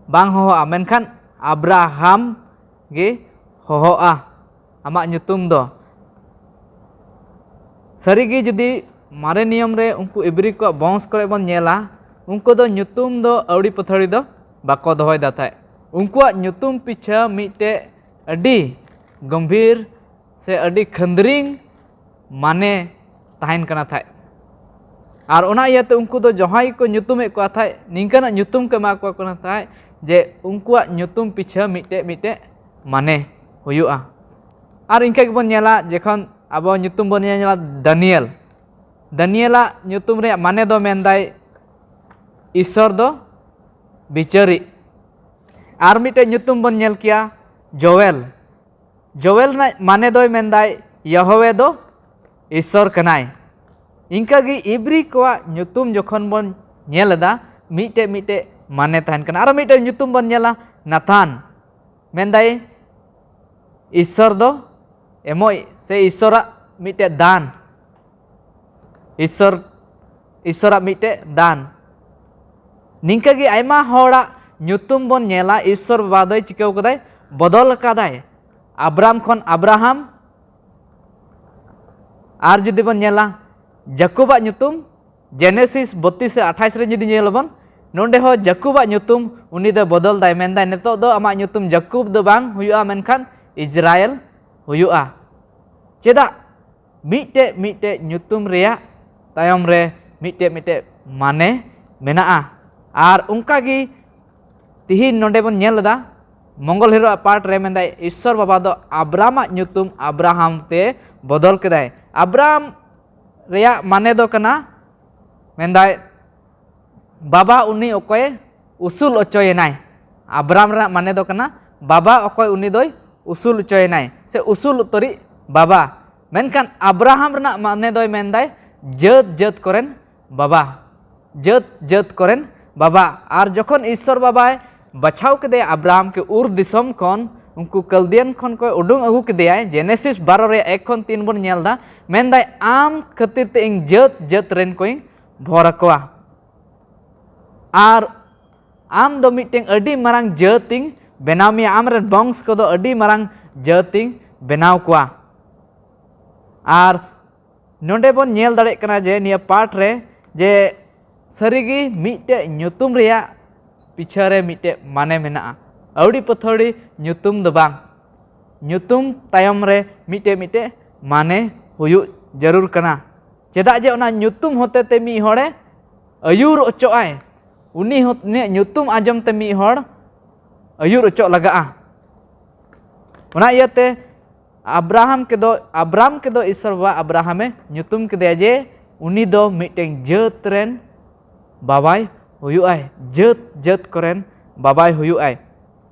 ᱵᱟᱝ ᱦᱚᱦᱚᱜᱼᱟ, ᱢᱮᱱᱠᱷᱟᱱ ᱟᱵᱨᱟᱦᱟᱢ ᱜᱮ ᱦᱚᱦᱚᱜᱼᱟ ᱟᱢᱟᱜ ᱧᱩᱛᱩᱢ ᱫᱚ᱾ ᱥᱟᱹᱨᱤᱜᱮ ᱡᱩᱫᱤ ᱢᱟᱨᱮ ᱱᱤᱭᱚᱢ ᱨᱮ ᱩᱱᱠᱩ ᱤᱵᱨᱤ ᱠᱚᱣᱟᱜ ᱵᱚᱝᱥ ᱠᱚᱨᱮ ᱵᱚᱱ ᱧᱮᱞᱟ, ᱩᱱᱠᱩ ᱫᱚ ᱧᱩᱛᱩᱢ ᱫᱚ ᱟᱹᱣᱲᱤ ᱯᱟᱹᱛᱷᱟᱹᱲᱤ ᱫᱚ ᱵᱟᱠᱚ ᱫᱚᱦᱚᱭᱮᱫᱟ ᱛᱟᱦᱮᱸᱫ᱾ ᱩᱱᱠᱩᱣᱟᱜ ᱧᱩᱛᱩᱢ ᱯᱤᱪᱷᱟᱹ ᱢᱤᱫᱴᱮᱡ ᱟᱹᱰᱤ ᱜᱚᱢᱵᱷᱤᱨ ᱥᱮ ᱟᱹᱰᱤ ᱠᱷᱟᱹᱱᱫᱽᱨᱤᱝ ᱢᱟᱱᱮ ᱛᱟᱦᱮᱱ ᱠᱟᱱᱟ ᱛᱟᱦᱮᱸᱫ᱾ ᱟᱨ ᱚᱱᱟ ᱤᱭᱟᱹᱛᱮ ᱩᱱᱠᱩ ᱫᱚ ᱡᱟᱦᱟᱸᱭ ᱠᱚ ᱧᱩᱛᱩᱢᱮᱫ ᱠᱚᱣᱟ ᱛᱟᱦᱮᱸᱫ, ᱱᱤᱝᱠᱟᱱᱟᱜ ᱧᱩᱛᱩᱢ ᱠᱚ ᱮᱢᱟ ᱠᱚ ᱠᱟᱱᱟ ᱛᱟᱦᱮᱸᱫ ᱡᱮ ᱩᱱᱠᱩᱣᱟᱜ ᱧᱩᱛᱩᱢ ᱯᱤᱪᱷᱟᱹ ᱢᱤᱫᱴᱮᱡ ᱢᱤᱫᱴᱮᱡ ᱢᱟᱱᱮ ᱦᱩᱭᱩᱜᱼᱟ᱾ ᱟᱨ ᱤᱱᱠᱟᱹ ᱜᱮᱵᱚᱱ ᱧᱮᱞᱟ, ᱡᱚᱠᱷᱚᱱ ᱟᱵᱚ ᱧᱩᱛᱩᱢ ᱵᱚᱱ ᱧᱮᱞᱟ ᱫᱟᱱᱤᱭᱮᱞ, ᱫᱟᱱᱤᱭᱮᱞᱟᱜ ᱧᱩᱛᱩᱢ ᱨᱮᱭᱟᱜ ᱢᱟᱱᱮ ᱫᱚ ᱢᱮᱱᱫᱟᱭ ᱤᱥᱥᱚᱨ ᱫᱚ ᱵᱤᱪᱟᱹᱨᱤᱡ᱾ ᱟᱨ ᱢᱤᱫᱴᱮᱡ ᱧᱩᱛᱩᱢ ᱵᱚᱱ ᱧᱮᱞ ᱠᱮᱭᱟ ᱡᱳᱣᱮᱞ, ᱡᱳᱣᱮᱞ ᱨᱮᱱᱟᱜ ᱢᱟᱱᱮ ᱫᱚᱭ ᱢᱮᱱᱫᱟᱭ ᱭᱟᱦᱚᱣᱮ ᱫᱚ ᱤᱥᱥᱚᱨ ᱠᱟᱱᱟᱭ᱾ ᱤᱱᱠᱟᱹᱜᱮ ᱤᱵᱨᱤ ᱠᱚᱣᱟᱜ ᱧᱩᱛᱩᱢ ᱡᱚᱠᱷᱚᱱ ᱵᱚᱱ ᱧᱮᱞ ᱮᱫᱟ, ᱢᱤᱫᱴᱮᱡ ᱢᱤᱫᱴᱮᱡ ᱢᱟᱱᱮ ᱛᱟᱦᱮᱱ ᱠᱟᱱᱟ᱾ ᱟᱨᱚ ᱢᱤᱫᱴᱮᱡ ᱧᱩᱛᱩᱢ ᱵᱚᱱ ᱧᱮᱞᱟ ᱱᱟᱛᱷᱟᱱ, ᱢᱮᱱᱫᱟᱭ ᱤᱥᱥᱚᱨ ᱫᱚ ᱮᱢᱚᱜ ᱥᱮ ᱤᱥᱥᱚᱨᱟᱜ ᱢᱤᱫᱴᱮᱡ ᱫᱟᱱ, ᱤᱥᱥᱚᱨ ᱤᱥᱥᱚᱨᱟᱜ ᱢᱤᱫᱴᱮᱡ ᱫᱟᱱ᱾ ᱱᱤᱝᱠᱟᱹ ᱜᱮ ᱟᱭᱢᱟ ᱦᱚᱲᱟᱜ ᱧᱩᱛᱩᱢ ᱵᱚᱱ ᱧᱮᱞᱟ, ᱤᱥᱥᱚᱨ ᱵᱟᱵᱟ ᱫᱚᱭ ᱪᱤᱠᱟᱹᱣ ᱠᱟᱫᱟᱭ? ᱵᱚᱫᱚᱞ ᱟᱠᱟᱫᱟᱭ, ᱟᱵᱨᱟᱢ ᱠᱷᱚᱱ ᱟᱵᱨᱟᱦᱟᱢ᱾ ᱟᱨ ᱡᱩᱫᱤ ᱵᱚᱱ ᱧᱮᱞᱟ ᱡᱟᱠᱚᱵᱟᱜ ᱧᱩᱛᱩᱢ, ᱡᱮᱱᱮᱥᱤᱥ ᱵᱚᱛᱤᱥ ᱨᱮ ᱟᱴᱷᱟᱥ ᱨᱮ ᱡᱩᱫᱤ ᱧᱮᱞ ᱟᱵᱚᱱ, ᱱᱚᱰᱮ ᱦᱚᱸ ᱡᱟᱠᱚᱵᱟᱜ ᱧᱩᱛᱩᱢ ᱩᱱᱤ ᱫᱚᱭ ᱵᱚᱫᱚᱞ ᱫᱟᱭ, ᱢᱮᱱᱫᱟᱭ, "ᱱᱤᱛᱚᱜ ᱫᱚ ᱟᱢᱟᱜ ᱧᱩᱛᱩᱢ ᱡᱟᱠᱚᱵ ᱫᱚ ᱵᱟᱝ ᱦᱩᱭᱩᱜᱼᱟ, ᱢᱮᱱᱠᱷᱟᱱ ᱤᱥᱨᱟᱭᱮᱞ ᱦᱩᱭᱩᱜᱼᱟ᱾" ᱪᱮᱫᱟᱜ? ᱢᱤᱫᱴᱮᱡ ᱢᱤᱫᱴᱮᱡ ᱧᱩᱛᱩᱢ ᱨᱮᱭᱟᱜ ᱛᱟᱭᱚᱢ ᱨᱮ ᱢᱤᱫᱴᱮᱡ ᱢᱤᱫᱴᱮᱡ ᱢᱟᱱᱮ ᱢᱮᱱᱟᱜᱼᱟ᱾ ᱟᱨ ᱚᱱᱠᱟ ᱜᱮ ᱛᱤᱦᱤᱧ ᱱᱚᱰᱮ ᱵᱚᱱ ᱧᱮᱞ ᱮᱫᱟ, ᱢᱚᱝᱜᱚᱞ ᱦᱤᱨᱳ ᱟᱜ ᱯᱟᱴ ᱨᱮ ᱢᱮᱱᱫᱟᱭ, ᱤᱥᱥᱚᱨ ᱵᱟᱵᱟ ᱫᱚ ᱟᱵᱨᱟᱢᱟᱜ ᱧᱩᱛᱩᱢ ᱟᱵᱨᱟᱦᱟᱢ ᱛᱮ ᱵᱚᱫᱚᱞ ᱠᱮᱫᱟᱭ᱾ ᱟᱵᱨᱟᱢ ᱨᱮᱭᱟᱜ ᱢᱟᱱᱮ ᱫᱚ ᱠᱟᱱᱟ, ᱢᱮᱱᱫᱟᱭ, ᱵᱟᱵᱟ ᱩᱱᱤ ᱚᱠᱚᱭᱮ ᱩᱥᱩᱞ ᱚᱪᱚᱭᱮᱱᱟᱭ᱾ ᱟᱵᱨᱟᱢ ᱨᱮᱱᱟᱜ ᱢᱟᱱᱮ ᱫᱚ ᱠᱟᱱᱟ, ᱵᱟᱵᱟ ᱚᱠᱚᱭ ᱩᱱᱤ ᱫᱚᱭ ᱩᱥᱩᱞ ᱚᱪᱚᱭᱮᱱᱟᱭ, ᱥᱮ ᱩᱥᱩᱞ ᱩᱛᱟᱹᱨᱤᱡ ᱵᱟᱵᱟ᱾ ᱢᱮᱱᱠᱷᱟᱱ ᱟᱵᱨᱟᱦᱟᱢ ᱨᱮᱱᱟᱜ ᱢᱟᱱᱮ ᱫᱚᱭ ᱢᱮᱱᱫᱟᱭ, ᱡᱟᱹᱛ ᱡᱟᱹᱛ ᱠᱚᱨᱮᱱ ᱵᱟᱵᱟ, ᱡᱟᱹᱛ ᱡᱟᱹᱛ ᱠᱚᱨᱮᱱ ᱵᱟᱵᱟ᱾ ᱟᱨ ᱡᱚᱠᱷᱚᱱ ᱤᱥᱥᱚᱨ ᱵᱟᱵᱟᱭ ᱵᱟᱪᱷᱟᱣ ᱠᱮᱫᱮᱭᱟ ᱟᱵᱨᱟᱦᱟᱢ ᱠᱮ ᱩᱨ ᱫᱤᱥᱚᱢ ᱠᱷᱚᱱ, ᱩᱱᱠᱩ ᱠᱟᱞᱫᱤᱭᱟᱱ ᱠᱷᱚᱱ ᱠᱚ ᱩᱰᱩᱝ ᱟᱹᱜᱩ ᱠᱮᱫᱮᱭᱟᱭ, ᱡᱮᱱᱮᱥᱤᱥ ᱵᱟᱨᱚ ᱨᱮᱭᱟᱜ ᱮᱠ ᱠᱷᱚᱱ ᱛᱤᱱ ᱵᱚᱱ ᱧᱮᱞ ᱮᱫᱟ, ᱢᱮᱱᱫᱟᱭ, ᱟᱢ ᱠᱷᱟᱹᱛᱤᱨ ᱛᱮ ᱤᱧ ᱡᱟᱹᱛ ᱡᱟᱹᱛ ᱨᱮᱱ ᱠᱚᱧ ᱵᱷᱚᱨ ᱟᱠᱚᱣᱟ᱾ ᱟᱨ ᱟᱢ ᱫᱚ ᱢᱤᱫᱴᱮᱱ ᱟᱹᱰᱤ ᱢᱟᱨᱟᱝ ᱡᱟᱹᱛᱤᱧ ᱵᱮᱱᱟᱣ ᱢᱮᱭᱟ, ᱟᱢ ᱨᱮᱱ ᱵᱚᱝᱥ ᱠᱚᱫᱚ ᱟᱹᱰᱤ ᱢᱟᱨᱟᱝ ᱡᱟᱹᱛᱤᱧ ᱵᱮᱱᱟᱣ ᱠᱚᱣᱟ᱾ ᱟᱨ ᱱᱚᱰᱮ ᱵᱚᱱ ᱧᱮᱞ ᱫᱟᱲᱮᱭᱟᱜ ᱠᱟᱱᱟ ᱡᱮ ᱱᱤᱭᱟᱹ ᱯᱟᱴ ᱨᱮ ᱡᱮ ᱥᱟᱹᱨᱤᱜᱮ ᱢᱤᱫᱴᱮᱡ ᱧᱩᱛᱩᱢ ᱨᱮᱭᱟᱜ ᱯᱤᱪᱷᱟᱹ ᱨᱮ ᱢᱤᱫᱴᱮᱡ ᱢᱟᱱᱮ ᱢᱮᱱᱟᱜᱼᱟ᱾ ᱟᱹᱣᱲᱤ ᱯᱟᱹᱛᱷᱟᱹᱣᱲᱤ ᱧᱩᱛᱩᱢ ᱫᱚ ᱵᱟᱝ, ᱧᱩᱛᱩᱢ ᱛᱟᱭᱚᱢ ᱨᱮ ᱢᱤᱫᱴᱮᱡ ᱢᱤᱫᱴᱮᱡ ᱢᱟᱱᱮ ᱦᱩᱭᱩᱜ ᱡᱟᱹᱨᱩᱲ ᱠᱟᱱᱟ᱾ ᱪᱮᱫᱟᱜ ᱡᱮ ᱚᱱᱟ ᱧᱩᱛᱩᱢ ᱦᱚᱛᱮ ᱛᱮ ᱢᱤᱫ ᱦᱚᱲᱮ ᱟᱹᱭᱩᱨ ᱚᱪᱚᱜᱼᱟᱭ, ᱩᱱᱤ ᱦᱚᱸ, ᱩᱱᱤᱭᱟᱜ ᱧᱩᱛᱩᱢ ᱟᱸᱡᱚᱢ ᱛᱮ ᱢᱤᱫ ᱦᱚᱲ ᱟᱹᱭᱩᱨ ᱚᱪᱚᱜ ᱞᱟᱜᱟᱜᱼᱟ᱾ ᱚᱱᱟ ᱤᱭᱟᱹᱛᱮ ᱟᱵᱨᱟᱦᱟᱢ ᱠᱮᱫᱚ, ᱟᱵᱨᱟᱢ ᱠᱮᱫᱚ ᱤᱥᱥᱚᱨ ᱵᱟᱵᱟ ᱟᱵᱨᱟᱦᱟᱢᱮ ᱧᱩᱛᱩᱢ ᱠᱮᱫᱮᱭᱟ ᱡᱮ ᱩᱱᱤ ᱫᱚ ᱢᱤᱫᱴᱮᱱ ᱡᱟᱹᱛ ᱨᱮᱱ ᱵᱟᱵᱟᱭ ᱦᱩᱭᱩᱜᱼᱟᱭ, ᱡᱟᱹᱛ ᱡᱟᱹᱛ ᱠᱚᱨᱮᱱ ᱵᱟᱵᱟᱭ ᱦᱩᱭᱩᱜᱼᱟᱭ᱾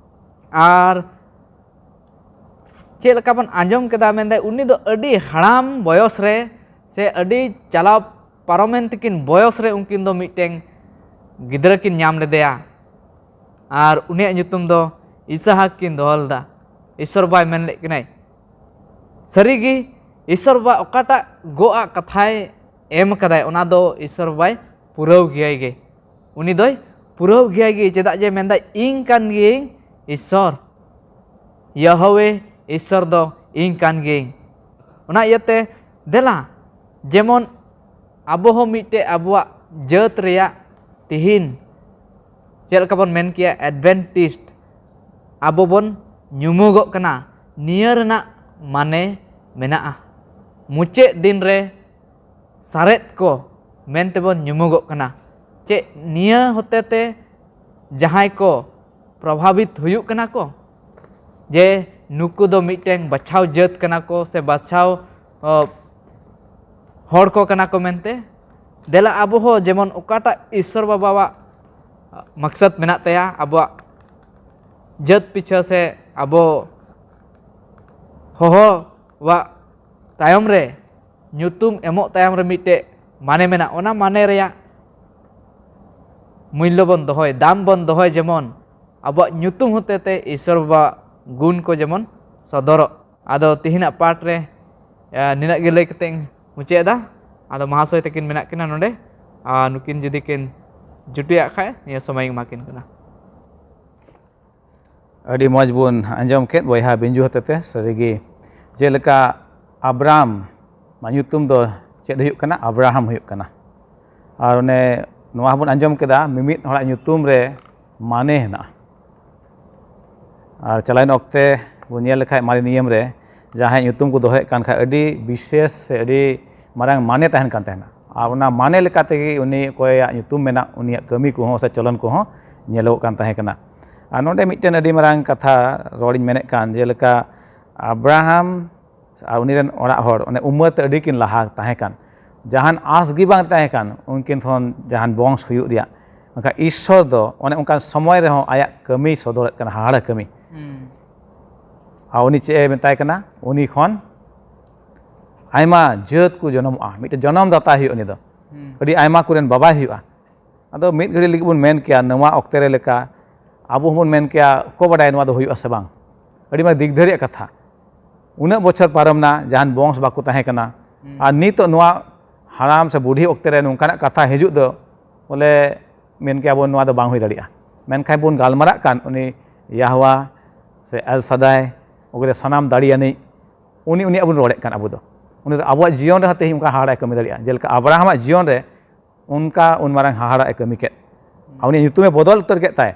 ᱟᱨ ᱪᱮᱫ ᱞᱮᱠᱟ ᱵᱚᱱ ᱟᱸᱡᱚᱢ ᱠᱮᱫᱟ, ᱢᱮᱱᱫᱟᱭ ᱩᱱᱤ ᱫᱚ ᱟᱹᱰᱤ ᱦᱟᱲᱟᱢ ᱵᱚᱭᱚᱥ ᱨᱮ ᱥᱮ ᱟᱹᱰᱤ ᱪᱟᱞᱟᱣ ᱯᱟᱨᱚᱢᱮᱱ ᱛᱟᱹᱠᱤᱱ ᱵᱚᱭᱚᱥ ᱨᱮ ᱩᱱᱠᱤᱱ ᱫᱚ ᱢᱤᱫᱴᱮᱱ ᱜᱤᱫᱽᱨᱟᱹ ᱠᱤᱱ ᱧᱟᱢ ᱞᱮᱫᱮᱭᱟ᱾ ᱟᱨ ᱩᱱᱤᱭᱟᱜ ᱧᱩᱛᱩᱢ ᱫᱚ ᱤᱥᱟᱦᱟᱠ ᱠᱤᱱ ᱫᱚᱦᱚ ᱞᱮᱫᱟ᱾ ᱤᱥᱥᱚᱨ ᱵᱟᱵᱟᱭ ᱢᱮᱱ ᱞᱮᱫ ᱠᱤᱱᱟᱭ᱾ ᱥᱟᱹᱨᱤᱜᱮ ᱤᱥᱥᱚᱨ ᱵᱟᱵᱟ ᱚᱠᱟᱴᱟᱜ ᱜᱚᱜ ᱟᱜ ᱠᱟᱛᱷᱟᱭ ᱮᱢ ᱠᱟᱫᱟᱭ, ᱚᱱᱟ ᱫᱚ ᱤᱥᱥᱚᱨ ᱵᱟᱵᱟᱭ ᱯᱩᱨᱟᱹᱣ ᱜᱮᱭᱟᱭ ᱜᱮ᱾ ᱩᱱᱤ ᱫᱚᱭ ᱯᱩᱨᱟᱹᱣ ᱜᱮᱭᱟᱭ ᱜᱮ, ᱪᱮᱫᱟᱜ ᱡᱮ ᱢᱮᱱᱫᱟᱭ, "ᱤᱧ ᱠᱟᱱ ᱜᱤᱭᱟᱹᱧ ᱤᱥᱥᱚᱨ, ᱭᱟᱦᱚᱣᱮ ᱤᱥᱥᱚᱨ ᱫᱚ ᱤᱧ ᱠᱟᱱ ᱜᱤᱭᱟᱹᱧ᱾ ᱚᱱᱟ ᱤᱭᱟᱹᱛᱮ ᱫᱮᱞᱟ, ᱡᱮᱢᱚᱱ ᱟᱵᱚ ᱦᱚᱸ ᱢᱤᱫᱴᱮᱡ ᱟᱵᱚᱣᱟᱜ ᱡᱟᱹᱛ ᱨᱮᱭᱟᱜ ᱛᱤᱦᱤᱧ ᱪᱮᱫ ᱞᱮᱠᱟ ᱵᱚᱱ ᱢᱮᱱ ᱠᱮᱭᱟ, ᱮᱰᱵᱷᱮᱱᱴᱤᱥᱴ ᱟᱵᱚ ᱵᱚᱱ ᱧᱩᱢᱩᱜᱚᱜ ᱠᱟᱱᱟ, ᱱᱤᱭᱟᱹ ᱨᱮᱱᱟᱜ ᱢᱟᱱᱮ ᱢᱮᱱᱟᱜᱼᱟ᱾ ᱢᱩᱪᱟᱹᱫ ᱫᱤᱱ ᱨᱮ ᱥᱟᱨᱮᱡ ᱠᱚ ᱢᱮᱱᱛᱮ ᱵᱚᱱ ᱧᱩᱢᱩᱜᱚᱜ ᱠᱟᱱᱟ᱾ ᱪᱮᱫ ᱱᱤᱭᱟᱹ ᱦᱚᱛᱮ ᱛᱮ ᱡᱟᱦᱟᱸᱭ ᱠᱚ ᱯᱨᱚᱵᱷᱟᱵᱤᱛ ᱦᱩᱭᱩᱜ ᱠᱟᱱᱟ ᱠᱚ, ᱡᱮ ᱱᱩᱠᱩ ᱫᱚ ᱢᱤᱫᱴᱮᱱ ᱵᱟᱪᱷᱟᱣ ᱡᱟᱹᱛ ᱠᱟᱱᱟ ᱠᱚ ᱥᱮ ᱵᱟᱪᱷᱟᱣ, ᱚ, ᱦᱚᱲ ᱠᱚ ᱠᱟᱱᱟ ᱠᱚ ᱢᱮᱱᱛᱮ? ᱫᱮᱞᱟ ᱟᱵᱚ ᱦᱚᱸ ᱡᱮᱢᱚᱱ ᱚᱠᱟᱴᱟᱜ ᱤᱥᱥᱚᱨ ᱵᱟᱵᱟᱣᱟᱜ ᱢᱟᱠᱥᱟᱫ ᱢᱮᱱᱟᱜ ᱛᱟᱭᱟ, ᱟᱵᱚᱣᱟᱜ ᱡᱟᱹᱛ ᱯᱤᱪᱷᱟᱹ ᱥᱮ ᱟᱵᱚ ᱦᱚᱦᱚᱣᱟᱜ ᱛᱟᱭᱚᱢ ᱨᱮ ᱧᱩᱛᱩᱢ ᱮᱢᱚᱜ ᱛᱟᱭᱚᱢ ᱨᱮ ᱢᱤᱫᱴᱮᱡ ᱢᱟᱱᱮ ᱢᱮᱱᱟᱜᱼᱟ, ᱚᱱᱟ ᱢᱟᱱᱮ ᱨᱮᱭᱟᱜ ᱢᱩᱞᱞᱚ ᱵᱚᱱ ᱫᱚᱦᱚᱭ, ᱫᱟᱢ ᱵᱚᱱ ᱫᱚᱦᱚᱭ, ᱡᱮᱢᱚᱱ ᱟᱵᱚᱣᱟᱜ ᱧᱩᱛᱩᱢ ᱦᱚᱛᱮ ᱛᱮ ᱤᱥᱥᱚᱨ ᱵᱟᱵᱟᱣᱟᱜ ᱜᱩᱱ ᱠᱚ ᱡᱮᱢᱚᱱ ᱥᱚᱫᱚᱨᱚᱜ᱾ ᱟᱫᱚ ᱛᱤᱦᱤᱧᱟᱜ ᱯᱟᱴ ᱨᱮ, ᱮ, ᱱᱤᱱᱟᱹᱜ ᱜᱮ ᱞᱟᱹᱭ ᱠᱟᱛᱮ ᱤᱧ ᱢᱩᱪᱟᱹᱫ ᱮᱫᱟ᱾ ᱟᱫᱚ ᱢᱟᱦᱟᱥᱚᱭ ᱛᱟᱹᱠᱤᱱ ᱢᱮᱱᱟᱜ ᱠᱤᱱᱟ ᱱᱚᱰᱮ, ᱟᱨ ᱱᱩᱠᱤᱱ ᱡᱩᱫᱤ ᱠᱤᱱ ᱡᱩᱴᱤᱭᱟᱜ ᱠᱷᱟᱡ ᱱᱤᱭᱟᱹ ᱥᱚᱢᱚᱭ ᱤᱧ ᱮᱢᱟ ᱠᱤᱱ ᱠᱟᱱᱟ᱾ ᱟᱹᱰᱤ ᱢᱚᱡᱽ ᱵᱚᱱ ᱟᱸᱡᱚᱢ ᱠᱮᱫ ᱵᱚᱭᱦᱟ ᱵᱤᱧᱡᱩ ᱦᱚᱛᱮᱛᱮ᱾ ᱥᱟᱹᱨᱤᱜᱮ ᱡᱮᱞᱮᱠᱟ ᱟᱵᱨᱟᱢ ᱢᱟ ᱧᱩᱛᱩᱢ ᱫᱚ ᱪᱮᱫ ᱦᱩᱭᱩᱜ ᱠᱟᱱᱟ? ᱟᱵᱨᱟᱦᱟᱢ ᱦᱩᱭᱩᱜ ᱠᱟᱱᱟ᱾ ᱟᱨ ᱚᱱᱮ ᱱᱚᱣᱟ ᱦᱚᱸᱵᱚᱱ ᱟᱸᱡᱚᱢ ᱠᱮᱫᱟ, ᱢᱤᱢᱤᱫ ᱦᱚᱲᱟᱜ ᱧᱩᱛᱩᱢ ᱨᱮ ᱢᱟᱱᱮ ᱦᱮᱱᱟᱜᱼᱟ᱾ ᱟᱨ ᱪᱟᱞᱟᱣᱮᱱ ᱚᱠᱛᱮ ᱵᱚᱱ ᱧᱮᱞ ᱞᱮᱠᱷᱟᱡ ᱢᱟᱨᱮ ᱱᱤᱭᱚᱢ ᱨᱮ ᱡᱟᱦᱟᱸᱭ ᱧᱩᱛᱩᱢ ᱠᱚ ᱫᱚᱦᱚᱭᱮᱫ ᱠᱟᱱ ᱠᱷᱟᱡ ᱟᱹᱰᱤ ᱵᱤᱥᱮᱥ ᱥᱮ ᱟᱹᱰᱤ ᱢᱟᱨᱟᱝ ᱢᱟᱱᱮ ᱛᱟᱦᱮᱱ ᱠᱟᱱ ᱛᱟᱦᱮᱱᱟ᱾ ᱟᱨ ᱚᱱᱟ ᱢᱟᱱᱮ ᱞᱮᱠᱟ ᱛᱮᱜᱮ ᱩᱱᱤ ᱚᱠᱚᱭᱟᱜ ᱧᱩᱛᱩᱢ ᱢᱮᱱᱟᱜ ᱩᱱᱤᱭᱟᱜ ᱠᱟᱹᱢᱤ ᱠᱚᱦᱚᱸ ᱥᱮ ᱪᱚᱞᱚᱱ ᱠᱚᱦᱚᱸ ᱧᱮᱞᱚᱜᱚᱜ ᱠᱟᱱ ᱛᱟᱦᱮᱸ ᱠᱟᱱᱟ᱾ ᱟᱨ ᱱᱚᱰᱮ ᱢᱤᱫᱴᱮᱱ ᱟᱹᱰᱤ ᱢᱟᱨᱟᱝ ᱠᱟᱛᱷᱟ ᱨᱚᱲᱤᱧ ᱢᱮᱱᱮᱫ ᱠᱟᱱ, ᱡᱮᱞᱮᱠᱟ ᱟᱵᱨᱟᱦᱟᱢ ᱟᱨ ᱩᱱᱤ ᱨᱮᱱ ᱚᱲᱟᱜ ᱦᱚᱲ ᱚᱱᱮ ᱩᱢᱮᱨ ᱛᱮ ᱟᱹᱰᱤ ᱠᱤᱱ ᱞᱟᱦᱟ ᱛᱟᱦᱮᱸ ᱠᱟᱱ, ᱡᱟᱦᱟᱱ ᱟᱸᱥ ᱜᱮ ᱵᱟᱝ ᱛᱟᱦᱮᱸ ᱠᱟᱱ ᱩᱱᱠᱤᱱ ᱠᱷᱚᱱ ᱡᱟᱦᱟᱱ ᱵᱚᱝᱥ ᱦᱩᱭᱩᱜ ᱨᱮᱭᱟᱜ᱾ ᱢᱮᱱᱠᱷᱟᱱ ᱤᱥᱥᱚᱨ ᱫᱚ ᱚᱱᱮ ᱚᱱᱠᱟᱱ ᱥᱚᱢᱚᱭ ᱨᱮᱦᱚᱸ ᱟᱭᱟᱜ ᱠᱟᱹᱢᱤ ᱥᱚᱫᱚᱨᱮᱫ ᱠᱟᱱᱟ, ᱦᱟᱦᱟᱲᱟ ᱠᱟᱹᱢᱤ᱾ ᱟᱨ ᱩᱱᱤ ᱪᱮᱫ ᱮ ᱢᱮᱛᱟᱭ ᱠᱟᱱᱟ? ᱩᱱᱤ ᱠᱷᱚᱱ ᱟᱭᱢᱟ ᱡᱟᱹᱛ ᱠᱚ ᱡᱚᱱᱚᱢᱚᱜᱼᱟ, ᱢᱤᱫᱴᱮᱱ ᱡᱚᱱᱚᱢ ᱫᱟᱛᱟᱭ ᱦᱩᱭᱩᱜᱼᱟ ᱩᱱᱤ ᱫᱚ᱾ ᱟᱹᱰᱤ ᱟᱭᱢᱟ ᱠᱚᱨᱮᱱ ᱵᱟᱵᱟᱭ ᱦᱩᱭᱩᱜᱼᱟ᱾ ᱟᱫᱚ ᱢᱤᱫ ᱜᱷᱟᱹᱲᱤ ᱞᱟᱹᱜᱤᱫ ᱵᱚᱱ ᱢᱮᱱ ᱠᱮᱭᱟ, ᱱᱚᱣᱟ ᱚᱠᱛᱮ ᱨᱮ ᱞᱮᱠᱟ ᱟᱵᱚ ᱦᱚᱸᱵᱚᱱ ᱢᱮᱱ ᱠᱮᱭᱟ, ᱚᱠᱚᱭ ᱵᱟᱰᱟᱭ ᱱᱚᱣᱟ ᱫᱚ ᱦᱩᱭᱩᱜᱼᱟ ᱥᱮ ᱵᱟᱝ? ᱟᱹᱰᱤ ᱢᱟᱨᱟᱝ ᱫᱤᱠᱫᱷᱟᱹ ᱨᱮᱭᱟᱜ ᱠᱟᱛᱷᱟ᱾ ᱩᱱᱟᱹᱜ ᱵᱚᱪᱷᱚᱨ ᱯᱟᱨᱚᱢ ᱱᱟ, ᱡᱟᱦᱟᱱ ᱵᱚᱝᱥ ᱵᱟᱠᱚ ᱛᱟᱦᱮᱸ ᱠᱟᱱᱟ᱾ ᱟᱨ ᱱᱤᱛᱚᱜ ᱱᱚᱣᱟ ᱦᱟᱲᱟᱢ ᱥᱮ ᱵᱩᱰᱷᱤ ᱚᱠᱛᱮ ᱨᱮ ᱱᱚᱝᱠᱟᱱᱟᱜ ᱠᱟᱛᱷᱟ ᱦᱤᱡᱩᱜ ᱫᱚ, ᱵᱚᱞᱮ ᱢᱮᱱ ᱠᱮᱭᱟ ᱵᱚᱱ, ᱱᱚᱣᱟ ᱫᱚ ᱵᱟᱝ ᱦᱩᱭ ᱫᱟᱲᱮᱭᱟᱜᱼᱟ᱾ ᱢᱮᱱᱠᱷᱟᱱ ᱵᱚᱱ ᱜᱟᱞᱢᱟᱨᱟᱜ ᱠᱟᱱ ᱩᱱᱤ ᱭᱟᱦᱣᱟ ᱥᱮ ᱮᱞ ᱥᱟᱫᱟᱭ, ᱚᱠᱚᱭ ᱫᱚ ᱥᱟᱱᱟᱢ ᱫᱟᱲᱮᱭᱟᱱᱤᱡ, ᱩᱱᱤ, ᱩᱱᱤᱭᱟᱜ ᱵᱚᱱ ᱨᱚᱲᱮᱫ ᱠᱟᱱ ᱟᱵᱚ ᱫᱚ᱾ ᱩᱱᱤ ᱫᱚ ᱟᱵᱚᱣᱟᱜ ᱡᱤᱭᱚᱱ ᱨᱮᱦᱚᱸ ᱛᱮᱦᱮᱧ ᱚᱱᱠᱟ ᱦᱟᱦᱟᱲᱟᱜ ᱮ ᱠᱟᱹᱢᱤ ᱫᱟᱲᱮᱭᱟᱜᱼᱟ᱾ ᱡᱮᱞᱮᱠᱟ ᱟᱵᱨᱟᱦᱟᱢᱟᱜ ᱡᱤᱭᱚᱱ ᱨᱮ ᱚᱱᱠᱟ ᱩᱱ ᱢᱟᱨᱟᱝ ᱦᱟᱦᱟᱲᱟᱜ ᱮ ᱠᱟᱹᱢᱤ ᱠᱮᱫ᱾ ᱟᱨ ᱩᱱᱤᱭᱟᱜ ᱧᱩᱛᱩᱢᱮ ᱵᱚᱫᱚᱞ ᱩᱛᱟᱹᱨ ᱠᱮᱫ ᱛᱟᱭ᱾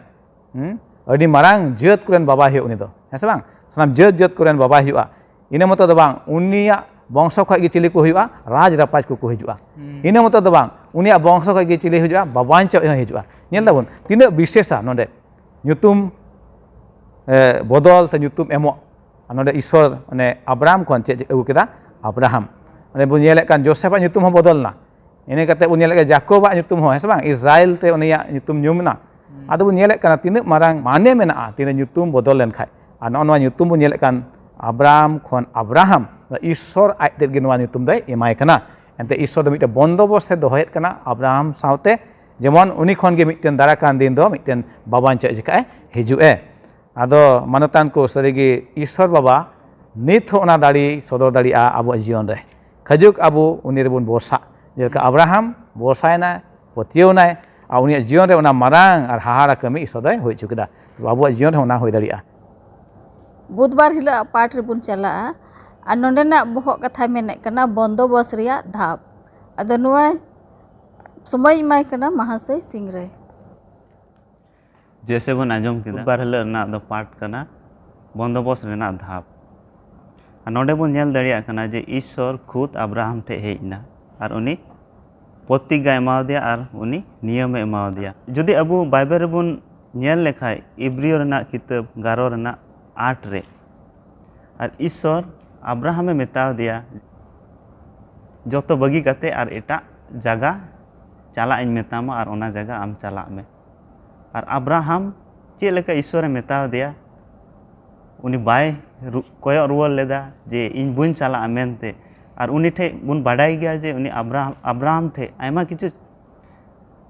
ᱦᱩᱸ? ᱟᱹᱰᱤ ᱢᱟᱨᱟᱝ ᱡᱟᱹᱛ ᱠᱚᱨᱮᱱ ᱵᱟᱵᱟᱭ ᱦᱩᱭᱩᱜ ᱩᱱᱤ ᱫᱚ, ᱦᱮᱸ ᱥᱮ ᱵᱟᱝ? ᱥᱟᱱᱟᱢ ᱡᱟᱹᱛ ᱡᱟᱹᱛ ᱠᱚᱨᱮᱱ ᱵᱟᱵᱟᱭ ᱦᱩᱭᱩᱜᱼᱟ᱾ ᱤᱱᱟᱹ ᱢᱚᱛᱚ ᱫᱚ ᱵᱟᱝ, ᱩᱱᱤᱭᱟᱜ ᱵᱚᱝᱥᱚ ᱠᱷᱚᱱ ᱜᱮ ᱪᱤᱞᱤ ᱠᱚ ᱦᱩᱭᱩᱜᱼᱟ? ᱨᱟᱡᱽ ᱨᱟᱯᱟᱡᱽ ᱠᱚᱠᱚ ᱦᱤᱡᱩᱜᱼᱟ᱾ ᱦᱩᱸ᱾ ᱤᱱᱟᱹ ᱢᱚᱛᱚ ᱫᱚ ᱵᱟᱝ, ᱩᱱᱤᱭᱟᱜ ᱵᱚᱝᱥᱚ ᱠᱷᱚᱱ ᱜᱮ ᱪᱤᱞᱤ ᱦᱤᱡᱩᱜᱼᱟ? ᱵᱟᱵᱟᱧᱪᱟᱣ ᱦᱚᱸ ᱦᱤᱡᱩᱜᱼᱟ᱾ ᱧᱮᱞ ᱫᱟᱵᱚᱱ ᱛᱤᱱᱟᱹᱜ ᱵᱤᱥᱮᱥᱟ ᱱᱚᱰᱮ ᱧᱩᱛᱩᱢ, ᱮ, ᱵᱚᱫᱚᱞ ᱥᱮ ᱧᱩᱛᱩᱢ ᱮᱢᱚᱜ᱾ ᱟᱨ ᱱᱚᱰᱮ ᱤᱥᱚᱨ ᱚᱱᱮ ᱟᱵᱨᱟᱢ ᱠᱷᱚᱱ ᱪᱮᱫ ᱟᱹᱜᱩ ᱠᱮᱫᱟ? ᱟᱵᱨᱟᱦᱟᱢ᱾ ᱚᱸᱰᱮ ᱵᱚᱱ ᱧᱮᱞᱮᱫ ᱠᱟᱱ ᱡᱳᱥᱮᱯᱷᱟᱜ ᱧᱩᱛᱩᱢ ᱦᱚᱸ ᱵᱚᱫᱚᱞ ᱮᱱᱟ᱾ ᱤᱱᱟᱹ ᱠᱟᱛᱮ ᱵᱚᱱ ᱧᱮᱞᱮᱫ ᱠᱟᱱ ᱡᱟᱠᱚᱵᱟᱜ ᱧᱩᱛᱩᱢ ᱦᱚᱸ, ᱦᱮᱸ ᱥᱮ ᱵᱟᱝ, ᱤᱥᱨᱟᱭᱮᱞ ᱛᱮ ᱩᱱᱤᱭᱟᱜ ᱧᱩᱛᱩᱢ ᱧᱩᱢ ᱮᱱᱟ᱾ ᱟᱫᱚ ᱵᱚᱱ ᱧᱮᱞᱮᱫ ᱠᱟᱱᱟ ᱛᱤᱱᱟᱹᱜ ᱢᱟᱨᱟᱝ ᱢᱟᱱᱮ ᱢᱮᱱᱟᱜᱼᱟ ᱛᱤᱱᱟᱹᱜ ᱧᱩᱛᱩᱢ ᱵᱚᱫᱚᱞ ᱞᱮᱱᱠᱷᱟᱡ᱾ ᱟᱨ ᱱᱚᱜᱼᱚ ᱱᱚᱣᱟ ᱧᱩᱛᱩᱢ ᱵᱚᱱ ᱧᱮᱞᱮᱫ ᱠᱟᱱ ᱟᱵᱨᱟᱢ ᱠᱷᱚᱱ ᱟᱵᱨᱟᱦᱟᱢ, ᱤᱥᱚᱨ ᱟᱡ ᱛᱮᱫ ᱜᱮ ᱱᱚᱣᱟ ᱧᱩᱛᱩᱢ ᱫᱚᱭ ᱮᱢᱟᱭ ᱠᱟᱱᱟ᱾ ᱮᱱᱛᱮ ᱤᱥᱚᱨ ᱫᱚ ᱢᱤᱫᱴᱮᱱ ᱵᱚᱱᱫᱚᱵᱚᱥᱛ ᱮ ᱫᱚᱦᱚᱭᱮᱫ ᱠᱟᱱᱟ ᱟᱵᱨᱟᱦᱟᱢ ᱥᱟᱶᱛᱮ, ᱡᱮᱢᱚᱱ ᱩᱱᱤ ᱠᱷᱚᱱ ᱜᱮ ᱢᱤᱫᱴᱮᱱ ᱫᱟᱨᱟᱭ ᱠᱟᱱ ᱫᱤᱱ ᱫᱚ ᱢᱤᱫᱴᱮᱱ ᱵᱟᱵᱟᱧᱪᱟᱣ ᱪᱤᱠᱟᱹᱜ ᱮ ᱦᱤᱡᱩᱜ ᱮ᱾ ᱟᱫᱚ ᱢᱟᱱᱚᱛᱟᱱ ᱠᱚ, ᱥᱟᱹᱨᱤᱜᱮ ᱤᱥᱚᱨ ᱵᱟᱵᱟ ᱱᱤᱛ ᱦᱚᱸ ᱚᱱᱟ ᱫᱟᱲᱮ ᱥᱚᱫᱚᱨ ᱫᱟᱲᱮᱭᱟᱜᱼᱟ ᱟᱵᱚᱣᱟᱜ ᱡᱤᱭᱚᱱ ᱨᱮ᱾ ᱠᱷᱟᱡᱩᱠ ᱟᱵᱚ ᱩᱱᱤ ᱨᱮᱵᱚᱱ ᱵᱷᱚᱨᱥᱟ᱾ ᱡᱮᱞᱮᱠᱟ ᱟᱵᱨᱟᱦᱟᱢ ᱵᱷᱚᱨᱥᱟᱭᱮᱱᱟᱭ, ᱯᱟᱹᱛᱭᱟᱹᱣ ᱮᱱᱟᱭ, ᱟᱨ ᱩᱱᱤᱭᱟᱜ ᱡᱤᱭᱚᱱ ᱨᱮ ᱚᱱᱟ ᱢᱟᱨᱟᱝ ᱟᱨ ᱦᱟᱦᱟᱲᱟ ᱠᱟᱹᱢᱤ ᱤᱥᱚᱨ ᱫᱚᱭ ᱦᱩᱭ ᱦᱚᱪᱚ ᱠᱮᱫᱟ᱾ ᱛᱚᱵᱮ ᱟᱵᱚᱣᱟᱜ ᱡᱤᱭᱚᱱ ᱨᱮ ᱚᱱᱟ ᱦᱩᱭ ᱫᱟᱲᱮᱭᱟᱜᱼᱟ᱾ ᱵᱩᱫᱷᱵᱟᱨ ᱦᱤᱞᱳᱜ ᱟᱜ ᱯᱟᱴ ᱨᱮᱵᱚᱱ ᱪᱟᱞᱟᱜᱼᱟ᱾ ᱟᱨ ᱱᱚᱰᱮᱱᱟᱜ ᱵᱚᱦᱚᱜ ᱠᱟᱛᱷᱟᱭ ᱢᱮᱱᱮᱫ ᱠᱟᱱᱟ ᱵᱚᱱᱫᱚᱵᱚᱥ ᱨᱮᱭᱟᱜ ᱫᱷᱟᱯ᱾ ᱟᱫᱚ ᱱᱚᱣᱟ ᱥᱚᱢᱚᱭ ᱮᱢᱟᱭ ᱠᱟᱱᱟ ᱢᱟᱦᱟᱥᱚᱭ ᱥᱤᱝᱨᱟᱹᱭ᱾ ᱡᱮᱭᱥᱮ ᱵᱚᱱ ᱟᱸᱡᱚᱢ ᱠᱮᱫᱟ, ᱵᱩᱫᱷᱵᱟᱨ ᱦᱤᱞᱳᱜ ᱨᱮᱱᱟᱜ ᱫᱚ ᱯᱟᱴ ᱠᱟᱱᱟ ᱵᱚᱱᱫᱚᱵᱚᱥ ᱨᱮᱱᱟᱜ ᱫᱷᱟᱯ᱾ ᱟᱨ ᱱᱚᱰᱮ ᱵᱚᱱ ᱧᱮᱞ ᱫᱟᱲᱮᱭᱟᱜ ᱠᱟᱱᱟ ᱡᱮ ᱤᱥᱥᱚᱨ ᱠᱷᱩᱫ ᱟᱵᱨᱟᱦᱟᱢ ᱴᱷᱮᱡ ᱦᱮᱡ ᱮᱱᱟ ᱟᱨ ᱩᱱᱤ ᱯᱨᱚᱛᱤᱜᱽᱜᱟ ᱮᱢᱟᱣᱟᱫᱮᱭᱟ ᱟᱨ ᱩᱱᱤ ᱱᱤᱭᱚᱢᱮ ᱮᱢᱟᱣᱟᱫᱮᱭᱟ᱾ ᱡᱩᱫᱤ ᱟᱵᱚ ᱵᱟᱭᱵᱮᱞ ᱨᱮᱵᱚᱱ ᱧᱮᱞ ᱞᱮᱠᱷᱟᱡ, ᱤᱵᱽᱨᱤᱭᱚ ᱨᱮᱱᱟᱜ ᱠᱤᱛᱟᱹᱵ ᱜᱟᱨᱚ ᱨᱮᱱᱟᱜ ᱟᱴ ᱨᱮ, ᱟᱨ ᱤᱥᱥᱚᱨ ᱟᱵᱨᱟᱦᱟᱢᱮ ᱢᱮᱛᱟᱣᱟᱫᱮᱭᱟ, "ᱡᱚᱛᱚ ᱵᱟᱹᱜᱤ ᱠᱟᱛᱮ ᱟᱨ ᱮᱴᱟᱜ ᱡᱟᱭᱜᱟ ᱪᱟᱞᱟᱜ ᱤᱧ ᱢᱮᱛᱟᱢᱟ ᱟᱨ ᱚᱱᱟ ᱡᱟᱭᱜᱟ ᱟᱢ ᱪᱟᱞᱟᱜ ᱢᱮ᱾" ᱟᱨ ᱟᱵᱨᱟᱦᱟᱢ ᱪᱮᱫ ᱞᱮᱠᱟ ᱤᱥᱥᱚᱨᱮ ᱢᱮᱛᱟᱣᱟᱫᱮᱭᱟ, ᱩᱱᱤ ᱵᱟᱭ ᱨᱩ-, ᱠᱚᱭᱚᱜ ᱨᱩᱣᱟᱹᱲ ᱞᱮᱫᱟ ᱡᱮ ᱤᱧ ᱵᱟᱹᱧ ᱪᱟᱞᱟᱜᱼᱟ ᱢᱮᱱᱛᱮ᱾ ᱟᱨ ᱩᱱᱤ ᱴᱷᱮᱡ ᱵᱚᱱ ᱵᱟᱰᱟᱭ ᱜᱮᱭᱟ ᱡᱮ ᱩᱱᱤ ᱟᱵᱨᱟᱦᱟᱢ, ᱟᱵᱨᱟᱦᱟᱢ ᱴᱷᱮᱡ ᱟᱭᱢᱟ ᱠᱤᱪᱷᱩ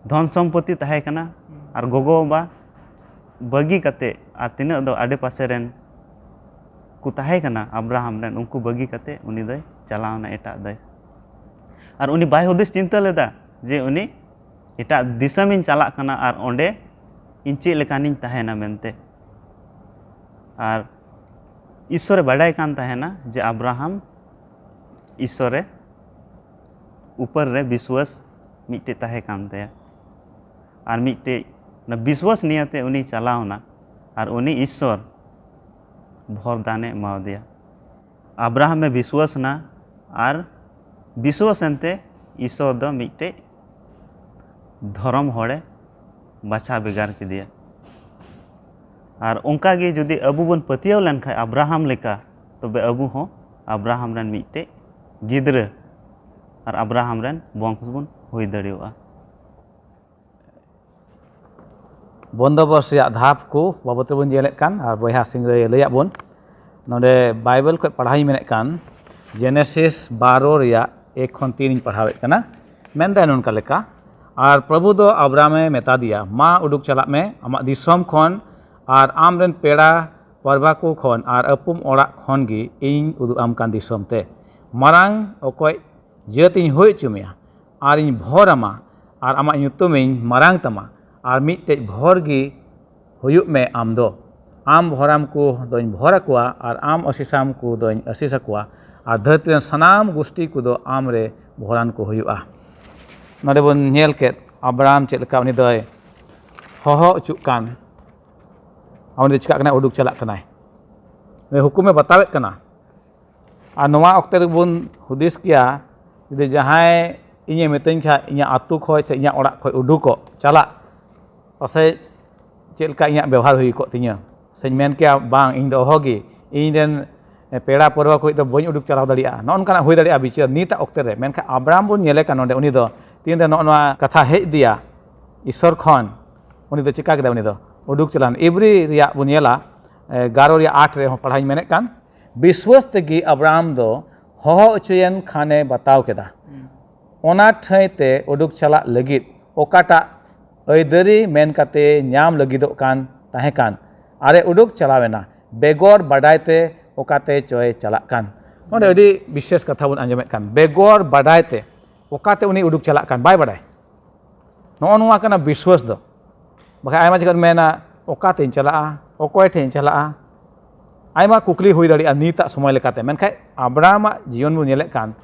ᱫᱷᱚᱱ ᱥᱚᱢᱯᱚᱛᱤ ᱛᱟᱦᱮᱸ ᱠᱟᱱᱟ᱾ ᱟᱨ ᱜᱚᱜᱚ ᱵᱟᱵᱟ ᱵᱟᱹᱜᱤ ᱠᱟᱛᱮ ᱟᱨ ᱛᱤᱱᱟᱹᱜ ᱫᱚ ᱟᱰᱮ ᱯᱟᱥᱮ ᱨᱮᱱ ᱠᱚ ᱛᱟᱦᱮᱸ ᱠᱟᱱᱟ ᱟᱵᱨᱟᱦᱟᱢ ᱨᱮᱱ, ᱩᱱᱠᱩ ᱵᱟᱹᱜᱤ ᱠᱟᱛᱮ ᱩᱱᱤ ᱫᱚᱭ ᱪᱟᱞᱟᱣᱱᱟ ᱮᱴᱟᱜ ᱫᱮᱥ᱾ ᱟᱨ ᱩᱱᱤ ᱵᱟᱭ ᱦᱩᱫᱤᱥ ᱪᱤᱱᱛᱟᱹ ᱞᱮᱫᱟ ᱡᱮ ᱩᱱᱤ ᱮᱴᱟᱜ ᱫᱤᱥᱚᱢᱤᱧ ᱪᱟᱞᱟᱜ ᱠᱟᱱᱟ ᱟᱨ ᱚᱸᱰᱮ ᱤᱧ ᱪᱮᱫ ᱞᱮᱠᱟᱱᱤᱧ ᱛᱟᱦᱮᱱᱟ ᱢᱮᱱᱛᱮ᱾ ᱟᱨ ᱤᱥᱥᱚᱨᱮ ᱵᱟᱰᱟᱭ ᱠᱟᱱ ᱛᱟᱦᱮᱱᱟ ᱡᱮ ᱟᱵᱨᱟᱦᱟᱢ ᱤᱥᱥᱚᱨᱮ ᱩᱯᱚᱨ ᱨᱮ ᱵᱤᱥᱣᱟᱥ ᱢᱤᱫᱴᱮᱡ ᱛᱟᱦᱮᱸ ᱠᱟᱱ ᱛᱟᱭᱟ᱾ ᱟᱨ ᱢᱤᱫᱴᱮᱡ ᱚᱱᱟ ᱵᱤᱥᱣᱟᱥ ᱱᱤᱭᱟᱹᱛᱮ ᱩᱱᱤ ᱪᱟᱞᱟᱣᱱᱟ ᱟᱨ ᱩᱱᱤ ᱤᱥᱥᱚᱨ ᱵᱷᱚᱨ ᱫᱟᱱᱮ ᱮᱢᱟᱣᱟᱫᱮᱭᱟ᱾ ᱟᱵᱨᱟᱦᱟᱢᱮ ᱵᱤᱥᱣᱟᱥ ᱮᱱᱟ ᱟᱨ ᱵᱤᱥᱣᱟᱥ ᱮᱱᱛᱮ ᱤᱥᱥᱚᱨ ᱫᱚ ᱢᱤᱫᱴᱮᱡ ᱫᱷᱚᱨᱚᱢ ᱦᱚᱲᱮ ᱵᱟᱪᱷᱟᱣ ᱵᱷᱮᱜᱟᱨ ᱠᱮᱫᱮᱭᱟ᱾ ᱟᱨ ᱚᱱᱠᱟ ᱜᱮ ᱡᱩᱫᱤ ᱟᱵᱚ ᱵᱚᱱ ᱯᱟᱹᱛᱭᱟᱹᱣ ᱞᱮᱱᱠᱷᱟᱱ ᱟᱵᱨᱟᱦᱟᱢ ᱞᱮᱠᱟ, ᱛᱚᱵᱮ ᱟᱵᱚ ᱦᱚᱸ ᱟᱵᱨᱟᱦᱟᱢ ᱨᱮᱱ ᱢᱤᱫᱴᱮᱡ ᱜᱤᱫᱽᱨᱟᱹ ᱟᱨ ᱟᱵᱨᱟᱦᱟᱢ ᱨᱮᱱ ᱵᱚᱝᱥ ᱵᱚᱱ ᱦᱩᱭ ᱫᱟᱲᱮᱭᱟᱜᱼᱟ᱾ ᱵᱚᱱᱫᱚᱵᱚᱥ ᱨᱮᱭᱟᱜ ᱫᱷᱟᱯ ᱠᱚ ᱵᱟᱵᱚᱛ ᱨᱮᱵᱚᱱ ᱧᱮᱞᱮᱫ ᱠᱟᱱ ᱟᱨ ᱵᱚᱭᱦᱟ ᱥᱤᱝᱨᱟᱹᱭ ᱞᱟᱹᱭᱟᱫ ᱵᱚᱱ᱾ ᱱᱚᱰᱮ ᱵᱟᱭᱵᱮᱞ ᱠᱷᱚᱱ ᱯᱟᱲᱦᱟᱣ ᱤᱧ ᱢᱮᱱᱮᱫ ᱠᱟᱱ, ᱡᱮᱱᱮᱥᱤᱥ ᱵᱟᱨᱚ ᱨᱮᱭᱟᱜ ᱮᱠ ᱠᱷᱚᱱ ᱛᱤᱱ ᱤᱧ ᱯᱟᱲᱦᱟᱣᱮᱫ ᱠᱟᱱᱟ᱾ ᱢᱮᱱᱫᱟᱭ ᱱᱚᱝᱠᱟ ᱞᱮᱠᱟ, ᱟᱨ ᱯᱨᱚᱵᱷᱩ ᱫᱚ ᱟᱵᱨᱟᱢᱮ ᱢᱮᱛᱟ ᱫᱮᱭᱟ, ᱢᱟ ᱩᱰᱩᱠ ᱪᱟᱞᱟᱜ ᱢᱮ ᱟᱢᱟᱜ ᱫᱤᱥᱚᱢ ᱠᱷᱚᱱ ᱟᱨ ᱟᱢ ᱨᱮᱱ ᱯᱮᱲᱟ ᱯᱟᱹᱨᱵᱷᱟ ᱠᱚ ᱠᱷᱚᱱ ᱟᱨ ᱟᱹᱯᱩᱢ ᱚᱲᱟᱜ ᱠᱷᱚᱱ ᱜᱮ ᱤᱧ ᱩᱫᱩᱜ ᱟᱢ ᱠᱟᱱ ᱫᱤᱥᱚᱢ ᱛᱮ ᱢᱟᱨᱟᱝ ᱚᱠᱚᱡ ᱡᱟᱹᱛ ᱤᱧ ᱦᱩᱭ ᱦᱚᱪᱚ ᱢᱮᱭᱟ᱾ ᱟᱨ ᱤᱧ ᱵᱷᱚᱨ ᱟᱢᱟ ᱟᱨ ᱟᱢᱟᱜ ᱧᱩᱛᱩᱢ ᱤᱧ ᱢᱟᱨᱟᱝ ᱛᱟᱢᱟ ᱟᱨ ᱢᱤᱫᱴᱮᱡ ᱵᱷᱚᱨ ᱜᱮ ᱦᱩᱭᱩᱜ ᱢᱮ ᱟᱢ ᱫᱚ᱾ ᱟᱢ ᱵᱷᱚᱨᱟᱢ ᱠᱚ ᱫᱚᱧ ᱵᱷᱚᱨ ᱟᱠᱚᱣᱟ ᱟᱨ ᱟᱢ ᱟᱹᱥᱤᱥᱟᱢ ᱠᱚ ᱫᱚᱧ ᱟᱹᱥᱤᱥ ᱟᱠᱚᱣᱟ ᱟᱨ ᱫᱷᱟᱹᱨᱛᱤ ᱨᱮᱱ ᱥᱟᱱᱟᱢ ᱜᱩᱥᱴᱤ ᱠᱚᱫᱚ ᱟᱢ ᱨᱮ ᱵᱷᱚᱨᱟᱱ ᱠᱚ ᱦᱩᱭᱩᱜᱼᱟ᱾ ᱱᱚᱰᱮ ᱵᱚᱱ ᱧᱮᱞ ᱠᱮᱫ ᱟᱵᱨᱟᱢ ᱪᱮᱫ ᱞᱮᱠᱟ ᱩᱱᱤ ᱫᱚᱭ ᱦᱚᱦᱚ ᱚᱪᱚᱜ ᱠᱟᱱ, ᱩᱱᱤ ᱫᱚ ᱪᱤᱠᱟᱹᱜ ᱠᱟᱱᱟᱭ? ᱩᱰᱩᱠ ᱪᱟᱞᱟᱜ ᱠᱟᱱᱟᱭ, ᱩᱱᱤ ᱦᱩᱠᱩᱢᱮ ᱵᱟᱛᱟᱣᱮᱫ ᱠᱟᱱᱟ᱾ ᱟᱨ ᱱᱚᱣᱟ ᱚᱠᱛᱮ ᱨᱮᱵᱚᱱ ᱦᱩᱫᱤᱥ ᱠᱮᱭᱟ, ᱡᱩᱫᱤ ᱡᱟᱦᱟᱸᱭ ᱤᱧᱮ ᱢᱤᱛᱟᱹᱧ ᱠᱷᱟᱡ ᱤᱧᱟᱹᱜ ᱟᱹᱛᱩ ᱠᱷᱚᱡ ᱥᱮ ᱤᱧᱟᱹᱜ ᱚᱲᱟᱜ ᱠᱷᱚᱡ ᱩᱰᱩᱠᱚᱜ, ᱪᱟᱞᱟᱜ, ᱯᱟᱥᱮᱡ ᱪᱮᱫ ᱞᱮᱠᱟ ᱤᱧᱟᱹᱜ ᱵᱮᱵᱚᱦᱟᱨ ᱦᱩᱭ ᱠᱚᱜ ᱛᱤᱧᱟᱹ? ᱥᱮᱧ ᱢᱮᱱ ᱠᱮᱭᱟ, ᱵᱟᱝ, ᱤᱧ ᱫᱚ ᱚᱦᱚ ᱜᱮ, ᱤᱧ ᱨᱮᱱ ᱯᱮᱲᱟ ᱯᱟᱹᱨᱣᱟᱹ ᱠᱷᱚᱡ ᱫᱚ ᱵᱟᱹᱧ ᱩᱰᱩᱠ ᱪᱟᱞᱟᱣ ᱫᱟᱲᱮᱭᱟᱜᱼᱟ᱾ ᱱᱚᱜᱼᱚ ᱱᱚᱝᱠᱟᱱᱟᱜ ᱦᱩᱭ ᱫᱟᱲᱮᱭᱟᱜᱼᱟ ᱵᱤᱪᱟᱹᱨ ᱱᱤᱛᱟᱜ ᱚᱠᱛᱮ ᱨᱮ᱾ ᱢᱮᱱᱠᱷᱟᱱ ᱟᱵᱨᱟᱢ ᱵᱚᱱ ᱧᱮᱞᱮ ᱠᱟᱱ ᱱᱚᱰᱮ, ᱩᱱᱤ ᱫᱚ ᱛᱤᱱᱨᱮ ᱱᱚᱜᱼᱚ ᱱᱚᱣᱟ ᱠᱟᱛᱷᱟ ᱦᱮᱡ ᱟᱫᱮᱭᱟ ᱤᱥᱚᱨ ᱠᱷᱚᱱ, ᱩᱱᱤ ᱫᱚ ᱪᱤᱠᱟ ᱠᱮᱫᱟ? ᱩᱱᱤ ᱫᱚ ᱩᱰᱩᱠ ᱪᱟᱞᱟᱣ ᱮᱱᱟ᱾ ᱤᱵᱨᱤ ᱨᱮᱭᱟᱜ ᱵᱚᱱ ᱧᱮᱞᱟ, ᱮ, ᱮᱜᱟᱨᱚ ᱨᱮᱭᱟᱜ ᱟᱴ ᱨᱮᱦᱚᱸ ᱯᱟᱲᱦᱟᱣ ᱤᱧ ᱢᱮᱱᱮᱫ ᱠᱟᱱ, ᱵᱤᱥᱣᱟᱹᱥ ᱛᱮᱜᱮ ᱟᱵᱨᱟᱢ ᱫᱚ ᱦᱚᱦᱚ ᱚᱪᱚᱭᱮᱱ ᱠᱷᱟᱱᱮ ᱵᱟᱛᱟᱣ ᱠᱮᱫᱟ᱾ ᱚᱱᱟ ᱴᱷᱟᱹᱭ ᱛᱮ ᱩᱰᱩᱠ ᱪᱟᱞᱟᱜ ᱞᱟᱹᱜᱤᱫ ᱚᱠᱟᱴᱟᱜ ᱟᱹᱭᱫᱟᱹᱨᱤ ᱢᱮᱱ ᱠᱟᱛᱮ ᱧᱟᱢ ᱞᱟᱹᱜᱤᱫᱚᱜ ᱠᱟᱱ ᱛᱟᱦᱮᱸ ᱠᱟᱱ, ᱟᱨᱮ ᱩᱰᱩᱠ ᱪᱟᱞᱟᱣ ᱮᱱᱟ ᱵᱮᱜᱚᱨ ᱵᱟᱰᱟᱭ ᱛᱮ ᱚᱠᱟᱛᱮ ᱪᱚᱭ ᱪᱟᱞᱟᱜ ᱠᱟᱱ᱾ ᱱᱚᱰᱮ ᱟᱹᱰᱤ ᱵᱤᱥᱮᱥ ᱠᱟᱛᱷᱟ ᱵᱚᱱ ᱟᱸᱡᱚᱢᱮᱫ ᱠᱟᱱ, ᱵᱮᱜᱚᱨ ᱵᱟᱰᱟᱭ ᱛᱮ ᱚᱠᱟᱛᱮ ᱩᱱᱤ ᱩᱰᱩᱠ ᱪᱟᱞᱟᱜ ᱠᱟᱱ, ᱵᱟᱭ ᱵᱟᱰᱟᱭ᱾ ᱱᱚᱜᱼᱚ ᱱᱚᱣᱟ ᱠᱟᱱᱟ ᱵᱤᱥᱣᱟᱹᱥ ᱫᱚ᱾ ᱵᱟᱠᱷᱟᱡ ᱟᱭᱢᱟ ᱡᱚᱠᱷᱚᱱ ᱢᱮᱱᱟ, ᱚᱠᱟᱛᱮᱧ ᱪᱟᱞᱟᱜᱼᱟ, ᱚᱠᱚᱭ ᱴᱷᱮᱱ ᱤᱧ ᱪᱟᱞᱟᱜᱼᱟ, ᱟᱭᱢᱟ ᱠᱩᱠᱞᱤ ᱦᱩᱭ ᱫᱟᱲᱮᱭᱟᱜᱼᱟ ᱱᱤᱛᱟᱜ ᱥᱚᱢᱚᱭ ᱞᱮᱠᱟᱛᱮ, ᱢᱮᱱᱠᱷᱟᱱ ᱟᱵᱨᱟᱦᱟᱢᱟᱜ ᱡᱤᱭᱚᱱ ᱵᱚᱱ ᱧᱮᱞᱮᱫ ᱠᱟᱱ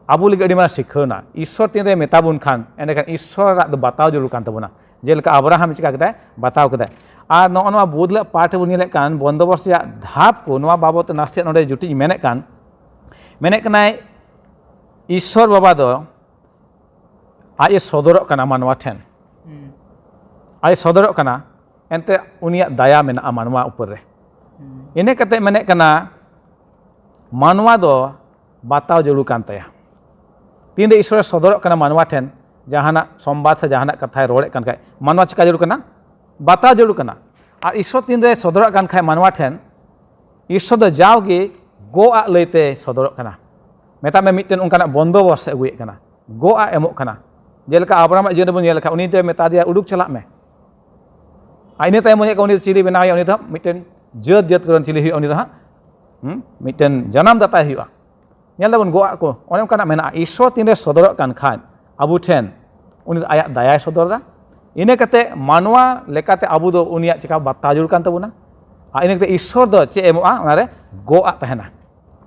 ᱟᱵᱚ ᱞᱟᱹᱜᱤᱫ ᱟᱹᱰᱤ ᱢᱟᱨᱟᱝ ᱥᱤᱠᱷᱟᱹᱣᱱᱟ᱾ ᱤᱥᱥᱚᱨ ᱛᱤᱱᱨᱮ ᱢᱮᱛᱟ ᱵᱚᱱ ᱠᱷᱟᱱ, ᱮᱸᱰᱮᱠᱷᱟᱱ ᱤᱥᱥᱚᱨᱟᱜ ᱫᱚ ᱵᱟᱛᱟᱣ ᱡᱟᱹᱨᱩᱲ ᱠᱟᱱ ᱛᱟᱵᱚᱱᱟ᱾ ᱡᱮᱞᱮᱠᱟ ᱟᱵᱨᱟᱦᱟᱢ ᱪᱤᱠᱟ ᱠᱮᱫᱟᱭ? ᱵᱟᱛᱟᱣ ᱠᱮᱫᱟᱭ᱾ ᱟᱨ ᱱᱚᱜᱼᱚ ᱱᱚᱣᱟ ᱵᱳᱫᱷ ᱨᱮᱭᱟᱜ ᱯᱟᱴ ᱨᱮᱵᱚᱱ ᱧᱮᱞᱮᱫ ᱠᱟᱱ ᱵᱚᱱᱫᱚᱵᱚᱥ ᱨᱮᱭᱟᱜ ᱫᱷᱟᱯ ᱠᱚ, ᱱᱚᱣᱟ ᱵᱟᱵᱚᱛ ᱛᱮ ᱱᱟᱥᱮᱭᱟᱜ ᱱᱚᱰᱮ ᱡᱩᱴᱤᱡ ᱤᱧ ᱢᱮᱱᱮᱫ ᱠᱟᱱ, ᱢᱮᱱᱮᱫ ᱠᱟᱱᱟᱭ, ᱤᱥᱥᱚᱨ ᱵᱟᱵᱟ ᱫᱚ ᱟᱡ ᱮ ᱥᱚᱫᱚᱨᱚᱜ ᱠᱟᱱᱟ ᱢᱟᱱᱣᱟ ᱴᱷᱮᱱ᱾ ᱟᱡ ᱮ ᱥᱚᱫᱚᱨᱚᱜ ᱠᱟᱱᱟ, ᱮᱱᱛᱮ ᱩᱱᱤᱭᱟᱜ ᱫᱟᱭᱟ ᱢᱮᱱᱟᱜᱼᱟ ᱢᱟᱱᱣᱟ ᱩᱯᱚᱨ ᱨᱮ᱾ ᱤᱱᱟᱹ ᱠᱟᱛᱮ ᱢᱮᱱᱮᱫ ᱠᱟᱱᱟ, ᱢᱟᱱᱣᱟ ᱫᱚ ᱵᱟᱛᱟᱣ ᱡᱟᱹᱨᱩᱲ ᱠᱟᱱ ᱛᱟᱭᱟ᱾ ᱛᱤᱱᱨᱮ ᱤᱥᱥᱚᱨᱮ ᱥᱚᱫᱚᱨᱚᱜ ᱠᱟᱱᱟ ᱢᱟᱱᱣᱟ ᱴᱷᱮᱱ, ᱡᱟᱦᱟᱱᱟᱜ ᱥᱚᱢᱵᱟᱫ ᱥᱮ ᱡᱟᱦᱟᱱᱟᱜ ᱠᱟᱛᱷᱟᱭ ᱨᱚᱲᱮᱫ ᱠᱟᱱ ᱠᱷᱟᱡ, ᱢᱟᱱᱣᱟ ᱪᱤᱠᱟ ᱡᱟᱹᱨᱩᱲ ᱠᱟᱱᱟ? ᱵᱟᱛᱟᱣ ᱡᱟᱹᱨᱩᱲ ᱠᱟᱱᱟ᱾ ᱟᱨ ᱤᱥᱥᱚᱨ ᱛᱤᱱᱨᱮ ᱥᱚᱫᱚᱨᱚᱜ ᱠᱟᱱ ᱠᱷᱟᱡ ᱢᱟᱱᱣᱟ ᱴᱷᱮᱱ, ᱤᱥᱥᱚᱨ ᱫᱚ ᱡᱟᱣᱜᱮ ᱜᱚ ᱟᱜ ᱞᱟᱹᱭᱛᱮ ᱥᱚᱫᱚᱨᱚᱜ ᱠᱟᱱᱟ᱾ ᱢᱮᱛᱟᱜ ᱢᱮ ᱢᱤᱫᱴᱮᱱ ᱚᱱᱠᱟᱱᱟᱜ ᱵᱚᱱᱫᱚᱵᱚᱥ ᱮ ᱟᱹᱜᱩᱭᱮᱫ ᱠᱟᱱᱟ, ᱜᱚ ᱟᱜ ᱮᱢᱚᱜ ᱠᱟᱱᱟ᱾ ᱡᱮᱞᱮᱠᱟ ᱟᱵᱨᱟᱢᱟᱜ ᱡᱤᱭᱚᱱ ᱨᱮᱵᱚᱱ ᱧᱮᱞ ᱞᱮᱠᱷᱟᱱ, ᱩᱱᱤ ᱫᱚᱭ ᱢᱮᱛᱟ ᱫᱮᱭᱟ, "ᱩᱰᱩᱠ ᱪᱟᱞᱟᱜ ᱢᱮ᱾" ᱟᱨ ᱤᱱᱟᱹ ᱛᱟᱭᱚᱢ ᱵᱚᱱ ᱧᱮᱞ ᱠᱚᱣᱟ, ᱩᱱᱤ ᱫᱚ ᱪᱤᱞᱤ ᱵᱮᱱᱟᱣ ᱦᱩᱭᱩᱜᱼᱟ? ᱩᱱᱤ ᱫᱚ ᱢᱤᱫᱴᱮᱱ ᱡᱟᱹᱛ ᱡᱟᱹᱛ ᱠᱚᱨᱮᱱ ᱪᱤᱞᱤ ᱦᱩᱭᱩᱜᱼᱟ? ᱩᱱᱤ ᱫᱚ ᱦᱟᱸᱜ ᱦᱩᱸ? ᱢᱤᱫᱴᱮᱱ ᱡᱟᱱᱟᱢ ᱫᱟᱛᱟᱭ ᱦᱩᱭᱩᱜᱼᱟ᱾ ᱧᱮᱞ ᱫᱟᱵᱚᱱ ᱜᱚ ᱟᱜ ᱠᱚ, ᱚᱱᱮ ᱚᱱᱠᱟᱱᱟᱜ ᱢᱮᱱᱟᱜᱼᱟ᱾ ᱤᱥᱥᱚᱨ ᱛᱤᱱᱨᱮ ᱥᱚᱫᱚᱨᱚᱜ ᱠᱟᱱ ᱠᱷᱟᱱ ᱟᱵᱚ ᱴᱷᱮᱱ, ᱩᱱᱤ ᱫᱚ ᱟᱭᱟᱜ ᱫᱟᱭᱟᱭ ᱥᱚᱫᱚᱨ ᱮᱫᱟ᱾ ᱤᱱᱟᱹ ᱠᱟᱛᱮ ᱢᱟᱱᱣᱟ ᱞᱮᱠᱟᱛᱮ ᱟᱵᱚ ᱫᱚ ᱩᱱᱤᱭᱟᱜ ᱪᱮᱠᱟ ᱵᱟᱛᱟᱣ ᱡᱟᱹᱨᱩᱲ ᱠᱟᱱ ᱛᱟᱵᱚᱱᱟ᱾ ᱟᱨ ᱤᱱᱟᱹ ᱠᱟᱛᱮ ᱤᱥᱥᱚᱨ ᱫᱚ ᱪᱮᱫ ᱮ ᱮᱢᱚᱜᱼᱟ? ᱚᱱᱟᱨᱮ ᱜᱚ ᱟᱜ ᱛᱟᱦᱮᱱᱟ᱾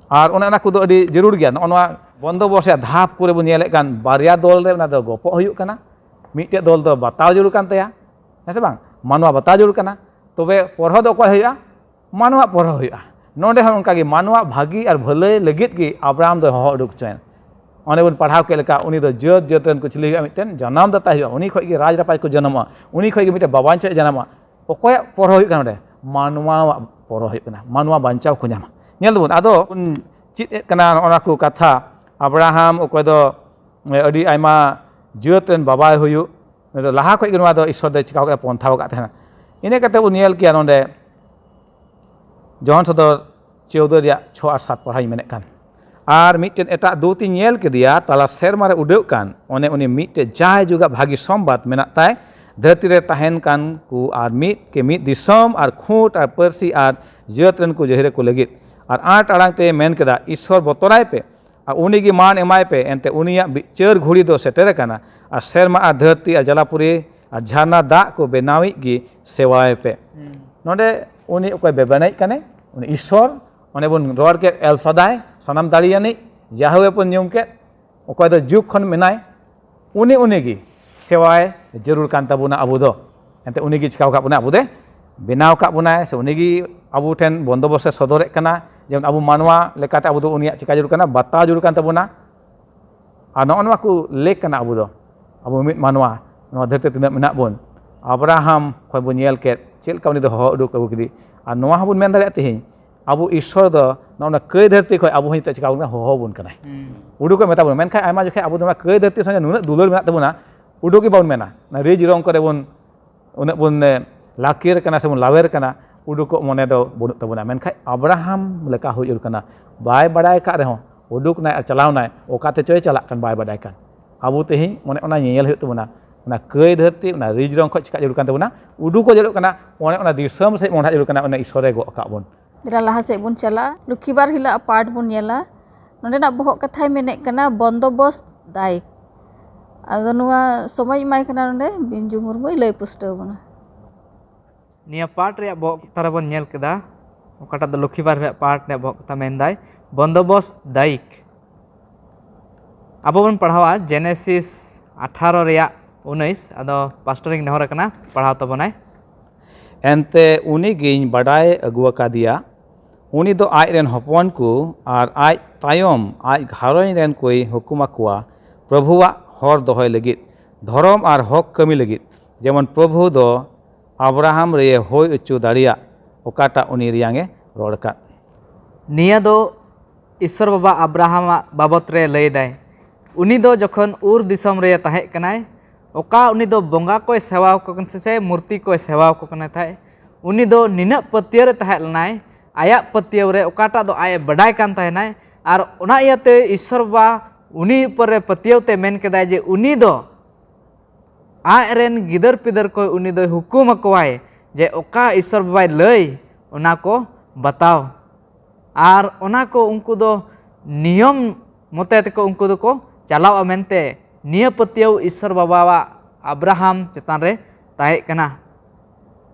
ᱟᱨ ᱚᱱᱮ ᱚᱱᱟ ᱠᱚᱫᱚ ᱟᱹᱰᱤ ᱡᱟᱹᱨᱩᱲ ᱜᱮᱭᱟ᱾ ᱱᱚᱜᱼᱚ ᱱᱚᱣᱟ ᱵᱚᱱᱫᱚᱵᱚᱥ ᱨᱮᱭᱟᱜ ᱫᱷᱟᱯ ᱠᱚᱨᱮ ᱵᱚᱱ ᱧᱮᱞᱮᱫ ᱠᱟᱱ, ᱵᱟᱨᱭᱟ ᱫᱚᱞ ᱨᱮ ᱚᱱᱟ ᱫᱚ ᱜᱚᱯᱚᱜ ᱦᱩᱭᱩᱜ ᱠᱟᱱᱟ᱾ ᱢᱤᱫᱴᱮᱡ ᱫᱚᱞ ᱫᱚ ᱵᱟᱛᱟᱣ ᱡᱟᱹᱨᱩᱲ ᱠᱟᱱ ᱛᱟᱭᱟ, ᱦᱮᱸ ᱥᱮ ᱵᱟᱝ? ᱢᱟᱱᱣᱟ ᱵᱟᱛᱟᱣ ᱡᱟᱹᱨᱩᱲ ᱠᱟᱱᱟ᱾ ᱛᱚᱵᱮ ᱯᱚᱨᱦᱚ ᱫᱚ ᱚᱠᱚᱭ ᱦᱩᱭᱩᱜᱼᱟ? ᱢᱟᱱᱣᱟ ᱯᱚᱨᱦᱚ ᱦᱩᱭᱩᱜᱼᱟ᱾ ᱱᱚᱰᱮ ᱦᱚᱸ ᱚᱱᱠᱟᱜᱮ ᱢᱟᱱᱣᱟ ᱵᱷᱟᱹᱜᱤ ᱟᱨ ᱵᱷᱟᱹᱞᱟᱹᱭ ᱞᱟᱹᱜᱤᱫ ᱜᱮ ᱟᱵᱨᱟᱦᱟᱢ ᱫᱚᱭ ᱦᱚᱦᱚ ᱩᱰᱩᱠ ᱦᱚᱪᱚᱭᱮᱱ᱾ ᱚᱸᱰᱮ ᱵᱚᱱ ᱯᱟᱲᱦᱟᱣ ᱠᱮᱫ ᱞᱮᱠᱟ, ᱩᱱᱤ ᱫᱚ ᱡᱟᱹᱛ ᱡᱟᱹᱛ ᱨᱮᱱ ᱠᱚ ᱪᱤᱞᱤ ᱦᱩᱭᱩᱜᱼᱟ? ᱢᱤᱫᱴᱮᱱ ᱡᱟᱱᱟᱢ ᱫᱟᱛᱟ ᱦᱩᱭᱩᱜᱼᱟ᱾ ᱩᱱᱤ ᱠᱷᱚᱡ ᱜᱮ ᱨᱟᱡᱽ ᱨᱟᱯᱟᱡᱽ ᱠᱚ ᱡᱟᱱᱟᱢᱚᱜᱼᱟ, ᱩᱱᱤ ᱠᱷᱚᱡ ᱜᱮ ᱢᱤᱫᱴᱮᱱ ᱵᱟᱵᱟᱧᱪᱚᱜ ᱮ ᱡᱟᱱᱟᱢᱚᱜᱼᱟ᱾ ᱚᱠᱚᱭᱟᱜ ᱯᱚᱨᱦᱚ ᱦᱩᱭᱩᱜ ᱠᱟᱱᱟ ᱚᱸᱰᱮ? ᱢᱟᱱᱣᱟᱣᱟᱜ ᱯᱚᱨᱦᱚ ᱦᱩᱭᱩᱜ ᱠᱟᱱᱟ, ᱢᱟᱱᱣᱟ ᱵᱟᱧᱪᱟᱣ ᱠᱚ ᱧᱟᱢᱟ᱾ ᱧᱮᱞ ᱫᱟᱵᱚᱱ, ᱟᱫᱚ ᱵᱚᱱ ᱪᱮᱫ ᱮᱫ ᱠᱟᱱᱟ ᱱᱚᱜᱼᱚ ᱱᱚᱣᱟ ᱠᱚ ᱠᱟᱛᱷᱟ᱾ ᱟᱵᱨᱟᱦᱟᱢ ᱚᱠᱚᱭ ᱫᱚ, ᱮ, ᱟᱹᱰᱤ ᱟᱭᱢᱟ ᱡᱟᱹᱛ ᱨᱮᱱ ᱵᱟᱵᱟᱭ ᱦᱩᱭᱩᱜ, ᱩᱱᱤ ᱫᱚ ᱞᱟᱦᱟ ᱠᱷᱚᱡ ᱜᱮ ᱱᱚᱣᱟ ᱫᱚ ᱤᱥᱥᱚᱨ ᱫᱚᱭ ᱪᱤᱠᱟᱹ ᱠᱟᱜᱼᱟ, ᱯᱚᱱᱛᱷᱟ ᱟᱠᱟᱫ ᱛᱟᱦᱮᱱᱟ᱾ ᱤᱱᱟᱹ ᱠᱟᱛᱮ ᱵᱚᱱ ᱧᱮᱞ ᱠᱮᱭᱟ ᱱᱚᱰᱮ ᱡᱚᱦᱚᱱ ᱥᱚᱫᱚᱨ ᱪᱳᱣᱫᱟᱹ ᱨᱮᱭᱟᱜ ᱪᱷᱚ ᱟᱨ ᱥᱟᱛ ᱯᱟᱲᱦᱟᱣ ᱤᱧ ᱢᱮᱱᱮᱫ ᱠᱟᱱ᱾ ᱟᱨ ᱢᱤᱫᱴᱮᱱ ᱮᱴᱟᱜ ᱫᱩᱛ ᱤᱧ ᱧᱮᱞ ᱠᱮᱫᱮᱭᱟ, ᱛᱟᱞᱟ ᱥᱮᱨᱢᱟ ᱨᱮ ᱩᱰᱟᱹᱣᱜ ᱠᱟᱱ, ᱚᱱᱮ ᱩᱱᱤ ᱢᱤᱫᱴᱮᱡ ᱡᱟᱭ ᱡᱩᱜᱟᱜ ᱵᱷᱟᱹᱜᱤ ᱥᱚᱢᱵᱟᱫ ᱢᱮᱱᱟᱜ ᱛᱟᱭ, ᱫᱷᱟᱹᱨᱛᱤ ᱨᱮ ᱛᱟᱦᱮᱱ ᱠᱟᱱ ᱠᱚ ᱟᱨ ᱢᱤᱫ ᱠᱮ ᱢᱤᱫ ᱫᱤᱥᱚᱢ ᱟᱨ ᱠᱷᱩᱸᱴ ᱟᱨ ᱯᱟᱹᱨᱥᱤ ᱟᱨ ᱡᱟᱹᱛ ᱨᱮᱱ ᱠᱚ ᱡᱟᱹᱦᱤᱨ ᱠᱚ ᱞᱟᱹᱜᱤᱫ᱾ ᱟᱨ ᱟᱸᱴ ᱟᱲᱟᱝ ᱛᱮ ᱢᱮᱱ ᱠᱮᱫᱟ, ᱤᱥᱥᱚᱨ ᱵᱚᱛᱚᱨᱟᱭ ᱯᱮ, ᱟᱨ ᱩᱱᱤ ᱜᱮ ᱢᱟᱱ ᱮᱢᱟᱭ ᱯᱮ, ᱮᱱᱛᱮ ᱩᱱᱤᱭᱟᱜ ᱵᱤᱪᱟᱹᱨ ᱜᱷᱩᱲᱤ ᱫᱚ ᱥᱮᱴᱮᱨ ᱟᱠᱟᱱᱟ, ᱟᱨ ᱥᱮᱨᱢᱟ ᱟᱨ ᱫᱷᱟᱹᱨᱛᱤ ᱟᱨ ᱡᱟᱞᱟᱯᱩᱨᱤ ᱟᱨ ᱡᱷᱟᱨᱱᱟ ᱫᱟᱜ ᱠᱚ ᱵᱮᱱᱟᱣᱤᱡ ᱜᱮ ᱥᱮᱣᱟᱭ ᱯᱮ᱾ ᱱᱚᱰᱮ ᱩᱱᱤ ᱚᱠᱚᱭ ᱵᱮᱵᱮᱱᱮᱫ ᱠᱟᱱᱮ, ᱤᱥᱥᱚᱨ, ᱚᱱᱮ ᱵᱚᱱ ᱨᱚᱲ ᱠᱮᱫ ᱮᱞ ᱥᱟᱫᱟᱭ, ᱥᱟᱱᱟᱢ ᱫᱟᱲᱮᱭᱟᱱᱤᱡ, ᱭᱟᱦᱣᱮ ᱵᱚᱱ ᱧᱩᱢ ᱠᱮᱫ, ᱚᱠᱚᱭ ᱫᱚ ᱡᱩᱜᱽ ᱠᱷᱚᱱ ᱢᱮᱱᱟᱭ, ᱩᱱᱤ ᱩᱱᱤ ᱜᱮ ᱥᱮᱵᱟᱭ ᱡᱟᱹᱨᱩᱲ ᱠᱟᱱ ᱛᱟᱵᱚᱱᱟ ᱟᱵᱚ ᱫᱚ᱾ ᱮᱱᱛᱮ ᱩᱱᱤ ᱜᱮ ᱪᱤᱠᱟᱹ ᱟᱠᱟᱫ ᱵᱚᱱᱟ, ᱟᱵᱚ ᱫᱚ ᱵᱮᱱᱟᱣ ᱟᱠᱟᱫ ᱵᱚᱱᱟᱭ, ᱥᱮ ᱩᱱᱤ ᱜᱮ ᱟᱵᱚ ᱴᱷᱮᱱ ᱵᱚᱱᱫᱚᱵᱚᱥᱛ ᱮ ᱥᱚᱫᱚᱨᱮᱫ ᱠᱟᱱᱟ᱾ ᱡᱮᱢᱚᱱ ᱟᱵᱚ ᱢᱟᱱᱣᱟ ᱞᱮᱠᱟᱛᱮ ᱟᱵᱚ ᱫᱚ ᱩᱱᱤᱭᱟᱜ ᱪᱤᱠᱟ ᱡᱟᱹᱨᱩᱲ ᱠᱟᱱᱟ, ᱵᱟᱛᱟᱣ ᱡᱟᱹᱨᱩᱲ ᱠᱟᱱ ᱛᱟᱵᱚᱱᱟ᱾ ᱟᱨ ᱱᱚᱜᱼᱚ ᱱᱚᱣᱟ ᱠᱚ ᱞᱮᱠ ᱠᱟᱱᱟ ᱟᱵᱚ ᱫᱚ, ᱟᱵᱚ ᱢᱤᱫ ᱢᱟᱱᱣᱟ ᱱᱚᱣᱟ ᱫᱷᱟᱹᱨᱛᱤ ᱛᱤᱱᱟᱹᱜ ᱢᱮᱱᱟᱜ ᱵᱚᱱ, ᱟᱵᱨᱟᱦᱟᱢ ᱠᱷᱚᱱ ᱵᱚᱱ ᱧᱮᱞ ᱠᱮᱫ ᱪᱮᱫ ᱞᱮᱠᱟ ᱩᱱᱤ ᱫᱚ ᱦᱚᱦᱚ ᱩᱰᱩᱠ ᱟᱹᱜᱩ ᱠᱮᱫᱮ᱾ ᱟᱨ ᱱᱚᱣᱟ ᱦᱚᱸᱵᱚᱱ ᱢᱮᱱ ᱫᱟᱲᱮᱭᱟᱜᱼᱟ, ᱛᱮᱦᱮᱧ ᱟᱵᱚ ᱤᱥᱥᱚᱨ ᱫᱚ ᱱᱚᱜᱼᱚ ᱱᱚᱣᱟ ᱠᱟᱹᱭ ᱫᱷᱟᱹᱨᱛᱤ ᱠᱷᱚᱱ ᱟᱵᱚ ᱦᱚᱸ ᱱᱤᱛᱚᱜ ᱪᱤᱠᱟ ᱵᱚᱱ ᱦᱚᱦᱚ ᱵᱚᱱ ᱠᱟᱱᱟᱭ, ᱦᱩᱸ᱾ ᱩᱰᱩᱠᱚᱜ ᱢᱮᱛᱟ ᱵᱚᱱᱟ᱾ ᱢᱮᱱᱠᱷᱟᱱ ᱟᱭᱢᱟ ᱡᱚᱠᱷᱮᱡ ᱟᱵᱚ ᱫᱚ ᱱᱚᱣᱟ ᱠᱟᱹᱭ ᱫᱷᱟᱹᱨᱛᱤ ᱥᱚᱸᱜᱮ ᱱᱩᱱᱟᱹᱜ ᱫᱩᱞᱟᱹᱲ ᱢᱮᱱᱟᱜ ᱛᱟᱵᱚᱱᱟ, ᱩᱰᱩᱠ ᱜᱮ ᱵᱟᱵᱚᱱ ᱢᱮᱱᱟ᱾ ᱚᱱᱟ ᱨᱤᱡᱽ ᱨᱚᱝ ᱠᱚᱨᱮ ᱵᱚᱱ ᱩᱱᱟᱹᱜ ᱵᱚᱱ, ᱮ, ᱞᱟᱠᱮᱨ ᱠᱟᱱᱟ ᱥᱮ ᱵᱚᱱ ᱞᱟᱣᱮᱨ ᱠᱟᱱᱟ, ᱩᱰᱩᱠᱚᱜ ᱢᱚᱱᱮ ᱫᱚ ᱵᱟᱹᱱᱩᱜ ᱛᱟᱵᱚᱱᱟ᱾ ᱢᱮᱱᱠᱷᱟᱱ ᱟᱵᱨᱟᱦᱟᱢ ᱞᱮᱠᱟ ᱦᱩᱭ ᱡᱟᱹᱨᱩᱲ ᱠᱟᱱᱟ᱾ ᱵᱟᱭ ᱵᱟᱲᱟᱭ ᱟᱠᱟᱫ ᱨᱮᱦᱚᱸ ᱩᱰᱩᱠ ᱱᱟᱭ ᱟᱨ ᱪᱟᱞᱟᱣ ᱱᱟᱭ, ᱚᱠᱟ ᱛᱮᱪᱚᱭ ᱪᱟᱞᱟᱜ ᱠᱟᱱ ᱵᱟᱭ ᱵᱟᱰᱟᱭ ᱠᱟᱱ᱾ ᱟᱵᱚ ᱛᱮᱦᱮᱧ ᱚᱱᱮ ᱚᱱᱟ ᱧᱮᱧᱮᱞ ᱦᱩᱭᱩᱜ ᱛᱟᱵᱚᱱᱟ᱾ ᱚᱱᱟ ᱠᱟᱹᱭ ᱫᱷᱟᱹᱨᱛᱤ, ᱚᱱᱟ ᱨᱤᱡᱽ ᱨᱚᱝ ᱠᱷᱚᱱ ᱪᱤᱠᱟ ᱡᱟᱹᱨᱩᱲ ᱠᱟᱱ ᱛᱟᱵᱚᱱᱟ, ᱩᱰᱩᱠᱚᱜ ᱡᱟᱹᱨᱩᱲ ᱠᱟᱱᱟ, ᱚᱱᱮ ᱚᱱᱟ ᱫᱤᱥᱚᱢ ᱥᱮᱫ ᱢᱚᱦᱰᱟ ᱡᱟᱹᱨᱩᱲ ᱠᱟᱱᱟ, ᱚᱱᱟ ᱤᱥᱥᱚᱨᱮ ᱜᱚᱜ ᱟᱠᱟᱫ ᱵᱚᱱ᱾ ᱫᱮᱞᱟ ᱞᱟᱦᱟ ᱥᱮᱫ ᱵᱚᱱ ᱪᱟᱞᱟᱜᱼᱟ, ᱞᱚᱠᱠᱷᱤᱵᱟᱨ ᱦᱤᱞᱳᱜ ᱯᱟᱴ ᱵᱚᱱ ᱧᱮᱞᱟ᱾ ᱱᱚᱸᱰᱮᱱᱟᱜ ᱵᱚᱦᱚᱜ ᱠᱟᱛᱷᱟᱭ ᱢᱮᱱᱮᱫ ᱠᱟᱱᱟ ᱵᱚᱱᱫᱚᱵᱚᱥᱛ ᱫᱟᱭᱤᱠ᱾ ᱟᱫᱚ ᱱᱚᱣᱟ ᱥᱚᱢᱚᱭ ᱮᱢᱟᱭ ᱠᱟᱱᱟ ᱱᱚᱸᱰᱮ ᱵᱤᱱᱡᱩ ᱢᱩᱨᱢᱩᱭ ᱞᱟᱹᱭ ᱯᱩᱥᱴᱟᱹᱣ ᱵᱚᱱᱟ᱾ ᱱᱤᱭᱟᱹ ᱯᱟᱴ ᱨᱮᱭᱟᱜ ᱵᱚᱦᱚᱜ ᱠᱟᱛᱷᱟ ᱨᱮᱵᱚᱱ ᱧᱮᱞ ᱠᱮᱫᱟ, ᱚᱠᱟᱴᱟᱜ ᱫᱚ ᱞᱚᱠᱠᱷᱤᱵᱟᱨ ᱨᱮᱭᱟᱜ ᱯᱟᱴ ᱨᱮᱭᱟᱜ ᱵᱚᱦᱚᱜ ᱠᱟᱛᱷᱟ ᱢᱮᱱᱫᱟᱭ ᱵᱚᱱᱫᱚᱵᱚᱥᱛ ᱫᱟᱭᱤᱠ᱾ ᱟᱵᱚ ᱵᱚᱱ ᱯᱟᱲᱦᱟᱣᱟ ᱡᱮᱱᱮᱥᱤᱥ ᱟᱴᱷᱟᱨᱚ ᱨᱮᱭᱟᱜ ᱩᱱᱤᱥ᱾ ᱟᱫᱚ ᱯᱟᱥᱴᱚᱨ ᱤᱧ ᱱᱮᱦᱚᱨ ᱟᱠᱟᱱᱟ, ᱯᱟᱲᱦᱟᱣ ᱛᱟᱵᱚᱱᱟᱭ᱾ ᱮᱱᱛᱮ ᱩᱱᱤ ᱜᱮᱧ ᱵᱟᱰᱟᱭ ᱟᱹᱜᱩ ᱟᱠᱟᱫᱮᱭᱟ, ᱩᱱᱤ ᱫᱚ ᱟᱡ ᱨᱮᱱ ᱦᱚᱯᱚᱱ ᱠᱚ ᱟᱨ ᱟᱡ ᱛᱟᱭᱚᱢ ᱟᱡ ᱜᱷᱟᱨᱚᱸᱡᱽ ᱨᱮᱱ ᱠᱚᱭ ᱦᱩᱠᱩᱢ ᱟᱠᱚᱣᱟ, ᱯᱨᱚᱵᱷᱩᱣᱟᱜ ᱦᱚᱨ ᱫᱚᱦᱚᱭ ᱞᱟᱹᱜᱤᱫ, ᱫᱷᱚᱨᱚᱢ ᱟᱨ ᱦᱚᱠ ᱠᱟᱹᱢᱤ ᱞᱟᱹᱜᱤᱫ, ᱡᱮᱢᱚᱱ ᱯᱨᱚᱵᱷᱩ ᱫᱚ ᱟᱵᱨᱟᱦᱟᱢ ᱨᱮᱭᱮ ᱦᱩᱭ ᱦᱚᱪᱚ ᱫᱟᱲᱮᱭᱟᱜ, ᱚᱠᱟᱴᱟᱜ ᱩᱱᱤ ᱨᱮᱭᱟᱝ ᱮ ᱨᱚᱲ ᱟᱠᱟᱫ᱾ ᱱᱤᱭᱟᱹ ᱫᱚ ᱤᱥᱥᱚᱨ ᱵᱟᱵᱟ ᱟᱵᱨᱟᱦᱟᱢᱟᱜ ᱵᱟᱵᱚᱛ ᱨᱮ ᱞᱟᱹᱭᱫᱟᱭ᱾ ᱩᱱᱤ ᱫᱚ ᱡᱚᱠᱷᱚᱱ ᱩᱨ ᱫᱤᱥᱚᱢ ᱨᱮ ᱛᱟᱦᱮᱸ ᱠᱟᱱᱟᱭ, ᱚᱠᱟ ᱩᱱᱤ ᱫᱚ ᱵᱚᱸᱜᱟ ᱠᱚᱭ ᱥᱮᱵᱟ ᱟᱠᱚ ᱠᱟᱱ ᱛᱟᱦᱮᱸ ᱥᱮ ᱢᱩᱨᱛᱤ ᱠᱚᱭ ᱥᱮᱵᱟ ᱟᱠᱚ ᱠᱟᱱ ᱛᱟᱦᱮᱸᱫ, ᱩᱱᱤ ᱫᱚ ᱱᱤᱱᱟᱹᱜ ᱯᱟᱹᱛᱭᱟᱹᱣ ᱨᱮ ᱛᱟᱦᱮᱸ ᱞᱮᱱᱟᱭ, ᱟᱭᱟᱜ ᱯᱟᱹᱛᱭᱟᱹᱣ ᱨᱮ ᱚᱠᱟᱴᱟᱜ ᱫᱚ ᱟᱡ ᱮ ᱵᱟᱰᱟᱭ ᱠᱟᱱ ᱛᱟᱦᱮᱱᱟᱭ, ᱟᱨ ᱚᱱᱟ ᱤᱭᱟᱹᱛᱮ ᱤᱥᱥᱚᱨ ᱵᱟᱵᱟ ᱩᱱᱤ ᱩᱯᱚᱨ ᱨᱮ ᱯᱟᱹᱛᱭᱟᱹᱣ ᱛᱮ ᱢᱮᱱ ᱠᱮᱫᱟᱭ ᱡᱮ ᱩᱱᱤ ᱫᱚ ᱟᱡ ᱨᱮᱱ ᱜᱤᱫᱟᱹᱨ ᱯᱤᱫᱟᱹᱨ ᱠᱚ ᱩᱱᱤ ᱫᱚᱭ ᱦᱩᱠᱩᱢ ᱟᱠᱚᱣᱟᱭ ᱡᱮ ᱚᱠᱟ ᱤᱥᱥᱚᱨ ᱵᱟᱵᱟᱭ ᱞᱟᱹᱭ ᱚᱱᱟ ᱠᱚ ᱵᱟᱛᱟᱣ᱾ ᱟᱨ ᱚᱱᱟ ᱠᱚ ᱩᱱᱠᱩ ᱫᱚ ᱱᱤᱭᱚᱢ ᱢᱚᱛᱮ ᱛᱮᱠᱚ ᱩᱱᱠᱩ ᱫᱚᱠᱚ ᱪᱟᱞᱟᱣᱟ ᱢᱮᱱᱛᱮ ᱱᱤᱭᱟᱹ ᱯᱟᱹᱛᱭᱟᱹᱣ ᱤᱥᱥᱚᱨ ᱵᱟᱵᱟᱣᱟᱜ ᱟᱵᱨᱟᱦᱟᱢ ᱪᱮᱛᱟᱱ ᱨᱮ ᱛᱟᱦᱮᱸ ᱠᱟᱱᱟ᱾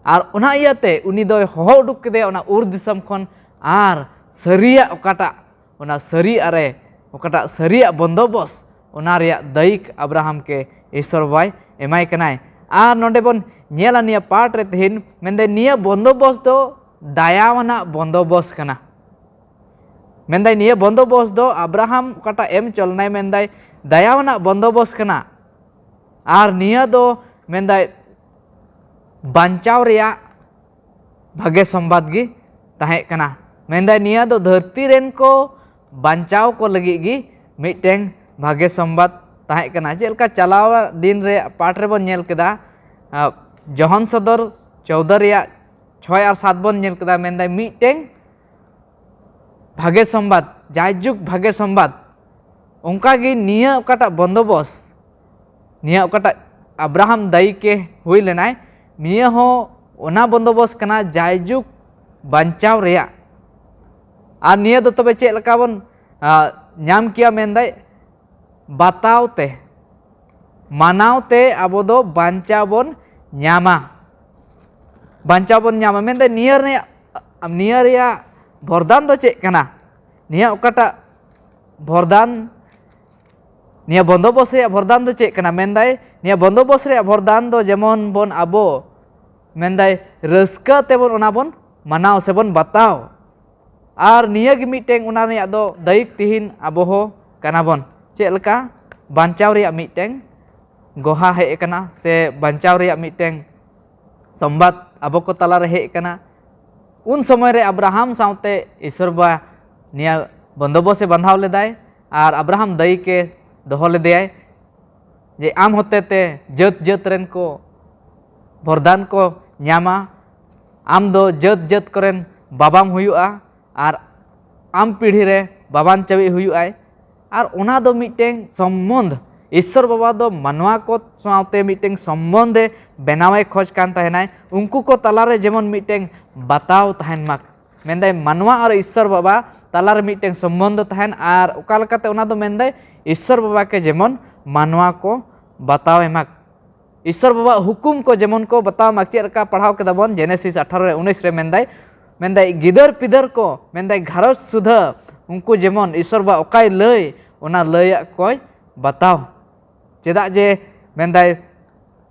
ᱟᱨ ᱚᱱᱟ ᱤᱭᱟᱹᱛᱮ ᱩᱱᱤ ᱫᱚᱭ ᱦᱚᱦᱚ ᱩᱰᱩᱠ ᱠᱮᱫᱮᱭᱟ ᱚᱱᱟ ᱩᱨ ᱫᱤᱥᱚᱢ ᱠᱷᱚᱱ, ᱟᱨ ᱥᱟᱹᱨᱤᱭᱟᱜ ᱚᱠᱟᱴᱟᱜ, ᱚᱱᱟ ᱥᱟᱹᱨᱤᱭᱟᱜ ᱨᱮ, ᱚᱠᱟᱴᱟᱜ ᱥᱟᱹᱨᱤᱭᱟᱜ ᱵᱚᱱᱫᱚᱵᱚᱥ, ᱚᱱᱟ ᱨᱮᱭᱟᱜ ᱫᱟᱹᱭᱤᱠ ᱟᱵᱨᱟᱦᱟᱢ ᱠᱮ ᱤᱥᱚᱨ ᱵᱟᱭ ᱮᱢᱟᱭ ᱠᱟᱱᱟᱭ᱾ ᱟᱨ ᱱᱚᱰᱮ ᱵᱚᱱ ᱧᱮᱞᱟ ᱱᱤᱭᱟᱹ ᱯᱟᱴ ᱨᱮ ᱛᱮᱦᱮᱧ, ᱢᱮᱱᱫᱟᱭ ᱱᱤᱭᱟᱹ ᱵᱚᱱᱫᱚᱵᱚᱥ ᱫᱚ ᱫᱟᱭᱟᱣᱟᱱᱟᱜ ᱵᱚᱱᱫᱚᱵᱚᱥ ᱠᱟᱱᱟ᱾ ᱢᱮᱱᱫᱟᱭ ᱱᱤᱭᱟᱹ ᱵᱚᱱᱫᱚᱵᱚᱥ ᱫᱚ ᱟᱵᱨᱟᱦᱟᱢ ᱚᱠᱟᱴᱟᱜ ᱮᱢ ᱪᱚᱞ ᱞᱮᱱᱟᱭ, ᱢᱮᱱᱫᱟᱭ ᱫᱟᱭᱟᱣᱟᱱᱟᱜ ᱵᱚᱱᱫᱚᱵᱚᱥ ᱠᱟᱱᱟ᱾ ᱟᱨ ᱱᱤᱭᱟᱹ ᱫᱚ ᱢᱮᱱᱫᱟᱭ ᱵᱟᱧᱪᱟᱣ ᱨᱮᱭᱟᱜ ᱵᱷᱟᱜᱮ ᱥᱚᱢᱵᱟᱫ ᱜᱮ ᱛᱟᱦᱮᱸ ᱠᱟᱱᱟ᱾ ᱢᱮᱱᱫᱟᱭ ᱱᱤᱭᱟᱹ ᱫᱚ ᱫᱷᱟᱹᱨᱛᱤ ᱨᱮᱱ ᱠᱚ ᱵᱟᱧᱪᱟᱣ ᱠᱚ ᱞᱟᱹᱜᱤᱫ ᱜᱮ ᱢᱤᱫᱴᱮᱱ ᱵᱷᱟᱜᱮ ᱥᱚᱢᱵᱟᱫ ᱛᱟᱦᱮᱸ ᱠᱟᱱᱟ᱾ ᱪᱮᱫ ᱞᱮᱠᱟ ᱪᱟᱞᱟᱣ ᱫᱤᱱ ᱨᱮ ᱯᱟᱴ ᱨᱮᱵᱚᱱ ᱧᱮᱞ ᱠᱮᱫᱟ, ᱟᱸ, ᱡᱚᱦᱚᱱ ᱥᱚᱫᱚᱨ ᱪᱳᱣᱫᱟ ᱨᱮᱭᱟᱜ ᱪᱷᱚᱭ ᱟᱨ ᱥᱟᱛ ᱵᱚᱱ ᱧᱮᱞ ᱠᱮᱫᱟ, ᱢᱮᱱᱫᱟᱭ ᱢᱤᱫᱴᱮᱱ ᱵᱷᱟᱜᱮ ᱥᱚᱢᱵᱟᱫ, ᱡᱟᱭᱡᱩᱜᱽ ᱵᱷᱟᱜᱮ ᱥᱚᱢᱵᱟᱫ᱾ ᱚᱱᱠᱟᱜᱮ ᱱᱤᱭᱟᱹ ᱚᱠᱟᱴᱟᱜ ᱵᱚᱱᱫᱚᱵᱚᱥ, ᱱᱤᱭᱟᱹ ᱚᱠᱟᱴᱟᱜ ᱟᱵᱨᱟᱦᱟᱢ ᱫᱟᱹᱭᱤᱠᱮ ᱦᱩᱭ ᱞᱮᱱᱟᱭ, ᱱᱤᱭᱟᱹ ᱦᱚᱸ ᱚᱱᱟ ᱵᱚᱱᱫᱚᱵᱚᱥ ᱠᱟᱱᱟ ᱡᱟᱭᱡᱩᱜᱽ ᱵᱟᱧᱪᱟᱣ ᱨᱮᱭᱟᱜ᱾ ᱟᱨ ᱱᱤᱭᱟᱹ ᱫᱚ ᱛᱚᱵᱮ ᱪᱮᱫ ᱞᱮᱠᱟ ᱵᱚᱱ, ᱟ, ᱧᱟᱢ ᱠᱮᱭᱟ? ᱢᱮᱱᱫᱟᱭ ᱵᱟᱛᱟᱣ ᱛᱮ, ᱢᱟᱱᱟᱣ ᱛᱮ ᱟᱵᱚ ᱫᱚ ᱵᱟᱧᱪᱟᱣ ᱵᱚᱱ ᱧᱟᱢᱟ᱾ ᱵᱟᱧᱪᱟᱣ ᱵᱚᱱ ᱧᱟᱢᱟ᱾ ᱢᱮᱱᱫᱟᱭ ᱱᱤᱭᱟᱹ ᱨᱮᱭᱟᱜ, ᱱᱤᱭᱟᱹ ᱨᱮᱭᱟᱜ ᱵᱚᱨᱫᱟᱱ ᱫᱚ ᱪᱮᱫ ᱠᱟᱱᱟ? ᱱᱤᱭᱟᱹ ᱚᱠᱟᱴᱟᱜ ᱵᱚᱨᱫᱟᱱ, ᱱᱤᱭᱟᱹ ᱵᱚᱱᱫᱚᱵᱚᱥ ᱨᱮᱭᱟᱜ ᱵᱚᱨᱫᱟᱱ ᱫᱚ ᱪᱮᱫ ᱠᱟᱱᱟ? ᱢᱮᱱᱫᱟᱭ ᱱᱤᱭᱟᱹ ᱵᱚᱱᱫᱚᱵᱚᱥ ᱨᱮᱭᱟᱜ ᱵᱚᱨᱫᱟᱱ ᱫᱚ ᱡᱮᱢᱚᱱ ᱵᱚᱱ ᱟᱵᱚ, ᱢᱮᱱᱫᱟᱭ ᱨᱟᱹᱥᱠᱟᱹ ᱛᱮᱵᱚᱱ ᱚᱱᱟ ᱵᱚᱱ ᱢᱟᱱᱟᱣ ᱥᱮᱵᱚᱱ ᱵᱟᱛᱟᱣ᱾ ᱟᱨ ᱱᱤᱭᱟᱹ ᱜᱮ ᱢᱤᱫᱴᱮᱱ ᱚᱱᱟ ᱨᱮᱭᱟᱜ ᱫᱚ ᱫᱟᱹᱭᱤᱠ ᱛᱤᱦᱤᱧ ᱟᱵᱚ ᱦᱚᱸ ᱠᱟᱱᱟ ᱵᱚᱱ᱾ ᱪᱮᱫ ᱞᱮᱠᱟ? ᱵᱟᱧᱪᱟᱣ ᱨᱮᱭᱟᱜ ᱢᱤᱫᱴᱮᱱ ᱜᱚᱦᱟ ᱦᱮᱡ ᱟᱠᱟᱱᱟ ᱥᱮ ᱵᱟᱧᱪᱟᱣ ᱨᱮᱭᱟᱜ ᱢᱤᱫᱴᱮᱱ ᱥᱚᱢᱵᱟᱫ ᱟᱵᱚ ᱠᱚ ᱛᱟᱞᱟᱨᱮ ᱦᱮᱡ ᱟᱠᱟᱱᱟ᱾ ᱩᱱ ᱥᱚᱢᱚᱭ ᱨᱮ ᱟᱵᱨᱟᱦᱟᱢ ᱥᱟᱶᱛᱮ ᱤᱥᱚᱨ ᱵᱟ ᱱᱤᱭᱟᱹ ᱵᱚᱱᱫᱚᱵᱚᱥ ᱮ ᱵᱟᱸᱫᱷᱟᱣ ᱞᱮᱫᱟᱭ ᱟᱨ ᱟᱵᱨᱟᱦᱟᱢ ᱫᱟᱹᱭᱤᱠ ᱮ ᱫᱚᱦᱚ ᱞᱮᱫᱮᱭᱟᱭ ᱡᱮ ᱟᱢ ᱦᱚᱛᱮ ᱛᱮ ᱡᱟᱹᱛ ᱡᱟᱹᱛ ᱨᱮᱱ ᱠᱚ ᱵᱚᱨᱫᱟᱱ ᱠᱚ ᱧᱟᱢᱟ, ᱟᱢ ᱫᱚ ᱡᱟᱹᱛ ᱡᱟᱹᱛ ᱠᱚᱨᱮᱱ ᱵᱟᱵᱟᱢ ᱦᱩᱭᱩᱜᱼᱟ ᱟᱨ ᱟᱢ ᱯᱤᱲᱦᱤ ᱨᱮ ᱵᱟᱵᱟᱱ ᱪᱟᱹᱣᱤᱡ ᱦᱩᱭᱩᱜᱼᱟᱭ᱾ ᱟᱨ ᱚᱱᱟ ᱫᱚ ᱢᱤᱫᱴᱮᱱ ᱥᱚᱢᱵᱚᱱᱫᱷ, ᱤᱥᱥᱚᱨ ᱵᱟᱵᱟ ᱫᱚ ᱢᱟᱱᱣᱟ ᱠᱚ ᱥᱟᱶᱛᱮ ᱢᱤᱫᱴᱮᱱ ᱥᱚᱢᱵᱚᱱᱫᱷ ᱮ ᱵᱮᱱᱟᱣᱮ ᱠᱷᱚᱡᱽ ᱠᱟᱱ ᱛᱟᱦᱮᱱᱟᱭ, ᱩᱱᱠᱩ ᱠᱚ ᱛᱟᱞᱟᱨᱮ ᱡᱮᱢᱚᱱ ᱢᱤᱫᱴᱮᱱ ᱵᱟᱛᱟᱣ ᱛᱟᱦᱮᱱ ᱢᱟ᱾ ᱢᱮᱱᱫᱟᱭ ᱢᱟᱱᱣᱟ ᱟᱨ ᱤᱥᱥᱚᱨ ᱵᱟᱵᱟ ᱛᱟᱞᱟᱨᱮ ᱢᱤᱫᱴᱮᱱ ᱥᱚᱢᱵᱚᱱᱫᱷ ᱛᱟᱦᱮᱱ, ᱟᱨ ᱚᱠᱟ ᱞᱮᱠᱟᱛᱮ ᱚᱱᱟ ᱫᱚ? ᱢᱮᱱᱫᱟᱭ ᱤᱥᱥᱚᱨ ᱵᱟᱵᱟ ᱠᱮ ᱡᱮᱢᱚᱱ ᱢᱟᱱᱣᱟ ᱠᱚ ᱵᱟᱛᱟᱣ ᱮᱢᱟ᱾ ᱤᱥᱚᱨ ᱵᱟᱵᱟᱣᱟᱜ ᱦᱩᱠᱩᱢ ᱠᱚ ᱡᱮᱢᱚᱱ ᱠᱚ ᱵᱟᱛᱟᱣ ᱢᱟ᱾ ᱪᱮᱫ ᱞᱮᱠᱟ ᱯᱟᱲᱦᱟᱣ ᱠᱮᱫᱟ ᱵᱚᱱ ᱡᱮᱱᱮᱥᱤᱥ ᱟᱴᱷᱟᱨᱚ ᱨᱮ ᱩᱱᱤᱥ ᱨᱮ ᱢᱮᱱᱫᱟᱭ, ᱢᱮᱱᱫᱟᱭ ᱜᱤᱫᱟᱹᱨ ᱯᱤᱫᱟᱹᱨ ᱠᱚ, ᱢᱮᱱᱫᱟᱭ ᱜᱷᱟᱨᱚᱸᱡᱽ ᱥᱩᱫᱷᱟᱹ ᱩᱱᱠᱩ ᱡᱮᱢᱚᱱ ᱤᱥᱚᱨ ᱵᱟᱵᱟ ᱚᱠᱟᱭ ᱞᱟᱹᱭ, ᱚᱱᱟ ᱞᱟᱹᱭᱟᱜ ᱠᱚᱭ ᱵᱟᱛᱟᱣ᱾ ᱪᱮᱫᱟᱜ ᱡᱮ ᱢᱮᱱᱫᱟᱭ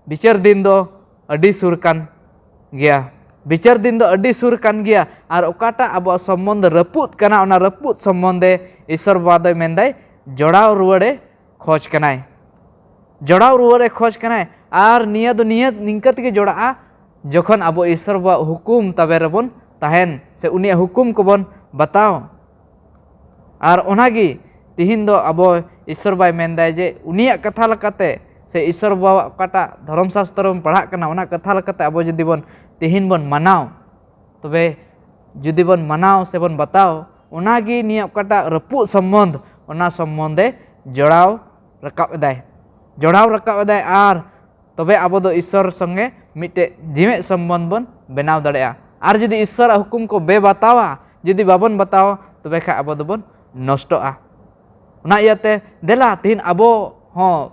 ᱵᱤᱪᱟᱹᱨ ᱫᱤᱱ ᱫᱚ ᱟᱹᱰᱤ ᱥᱩᱨ ᱠᱟᱱ ᱜᱮᱭᱟ᱾ ᱵᱤᱪᱟᱹᱨ ᱫᱤᱱ ᱫᱚ ᱟᱹᱰᱤ ᱥᱩᱨ ᱠᱟᱱ ᱜᱮᱭᱟ᱾ ᱟᱨ ᱚᱠᱟᱴᱟᱜ ᱟᱵᱚᱣᱟᱜ ᱥᱚᱢᱵᱚᱱᱫᱷ ᱨᱟᱹᱯᱩᱫ ᱠᱟᱱᱟ, ᱚᱱᱟ ᱨᱟᱹᱯᱩᱫ ᱥᱚᱢᱵᱚᱱᱫᱷᱮ ᱤᱥᱚᱨ ᱵᱟᱵᱟ ᱫᱚᱭ ᱢᱮᱱᱫᱟᱭ ᱡᱚᱲᱟᱣ ᱨᱩᱣᱟᱹᱲᱮ ᱠᱷᱚᱡᱽ ᱠᱟᱱᱟᱭ᱾ ᱡᱚᱲᱟᱣ ᱨᱩᱣᱟᱹᱲᱮ ᱠᱷᱚᱡᱽ ᱠᱟᱱᱟᱭ᱾ ᱟᱨ ᱱᱤᱭᱟᱹ ᱫᱚ ᱱᱤᱭᱟᱹ ᱱᱤᱝᱠᱟᱹ ᱛᱮᱜᱮ ᱡᱚᱲᱟᱜᱼᱟ, ᱡᱚᱠᱷᱚᱱ ᱟᱵᱚ ᱤᱥᱚᱨ ᱵᱟᱵᱟᱣᱟᱜ ᱦᱩᱠᱩᱢ ᱛᱟᱵᱮ ᱨᱮᱵᱚᱱ ᱛᱟᱦᱮᱱ, ᱥᱮ ᱩᱱᱤᱭᱟᱜ ᱦᱩᱠᱩᱢ ᱠᱚᱵᱚᱱ ᱵᱟᱛᱟᱣ᱾ ᱟᱨ ᱚᱱᱟᱜᱮ ᱛᱤᱦᱤᱧ ᱫᱚ ᱟᱵᱚ ᱤᱥᱚᱨ ᱵᱟᱵᱟᱭ ᱢᱮᱱᱫᱟᱭ ᱡᱮ ᱩᱱᱤᱭᱟᱜ ᱠᱟᱛᱷᱟ ᱞᱮᱠᱟᱛᱮ, ᱥᱮ ᱤᱥᱚᱨ ᱵᱟᱵᱟᱣᱟᱜ ᱚᱠᱟᱴᱟᱜ ᱫᱷᱚᱨᱚᱢ ᱥᱟᱥᱛᱨᱚ ᱵᱚᱱ ᱯᱟᱲᱦᱟᱜ ᱠᱟᱱᱟ, ᱚᱱᱟ ᱠᱟᱛᱷᱟ ᱞᱮᱠᱟᱛᱮ ᱟᱵᱚ ᱡᱩᱫᱤ ᱵᱚᱱ ᱛᱤᱦᱤᱧ ᱵᱚᱱ ᱢᱟᱱᱟᱣ, ᱛᱚᱵᱮ ᱡᱩᱫᱤ ᱵᱚᱱ ᱢᱟᱱᱟᱣ ᱥᱮ ᱵᱚᱱ ᱵᱟᱛᱟᱣ, ᱚᱱᱟᱜᱮ ᱱᱤᱭᱟᱹ ᱚᱠᱟᱴᱟᱜ ᱨᱟᱹᱯᱩᱫ ᱥᱚᱢᱵᱚᱱᱫᱷ, ᱚᱱᱟ ᱥᱚᱢᱵᱚᱱᱫᱷᱮ ᱡᱚᱲᱟᱣ ᱨᱟᱠᱟᱵ ᱮᱫᱟᱭ᱾ ᱡᱚᱲᱟᱣ ᱨᱟᱠᱟᱵ ᱮᱫᱟᱭ᱾ ᱟᱨ ᱛᱚᱵᱮ ᱟᱵᱚ ᱫᱚ ᱤᱥᱚᱨ ᱥᱚᱸᱜᱮ ᱢᱤᱫᱴᱮᱡ ᱡᱤᱣᱮᱫ ᱥᱚᱢᱵᱚᱱᱫᱷ ᱵᱚᱱ ᱵᱮᱱᱟᱣ ᱫᱟᱲᱮᱭᱟᱜᱼᱟ᱾ ᱟᱨ ᱡᱩᱫᱤ ᱤᱥᱚᱨᱟᱜ ᱦᱩᱠᱩᱢ ᱠᱚ ᱵᱮ ᱵᱟᱛᱟᱣᱟ, ᱡᱩᱫᱤ ᱵᱟᱵᱚᱱ ᱵᱟᱛᱟᱣᱟ, ᱛᱚᱵᱮ ᱠᱷᱟᱡ ᱟᱵᱚ ᱫᱚᱵᱚᱱ ᱱᱚᱥᱴᱚᱜᱼᱟ᱾ ᱚᱱᱟ ᱤᱭᱟᱹᱛᱮ ᱫᱮᱞᱟ ᱛᱤᱦᱤᱧ ᱟᱵᱚ ᱦᱚᱸ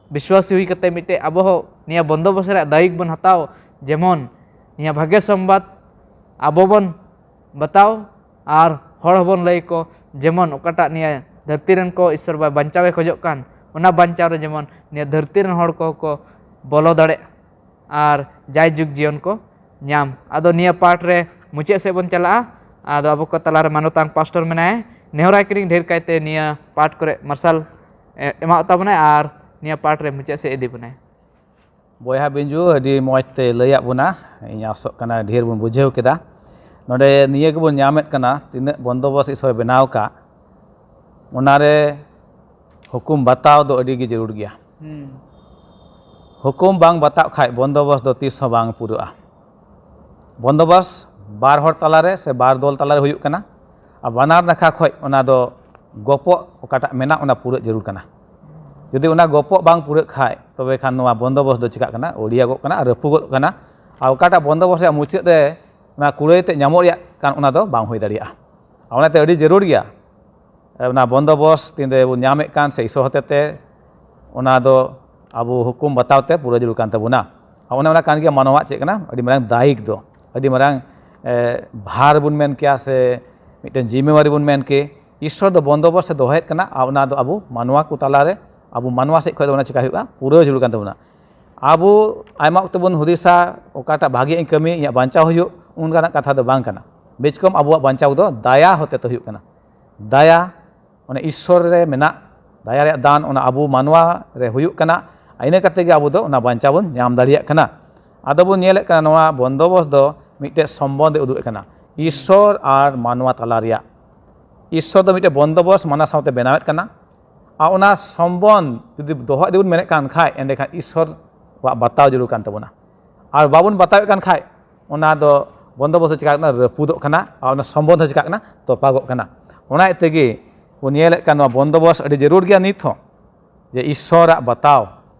ᱵᱤᱥᱣᱟᱥᱤ ᱦᱩᱭ ᱠᱟᱛᱮ ᱢᱤᱫᱴᱮᱡ ᱟᱵᱚ ᱦᱚᱸ ᱱᱤᱭᱟᱹ ᱵᱚᱱᱫᱚᱵᱚᱥ ᱨᱮᱭᱟᱜ ᱫᱟᱭᱤᱠ ᱵᱚᱱ ᱦᱟᱛᱟᱣ, ᱡᱮᱢᱚᱱ ᱱᱤᱭᱟᱹ ᱵᱷᱟᱜᱮ ᱥᱚᱢᱵᱟᱫ ᱟᱵᱚ ᱵᱚᱱ ᱵᱟᱛᱟᱣ ᱟᱨ ᱦᱚᱲ ᱦᱚᱸᱵᱚᱱ ᱞᱟᱹᱭ ᱟᱠᱚ, ᱡᱮᱢᱚᱱ ᱚᱠᱟᱴᱟᱜ ᱱᱤᱭᱟᱹ ᱫᱷᱟᱹᱨᱛᱤ ᱨᱮᱱ ᱠᱚ ᱤᱥᱚᱨ ᱵᱟᱵᱟᱭ ᱵᱟᱧᱪᱟᱣ ᱮ ᱠᱷᱚᱡᱚᱜ ᱠᱟᱱ, ᱚᱱᱟ ᱵᱟᱧᱪᱟᱣ ᱨᱮ ᱡᱮᱢᱚᱱ ᱱᱤᱭᱟᱹ ᱫᱷᱟᱹᱨᱛᱤ ᱨᱮᱱ ᱦᱚᱲ ᱠᱚᱦᱚᱸ ᱠᱚ ᱵᱚᱞᱚ ᱫᱟᱲᱮᱜ ᱟᱨ ᱡᱟᱭᱡᱩᱜᱽ ᱡᱤᱭᱚᱱ ᱠᱚ ᱧᱟᱢ᱾ ᱟᱫᱚ ᱱᱤᱭᱟᱹ ᱯᱟᱴ ᱨᱮ ᱢᱩᱪᱟᱹᱫ ᱥᱮᱫ ᱵᱚᱱ ᱪᱟᱞᱟᱜᱼᱟ᱾ ᱟᱫᱚ ᱟᱵᱚ ᱠᱚ ᱛᱟᱞᱟᱨᱮ ᱢᱟᱱᱚᱛᱟᱱ ᱯᱟᱥᱴᱚᱨ ᱢᱮᱱᱟᱭᱟ, ᱱᱮᱦᱚᱨᱟᱭ ᱠᱟᱹᱱᱟᱹᱧ ᱰᱷᱮᱨ ᱠᱟᱭᱛᱮ ᱱᱤᱭᱟᱹ ᱯᱟᱴ ᱠᱚᱨᱮ ᱢᱟᱨᱥᱟᱞ ᱮ, ᱮᱢᱟᱣᱟᱜ ᱛᱟᱵᱚᱱᱟᱭ ᱟᱨ ᱱᱤᱭᱟᱹ ᱯᱟᱴ ᱨᱮ ᱢᱩᱪᱟᱹᱫ ᱥᱮᱫ ᱤᱫᱤ ᱵᱚᱱᱟᱭ᱾ ᱵᱚᱭᱦᱟ ᱵᱤᱧᱡᱩ ᱟᱹᱰᱤ ᱢᱚᱡᱽ ᱛᱮ ᱞᱟᱹᱭᱟᱫ ᱵᱚᱱᱟ᱾ ᱤᱧ ᱟᱥᱚᱜ ᱠᱟᱱᱟ ᱰᱷᱮᱨ ᱵᱚᱱ ᱵᱩᱡᱷᱟᱹᱣ ᱠᱮᱫᱟ᱾ ᱱᱚᱰᱮ ᱱᱤᱭᱟᱹ ᱜᱮᱵᱚᱱ ᱧᱟᱢᱮᱫ ᱠᱟᱱᱟ, ᱛᱤᱱᱟᱹᱜ ᱵᱚᱱᱫᱚᱵᱚᱥ ᱤᱥᱚᱨ ᱵᱮᱱᱟᱣ ᱟᱠᱟᱫ, ᱚᱱᱟᱨᱮ ᱦᱩᱠᱩᱢ ᱵᱟᱛᱟᱣ ᱫᱚ ᱟᱹᱰᱤ ᱜᱮ ᱡᱟᱹᱨᱩᱲ ᱜᱮᱭᱟ᱾ ᱦᱩᱸ᱾ ᱦᱩᱠᱩᱢ ᱵᱟᱝ ᱵᱟᱛᱟᱣ ᱠᱷᱟᱡ ᱵᱚᱱᱫᱚᱵᱚᱥ ᱫᱚ ᱛᱤᱥ ᱦᱚᱸ ᱵᱟᱝ ᱯᱩᱨᱟᱹᱜᱼᱟ᱾ ᱵᱚᱱᱫᱚᱵᱚᱥ ᱵᱟᱨ ᱦᱚᱲ ᱛᱟᱞᱟᱨᱮ ᱥᱮ ᱵᱟᱨ ᱫᱚᱞ ᱛᱟᱞᱟᱨᱮ ᱦᱩᱭᱩᱜ ᱠᱟᱱᱟ, ᱟᱨ ᱵᱟᱱᱟᱨ ᱱᱟᱠᱷᱟ ᱠᱷᱚᱡ ᱚᱱᱟ ᱫᱚ ᱜᱚᱯᱚᱜ ᱚᱠᱟᱴᱟᱜ ᱢᱮᱱᱟᱜ ᱚᱱᱟ ᱯᱩᱨᱟᱹᱜ ᱡᱟᱹᱨᱩᱲ ᱠᱟᱱᱟ᱾ ᱡᱩᱫᱤ ᱚᱱᱟ ᱜᱚᱯᱚᱜ ᱵᱟᱝ ᱯᱩᱨᱟᱹᱜ ᱠᱷᱟᱡ, ᱛᱚᱵᱮ ᱠᱷᱟᱱ ᱱᱚᱣᱟ ᱵᱚᱱᱫᱚᱵᱚᱥ ᱫᱚ ᱪᱤᱠᱟᱜ ᱠᱟᱱᱟ? ᱚᱲᱤᱭᱟᱜᱚᱜ ᱠᱟᱱᱟ ᱟᱨ ᱨᱟᱹᱯᱩᱜᱚᱜ ᱠᱟᱱᱟ᱾ ᱟᱨ ᱚᱠᱟᱴᱟᱜ ᱵᱚᱱᱫᱚᱵᱚᱥ ᱨᱮᱭᱟᱜ ᱢᱩᱪᱟᱹᱫ ᱨᱮ ᱚᱱᱟ ᱠᱩᱲᱟᱹᱭ ᱛᱮ ᱧᱟᱢᱚᱜ ᱨᱮᱭᱟᱜ ᱠᱟᱱ, ᱚᱱᱟ ᱫᱚ ᱵᱟᱝ ᱦᱩᱭ ᱫᱟᱲᱮᱭᱟᱜᱼᱟ᱾ ᱟᱨ ᱚᱱᱟᱛᱮ ᱟᱹᱰᱤ ᱡᱟᱹᱨᱩᱲ ᱜᱮᱭᱟ, ᱚᱱᱟ ᱵᱚᱱᱫᱚᱵᱚᱥ ᱛᱤᱱᱨᱮ ᱵᱚᱱ ᱧᱟᱢᱮᱫ ᱠᱟᱱ ᱥᱮ ᱤᱥᱚᱨ ᱦᱚᱛᱮᱛᱮ ᱚᱱᱟ ᱫᱚ ᱟᱵᱚ ᱦᱩᱠᱩᱢ ᱵᱟᱛᱟᱣ ᱛᱮ ᱯᱩᱨᱟᱹ ᱡᱟᱹᱨᱩᱲ ᱠᱟᱱ ᱛᱟᱵᱚᱱᱟ᱾ ᱟᱨ ᱚᱱᱮ ᱚᱱᱟ ᱠᱟᱱ ᱜᱮᱭᱟ ᱢᱟᱱᱣᱟᱜ ᱪᱮᱫ ᱠᱟᱱᱟ, ᱟᱹᱰᱤ ᱢᱟᱨᱟᱝ ᱫᱟᱭᱤᱠ ᱫᱚ, ᱟᱹᱰᱤ ᱢᱟᱨᱟᱝ ᱮ, ᱵᱷᱟᱨ ᱵᱚᱱ ᱢᱮᱱ ᱠᱮᱭᱟ ᱥᱮ ᱢᱤᱫᱴᱮᱱ ᱡᱤᱢᱢᱮᱣᱟᱨᱤ ᱵᱚᱱ ᱢᱮᱱ ᱠᱮ᱾ ᱤᱥᱥᱚᱨ ᱫᱚ ᱵᱚᱱᱫᱚᱵᱚᱥ ᱮ ᱫᱚᱦᱚᱭᱮᱫ ᱠᱟᱱᱟ, ᱟᱨ ᱚᱱᱟ ᱫᱚ ᱟᱵᱚ ᱢᱟᱱᱣᱟ ᱠᱚ ᱛᱟᱞᱟᱨᱮ, ᱟᱵᱚ ᱢᱟᱱᱣᱟ ᱥᱮᱫ ᱠᱷᱚᱱ ᱫᱚ ᱚᱱᱟ ᱪᱮᱠᱟ ᱦᱩᱭᱩᱜᱼᱟ, ᱯᱩᱨᱟᱹ ᱡᱟᱹᱨᱩᱲ ᱠᱟᱱ ᱛᱟᱵᱚᱱᱟ᱾ ᱟᱵᱚ ᱟᱭᱢᱟ ᱚᱠᱛᱚ ᱵᱚᱱ ᱦᱩᱫᱤᱥᱟ, ᱚᱠᱟᱴᱟᱜ ᱵᱷᱟᱜᱮ ᱤᱧ ᱠᱟᱹᱢᱤ, ᱤᱧᱟᱹᱜ ᱵᱟᱧᱪᱟᱣ ᱦᱩᱭᱩᱜ, ᱚᱱᱠᱟᱱᱟᱜ ᱠᱟᱛᱷᱟ ᱫᱚ ᱵᱟᱝ ᱠᱟᱱᱟ᱾ ᱵᱮᱪᱠᱚᱢ ᱟᱵᱚᱣᱟᱜ ᱵᱟᱧᱪᱟᱣ ᱫᱚ ᱫᱟᱭᱟ ᱦᱚᱛᱮ ᱛᱮ ᱦᱩᱭᱩᱜ ᱠᱟᱱᱟ᱾ ᱫᱟᱭᱟ, ᱚᱱᱮ ᱤᱥᱥᱚᱨ ᱨᱮ ᱢᱮᱱᱟᱜ ᱫᱟᱭᱟ ᱨᱮᱭᱟᱜ ᱫᱟᱱ, ᱚᱱᱟ ᱟᱵᱚ ᱢᱟᱱᱣᱟ ᱨᱮ ᱦᱩᱭᱩᱜ ᱠᱟᱱᱟ᱾ ᱤᱱᱟᱹ ᱠᱟᱛᱮ ᱜᱮ ᱟᱵᱚ ᱫᱚ ᱚᱱᱟ ᱵᱟᱧᱪᱟᱣ ᱵᱚᱱ ᱧᱟᱢ ᱫᱟᱲᱮᱭᱟᱜ ᱠᱟᱱᱟ᱾ ᱟᱫᱚ ᱵᱚᱱ ᱧᱮᱞᱮᱫ ᱠᱟᱱᱟ, ᱱᱚᱣᱟ ᱵᱚᱱᱫᱚᱵᱚᱥ ᱫᱚ ᱢᱤᱫᱴᱮᱡ ᱥᱚᱢᱵᱚᱱᱫᱷ ᱮ ᱩᱫᱩᱜ ᱮᱫ ᱠᱟᱱᱟ, ᱤᱥᱥᱚᱨ ᱟᱨ ᱢᱟᱱᱣᱟ ᱛᱟᱞᱟ ᱨᱮᱭᱟᱜ᱾ ᱤᱥᱥᱚᱨ ᱫᱚ ᱢᱤᱫᱴᱮᱡ ᱵᱚᱱᱫᱚᱵᱚᱥ ᱢᱟᱱᱟ ᱥᱟᱶᱛᱮ ᱵᱮᱱᱟᱣᱮᱫ ᱠᱟᱱᱟ᱾ ᱟᱨ ᱚᱱᱟ ᱥᱚᱢᱵᱚᱱᱫᱷ ᱡᱩᱫᱤ ᱫᱚᱦᱚ ᱤᱫᱤ ᱵᱚᱱ ᱢᱮᱱᱮᱫ ᱠᱟᱱ ᱠᱷᱟᱡ, ᱮᱸᱰᱮᱠᱷᱟᱱ ᱤᱥᱥᱚᱨ ᱟᱜ ᱵᱟᱛᱟᱣ ᱡᱟᱹᱨᱩᱲ ᱠᱟᱱ ᱛᱟᱵᱚᱱᱟ᱾ ᱟᱨ ᱵᱟᱵᱚᱱ ᱵᱟᱛᱟᱣᱮᱫ ᱠᱟᱱ ᱠᱷᱟᱡ, ᱚᱱᱟ ᱫᱚ ᱵᱚᱱᱫᱚᱵᱚᱥ ᱫᱚ ᱪᱤᱠᱟᱹᱜ ᱠᱟᱱᱟ? ᱨᱟᱹᱯᱩᱫᱚᱜ ᱠᱟᱱᱟ᱾ ᱟᱨ ᱚᱱᱟ ᱥᱚᱢᱵᱚᱱᱫᱷ ᱦᱚᱸ ᱪᱤᱠᱟᱹᱜ ᱠᱟᱱᱟ? ᱛᱚᱯᱟᱜᱚᱜ ᱠᱟᱱᱟ᱾ ᱚᱱᱟ ᱤᱭᱟᱹ ᱛᱮᱜᱮ ᱵᱚᱱ ᱧᱮᱞᱮᱫ ᱠᱟᱱ, ᱱᱚᱣᱟ ᱵᱚᱱᱫᱚᱵᱚᱥ ᱟᱹᱰᱤ ᱡᱟᱹᱨᱩᱲ ᱜᱮᱭᱟ ᱱᱤᱛ ᱦᱚᱸ, ᱡᱮ ᱤᱥᱥᱚᱨᱟᱜ ᱵᱟᱛᱟᱣ,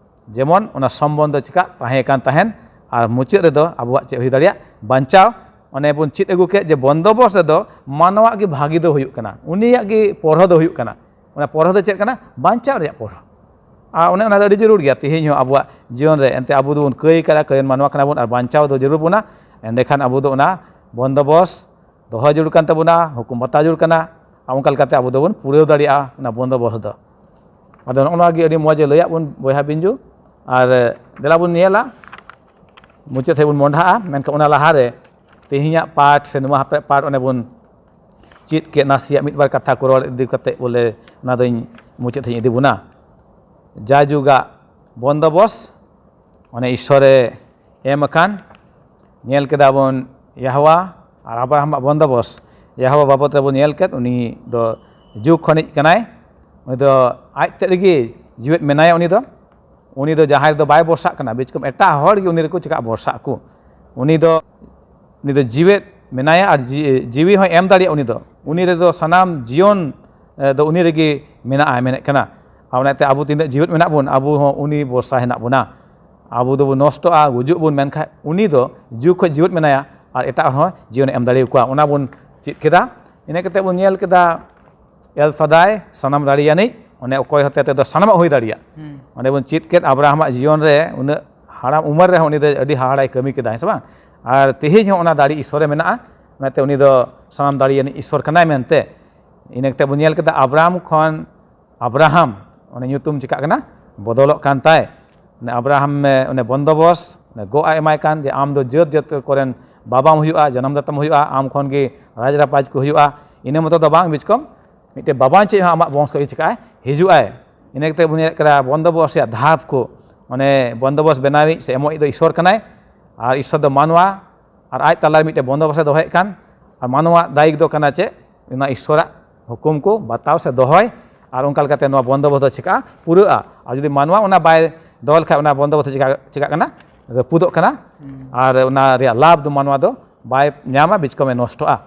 ᱡᱮᱢᱚᱱ ᱚᱱᱟ ᱥᱚᱢᱵᱚᱱᱫᱷ ᱪᱤᱠᱟᱹᱜ ᱛᱟᱦᱮᱸ ᱠᱟᱱ ᱛᱟᱦᱮᱱ, ᱟᱨ ᱢᱩᱪᱟᱹᱫ ᱨᱮᱫᱚ ᱟᱵᱚᱣᱟᱜ ᱪᱮᱫ ᱦᱩᱭ ᱫᱟᱲᱮᱭᱟᱜ? ᱵᱟᱧᱪᱟᱣ᱾ ᱚᱱᱮ ᱵᱚᱱ ᱪᱮᱫ ᱟᱹᱜᱩ ᱠᱮᱫ ᱡᱮ ᱵᱚᱱᱫᱚᱵᱚᱥ ᱨᱮᱫᱚ ᱢᱟᱱᱣᱟᱜ ᱜᱮ ᱵᱷᱟᱹᱜᱤ ᱫᱚ ᱦᱩᱭᱩᱜ ᱠᱟᱱᱟ, ᱩᱱᱤᱭᱟᱜ ᱜᱮ ᱯᱚᱨᱦᱚ ᱫᱚ ᱦᱩᱭᱩᱜ ᱠᱟᱱᱟ᱾ ᱚᱱᱟ ᱯᱚᱨᱦᱚ ᱫᱚ ᱪᱮᱫ ᱠᱟᱱᱟ? ᱵᱟᱧᱪᱟᱣ ᱨᱮᱭᱟᱜ ᱯᱚᱨᱦᱚ᱾ ᱟᱨ ᱚᱱᱮ ᱚᱱᱟ ᱫᱚ ᱟᱹᱰᱤ ᱡᱟᱹᱨᱩᱲ ᱜᱮᱭᱟ ᱛᱮᱦᱮᱧ ᱦᱚᱸ ᱟᱵᱚᱣᱟᱜ ᱡᱤᱭᱚᱱ ᱨᱮ᱾ ᱮᱱᱛᱮ ᱟᱵᱚ ᱫᱚᱵᱚᱱ ᱠᱟᱹᱭ ᱠᱟᱱᱟ, ᱠᱟᱹᱭᱟᱱ ᱢᱟᱱᱣᱟ ᱠᱟᱱᱟ ᱵᱚᱱ, ᱟᱨ ᱵᱟᱧᱪᱟᱣ ᱫᱚ ᱡᱟᱹᱨᱩᱲ ᱵᱚᱱᱟ᱾ ᱮᱸᱰᱮᱠᱷᱟᱱ ᱟᱵᱚ ᱫᱚ ᱚᱱᱟ ᱵᱚᱱᱫᱚᱵᱚᱥ ᱫᱚᱦᱚ ᱡᱟᱹᱨᱩᱲ ᱠᱟᱱ ᱛᱟᱵᱚᱱᱟ, ᱦᱩᱠᱩᱢ ᱵᱟᱛᱟᱣ ᱡᱟᱹᱨᱩᱲ ᱠᱟᱱᱟ᱾ ᱟᱨ ᱚᱱᱠᱟ ᱞᱮᱠᱟᱛᱮ ᱟᱵᱚ ᱫᱚᱵᱚᱱ ᱯᱩᱨᱟᱹᱣ ᱫᱟᱲᱮᱭᱟᱜᱼᱟ ᱚᱱᱟ ᱵᱚᱱᱫᱚᱵᱚᱥ ᱫᱚ᱾ ᱟᱫᱚ ᱱᱚᱜᱼᱚ ᱱᱚᱣᱟ ᱜᱮ ᱟᱹᱰᱤ ᱢᱚᱡᱽ ᱮ ᱞᱟᱹᱭᱟᱫ ᱵᱚᱱ ᱵᱚᱭᱦᱟ ᱵᱤᱧᱡᱩ᱾ ᱟᱨ ᱫᱮᱞᱟ ᱵᱚᱱ ᱧᱮᱞᱟ, ᱢᱩᱪᱟᱹᱫ ᱥᱮᱫ ᱵᱚᱱ ᱢᱚᱸᱰᱷᱟᱜᱼᱟ᱾ ᱢᱮᱱᱠᱷᱟᱱ ᱚᱱᱟ ᱞᱟᱦᱟᱨᱮ ᱛᱮᱦᱮᱧᱟᱜ ᱯᱟᱴ ᱥᱮ ᱱᱚᱣᱟ ᱦᱟᱯᱮ ᱯᱟᱴ ᱚᱱᱮ ᱵᱚᱱ ᱪᱮᱫ ᱠᱮᱫ, ᱱᱟᱥᱮᱭᱟᱜ ᱢᱤᱫ ᱵᱟᱨ ᱠᱟᱛᱷᱟ ᱠᱚ ᱨᱚᱲ ᱤᱫᱤ ᱠᱟᱛᱮ ᱵᱚᱞᱮ ᱚᱱᱟ ᱫᱚᱧ ᱢᱩᱪᱟᱹᱫ ᱥᱮᱫ ᱤᱧ ᱤᱫᱤ ᱵᱚᱱᱟ᱾ ᱡᱟᱭᱡᱩᱜᱟᱜ ᱵᱚᱱᱫᱚᱵᱚᱥ, ᱚᱱᱮ ᱤᱥᱥᱚᱨᱮ ᱮᱢ ᱟᱠᱟᱱ, ᱧᱮᱞ ᱠᱮᱫᱟ ᱵᱚᱱ ᱭᱟᱦᱣᱟ ᱟᱨ ᱟᱵᱨᱟᱦᱟᱢᱟᱜ ᱵᱚᱱᱫᱚᱵᱚᱥ᱾ ᱭᱟᱦᱣᱟ ᱵᱟᱵᱚᱫ ᱨᱮᱵᱚᱱ ᱧᱮᱞ ᱠᱮᱫ, ᱩᱱᱤ ᱫᱚ ᱡᱩᱜᱽ ᱠᱷᱚᱱᱤᱡ ᱠᱟᱱᱟᱭ, ᱩᱱᱤ ᱫᱚ ᱟᱡ ᱛᱮᱫ ᱨᱮᱜᱮ ᱡᱤᱣᱮᱫ ᱢᱮᱱᱟᱭᱟ᱾ ᱩᱱᱤ ᱫᱚ, ᱩᱱᱤ ᱫᱚ ᱡᱟᱦᱟᱸᱭ ᱨᱮᱫᱚ ᱵᱟᱭ ᱵᱚᱨᱥᱟᱜ ᱠᱟᱱᱟ, ᱵᱮᱪᱠᱚᱢ ᱮᱴᱟᱜ ᱦᱚᱲ ᱜᱮ ᱩᱱᱤ ᱨᱮᱠᱚ ᱪᱮᱠᱟᱜ ᱵᱚᱨᱥᱟᱜ ᱟᱠᱚ᱾ ᱩᱱᱤ ᱫᱚ, ᱩᱱᱤ ᱫᱚ ᱡᱤᱣᱮᱫ ᱢᱮᱱᱟᱭᱟ ᱟᱨ ᱡᱤ-, ᱡᱤᱣᱤ ᱦᱚᱸᱭ ᱮᱢ ᱫᱟᱲᱮᱭᱟᱜᱼᱟ᱾ ᱩᱱᱤ ᱫᱚ, ᱩᱱᱤ ᱨᱮᱫᱚ ᱥᱟᱱᱟᱢ ᱡᱤᱭᱚᱱ ᱮ, ᱫᱚ ᱩᱱᱤ ᱨᱮᱜᱮ ᱢᱮᱱᱟᱜᱼᱟ, ᱢᱮᱱᱮᱫ ᱠᱟᱱᱟ᱾ ᱟᱨ ᱚᱱᱟᱛᱮ ᱟᱵᱚ ᱛᱤᱱᱟᱹᱜ ᱡᱤᱣᱮᱫ ᱢᱮᱱᱟᱜ ᱵᱚᱱ, ᱟᱵᱚ ᱦᱚᱸ ᱩᱱᱤ ᱵᱷᱚᱨᱥᱟ ᱦᱮᱱᱟᱜ ᱵᱚᱱᱟ᱾ ᱟᱵᱚ ᱫᱚᱵᱚᱱ ᱱᱚᱥᱴᱚᱜᱼᱟ, ᱜᱩᱡᱩᱜ ᱵᱚᱱ, ᱢᱮᱱᱠᱷᱟᱱ ᱩᱱᱤ ᱫᱚ ᱡᱩᱜᱽ ᱠᱷᱚᱱ ᱡᱤᱣᱮᱫ ᱢᱮᱱᱟᱭᱟ ᱟᱨ ᱮᱴᱟᱜ ᱦᱚᱲ ᱦᱚᱸ ᱡᱤᱭᱚᱱᱮ ᱮᱢ ᱫᱟᱲᱮᱭᱟᱠᱚᱣᱟ᱾ ᱚᱱᱟ ᱵᱚᱱ ᱪᱮᱫ ᱠᱮᱫᱟ᱾ ᱤᱱᱟᱹ ᱠᱟᱛᱮ ᱵᱚᱱ ᱧᱮᱞ ᱠᱮᱫᱟ ᱮᱞ ᱥᱟᱫᱟᱭ, ᱥᱟᱱᱟᱢ ᱫᱟᱲᱮᱭᱟᱱᱤᱡ, ᱚᱱᱮ ᱚᱠᱚᱭ ᱦᱚᱛᱮ ᱛᱮᱫᱚ ᱥᱟᱱᱟᱢᱟᱜ ᱦᱩᱭ ᱫᱟᱲᱮᱭᱟᱜ᱾ ᱦᱩᱸ᱾ ᱚᱸᱰᱮ ᱵᱚᱱ ᱪᱮᱫ ᱠᱮᱫ, ᱟᱵᱨᱟᱦᱟᱢᱟᱜ ᱡᱤᱭᱚᱱ ᱨᱮ ᱩᱱᱟᱹᱜ ᱦᱟᱲᱟᱢ ᱩᱢᱮᱨ ᱨᱮᱦᱚᱸ ᱩᱱᱤ ᱫᱚ ᱟᱹᱰᱤ ᱦᱟᱦᱟᱲᱟᱭ ᱠᱟᱹᱢᱤ ᱠᱮᱫᱟ, ᱦᱮᱸ ᱥᱮ ᱵᱟᱝ? ᱟᱨ ᱛᱮᱦᱮᱧ ᱦᱚᱸ ᱚᱱᱟ ᱫᱟᱲᱮ ᱤᱥᱚᱨᱮ ᱢᱮᱱᱟᱜᱼᱟ, ᱚᱱᱟᱛᱮ ᱩᱱᱤ ᱫᱚ ᱥᱟᱱᱟᱢ ᱫᱟᱲᱮᱭᱟᱱᱤᱡ ᱤᱥᱚᱨ ᱠᱟᱱᱟᱭ ᱢᱮᱱᱛᱮ᱾ ᱤᱱᱟᱹ ᱠᱟᱛᱮ ᱵᱚᱱ ᱧᱮᱞ ᱠᱮᱫᱟ ᱟᱵᱨᱟᱦᱟᱢ ᱠᱷᱚᱱ ᱟᱵᱨᱟᱦᱟᱢ, ᱚᱱᱮ ᱧᱩᱛᱩᱢ ᱪᱤᱠᱟᱹᱜ ᱠᱟᱱᱟ? ᱵᱚᱫᱚᱞᱚᱜ ᱠᱟᱱ ᱛᱟᱭ᱾ ᱚᱱᱮ ᱟᱵᱨᱟᱦᱟᱢ, ᱮ, ᱚᱱᱮ ᱵᱚᱱᱫᱚᱵᱚᱥ, ᱚᱱᱮ ᱜᱚᱜ ᱮ ᱮᱢᱟᱭ ᱠᱟᱱ, ᱡᱮ ᱟᱢ ᱫᱚ ᱡᱟᱹᱛ ᱡᱟᱹᱛ ᱠᱚᱨᱮᱱ ᱵᱟᱵᱟᱢ ᱦᱩᱭᱩᱜᱼᱟ, ᱡᱚᱱᱚᱢ ᱫᱟᱛᱟᱢ ᱦᱩᱭᱩᱜᱼᱟ, ᱟᱢ ᱠᱷᱚᱱ ᱜᱮ ᱨᱟᱡᱽ ᱨᱟᱯᱟᱡᱽ ᱠᱚ ᱦᱩᱭᱩᱜᱼᱟ᱾ ᱤᱱᱟᱹ ᱢᱚᱛᱚ ᱫᱚ ᱵᱟᱝ, ᱵᱤᱪᱠᱚᱢ ᱢᱤᱫᱴᱮᱱ ᱵᱟᱵᱟᱧ ᱪᱮᱫ ᱦᱚᱸ ᱟᱢᱟᱜ ᱵᱚᱝᱥ ᱠᱷᱚᱱ ᱜᱮ ᱪᱤᱠᱟᱹᱜᱼᱟᱭ, ᱦᱤᱡᱩᱜᱼᱟᱭ᱾ ᱤᱱᱟᱹ ᱠᱟᱛᱮ ᱵᱚᱱ ᱧᱮᱞᱮᱫ ᱠᱟᱱᱟ ᱵᱚᱱᱫᱚᱵᱚᱥ ᱨᱮᱭᱟᱜ ᱫᱷᱟᱯ ᱠᱚ, ᱚᱱᱮ ᱵᱚᱱᱫᱚᱵᱚᱥ ᱵᱮᱱᱟᱣᱤᱡ ᱥᱮ ᱮᱢᱚᱜᱤᱡ ᱫᱚ ᱤᱥᱚᱨ ᱠᱟᱱᱟᱭ, ᱟᱨ ᱤᱥᱚᱨ ᱫᱚ ᱢᱟᱱᱣᱟ, ᱟᱨ ᱟᱡ ᱛᱟᱞᱟᱨᱮ ᱢᱤᱫᱴᱮᱱ ᱵᱚᱱᱫᱚᱵᱚᱥ ᱮ ᱫᱚᱦᱚᱭᱮᱫ ᱠᱟᱱ, ᱟᱨ ᱢᱟᱱᱣᱟ ᱫᱟᱭᱤᱠ ᱫᱚ ᱠᱟᱱᱟ ᱪᱮᱫ? ᱚᱱᱟ ᱤᱥᱚᱨᱟᱜ ᱦᱩᱠᱩᱢ ᱠᱚ ᱵᱟᱛᱟᱣ ᱥᱮ ᱫᱚᱦᱚᱭ, ᱟᱨ ᱚᱱᱠᱟ ᱞᱮᱠᱟᱛᱮ ᱱᱚᱣᱟ ᱵᱚᱱᱫᱚᱵᱚᱥ ᱫᱚ ᱪᱤᱠᱟᱹᱜᱼᱟ? ᱯᱩᱨᱟᱹᱜᱼᱟ᱾ ᱟᱨ ᱡᱩᱫᱤ ᱢᱟᱱᱣᱟ ᱚᱱᱟ ᱵᱟᱭ ᱫᱚᱦᱚ ᱞᱮᱠᱷᱟᱱ, ᱚᱱᱟ ᱵᱚᱱᱫᱚᱵᱚᱥ ᱫᱚ ᱪᱤᱠᱟ, ᱪᱤᱠᱟᱜ ᱠᱟᱱᱟ? ᱨᱟᱹᱯᱩᱫᱚᱜ ᱠᱟᱱᱟ᱾ ᱦᱩᱸ᱾ ᱟᱨ ᱚᱱᱟ ᱨᱮᱭᱟᱜ ᱞᱟᱵᱷ ᱫᱚ ᱢᱟᱱᱣᱟ ᱫᱚ ᱵᱟᱭ ᱧᱟᱢᱟ, ᱵᱤᱪᱠᱚᱢᱮ ᱱᱚᱥᱴᱚᱜᱼᱟ᱾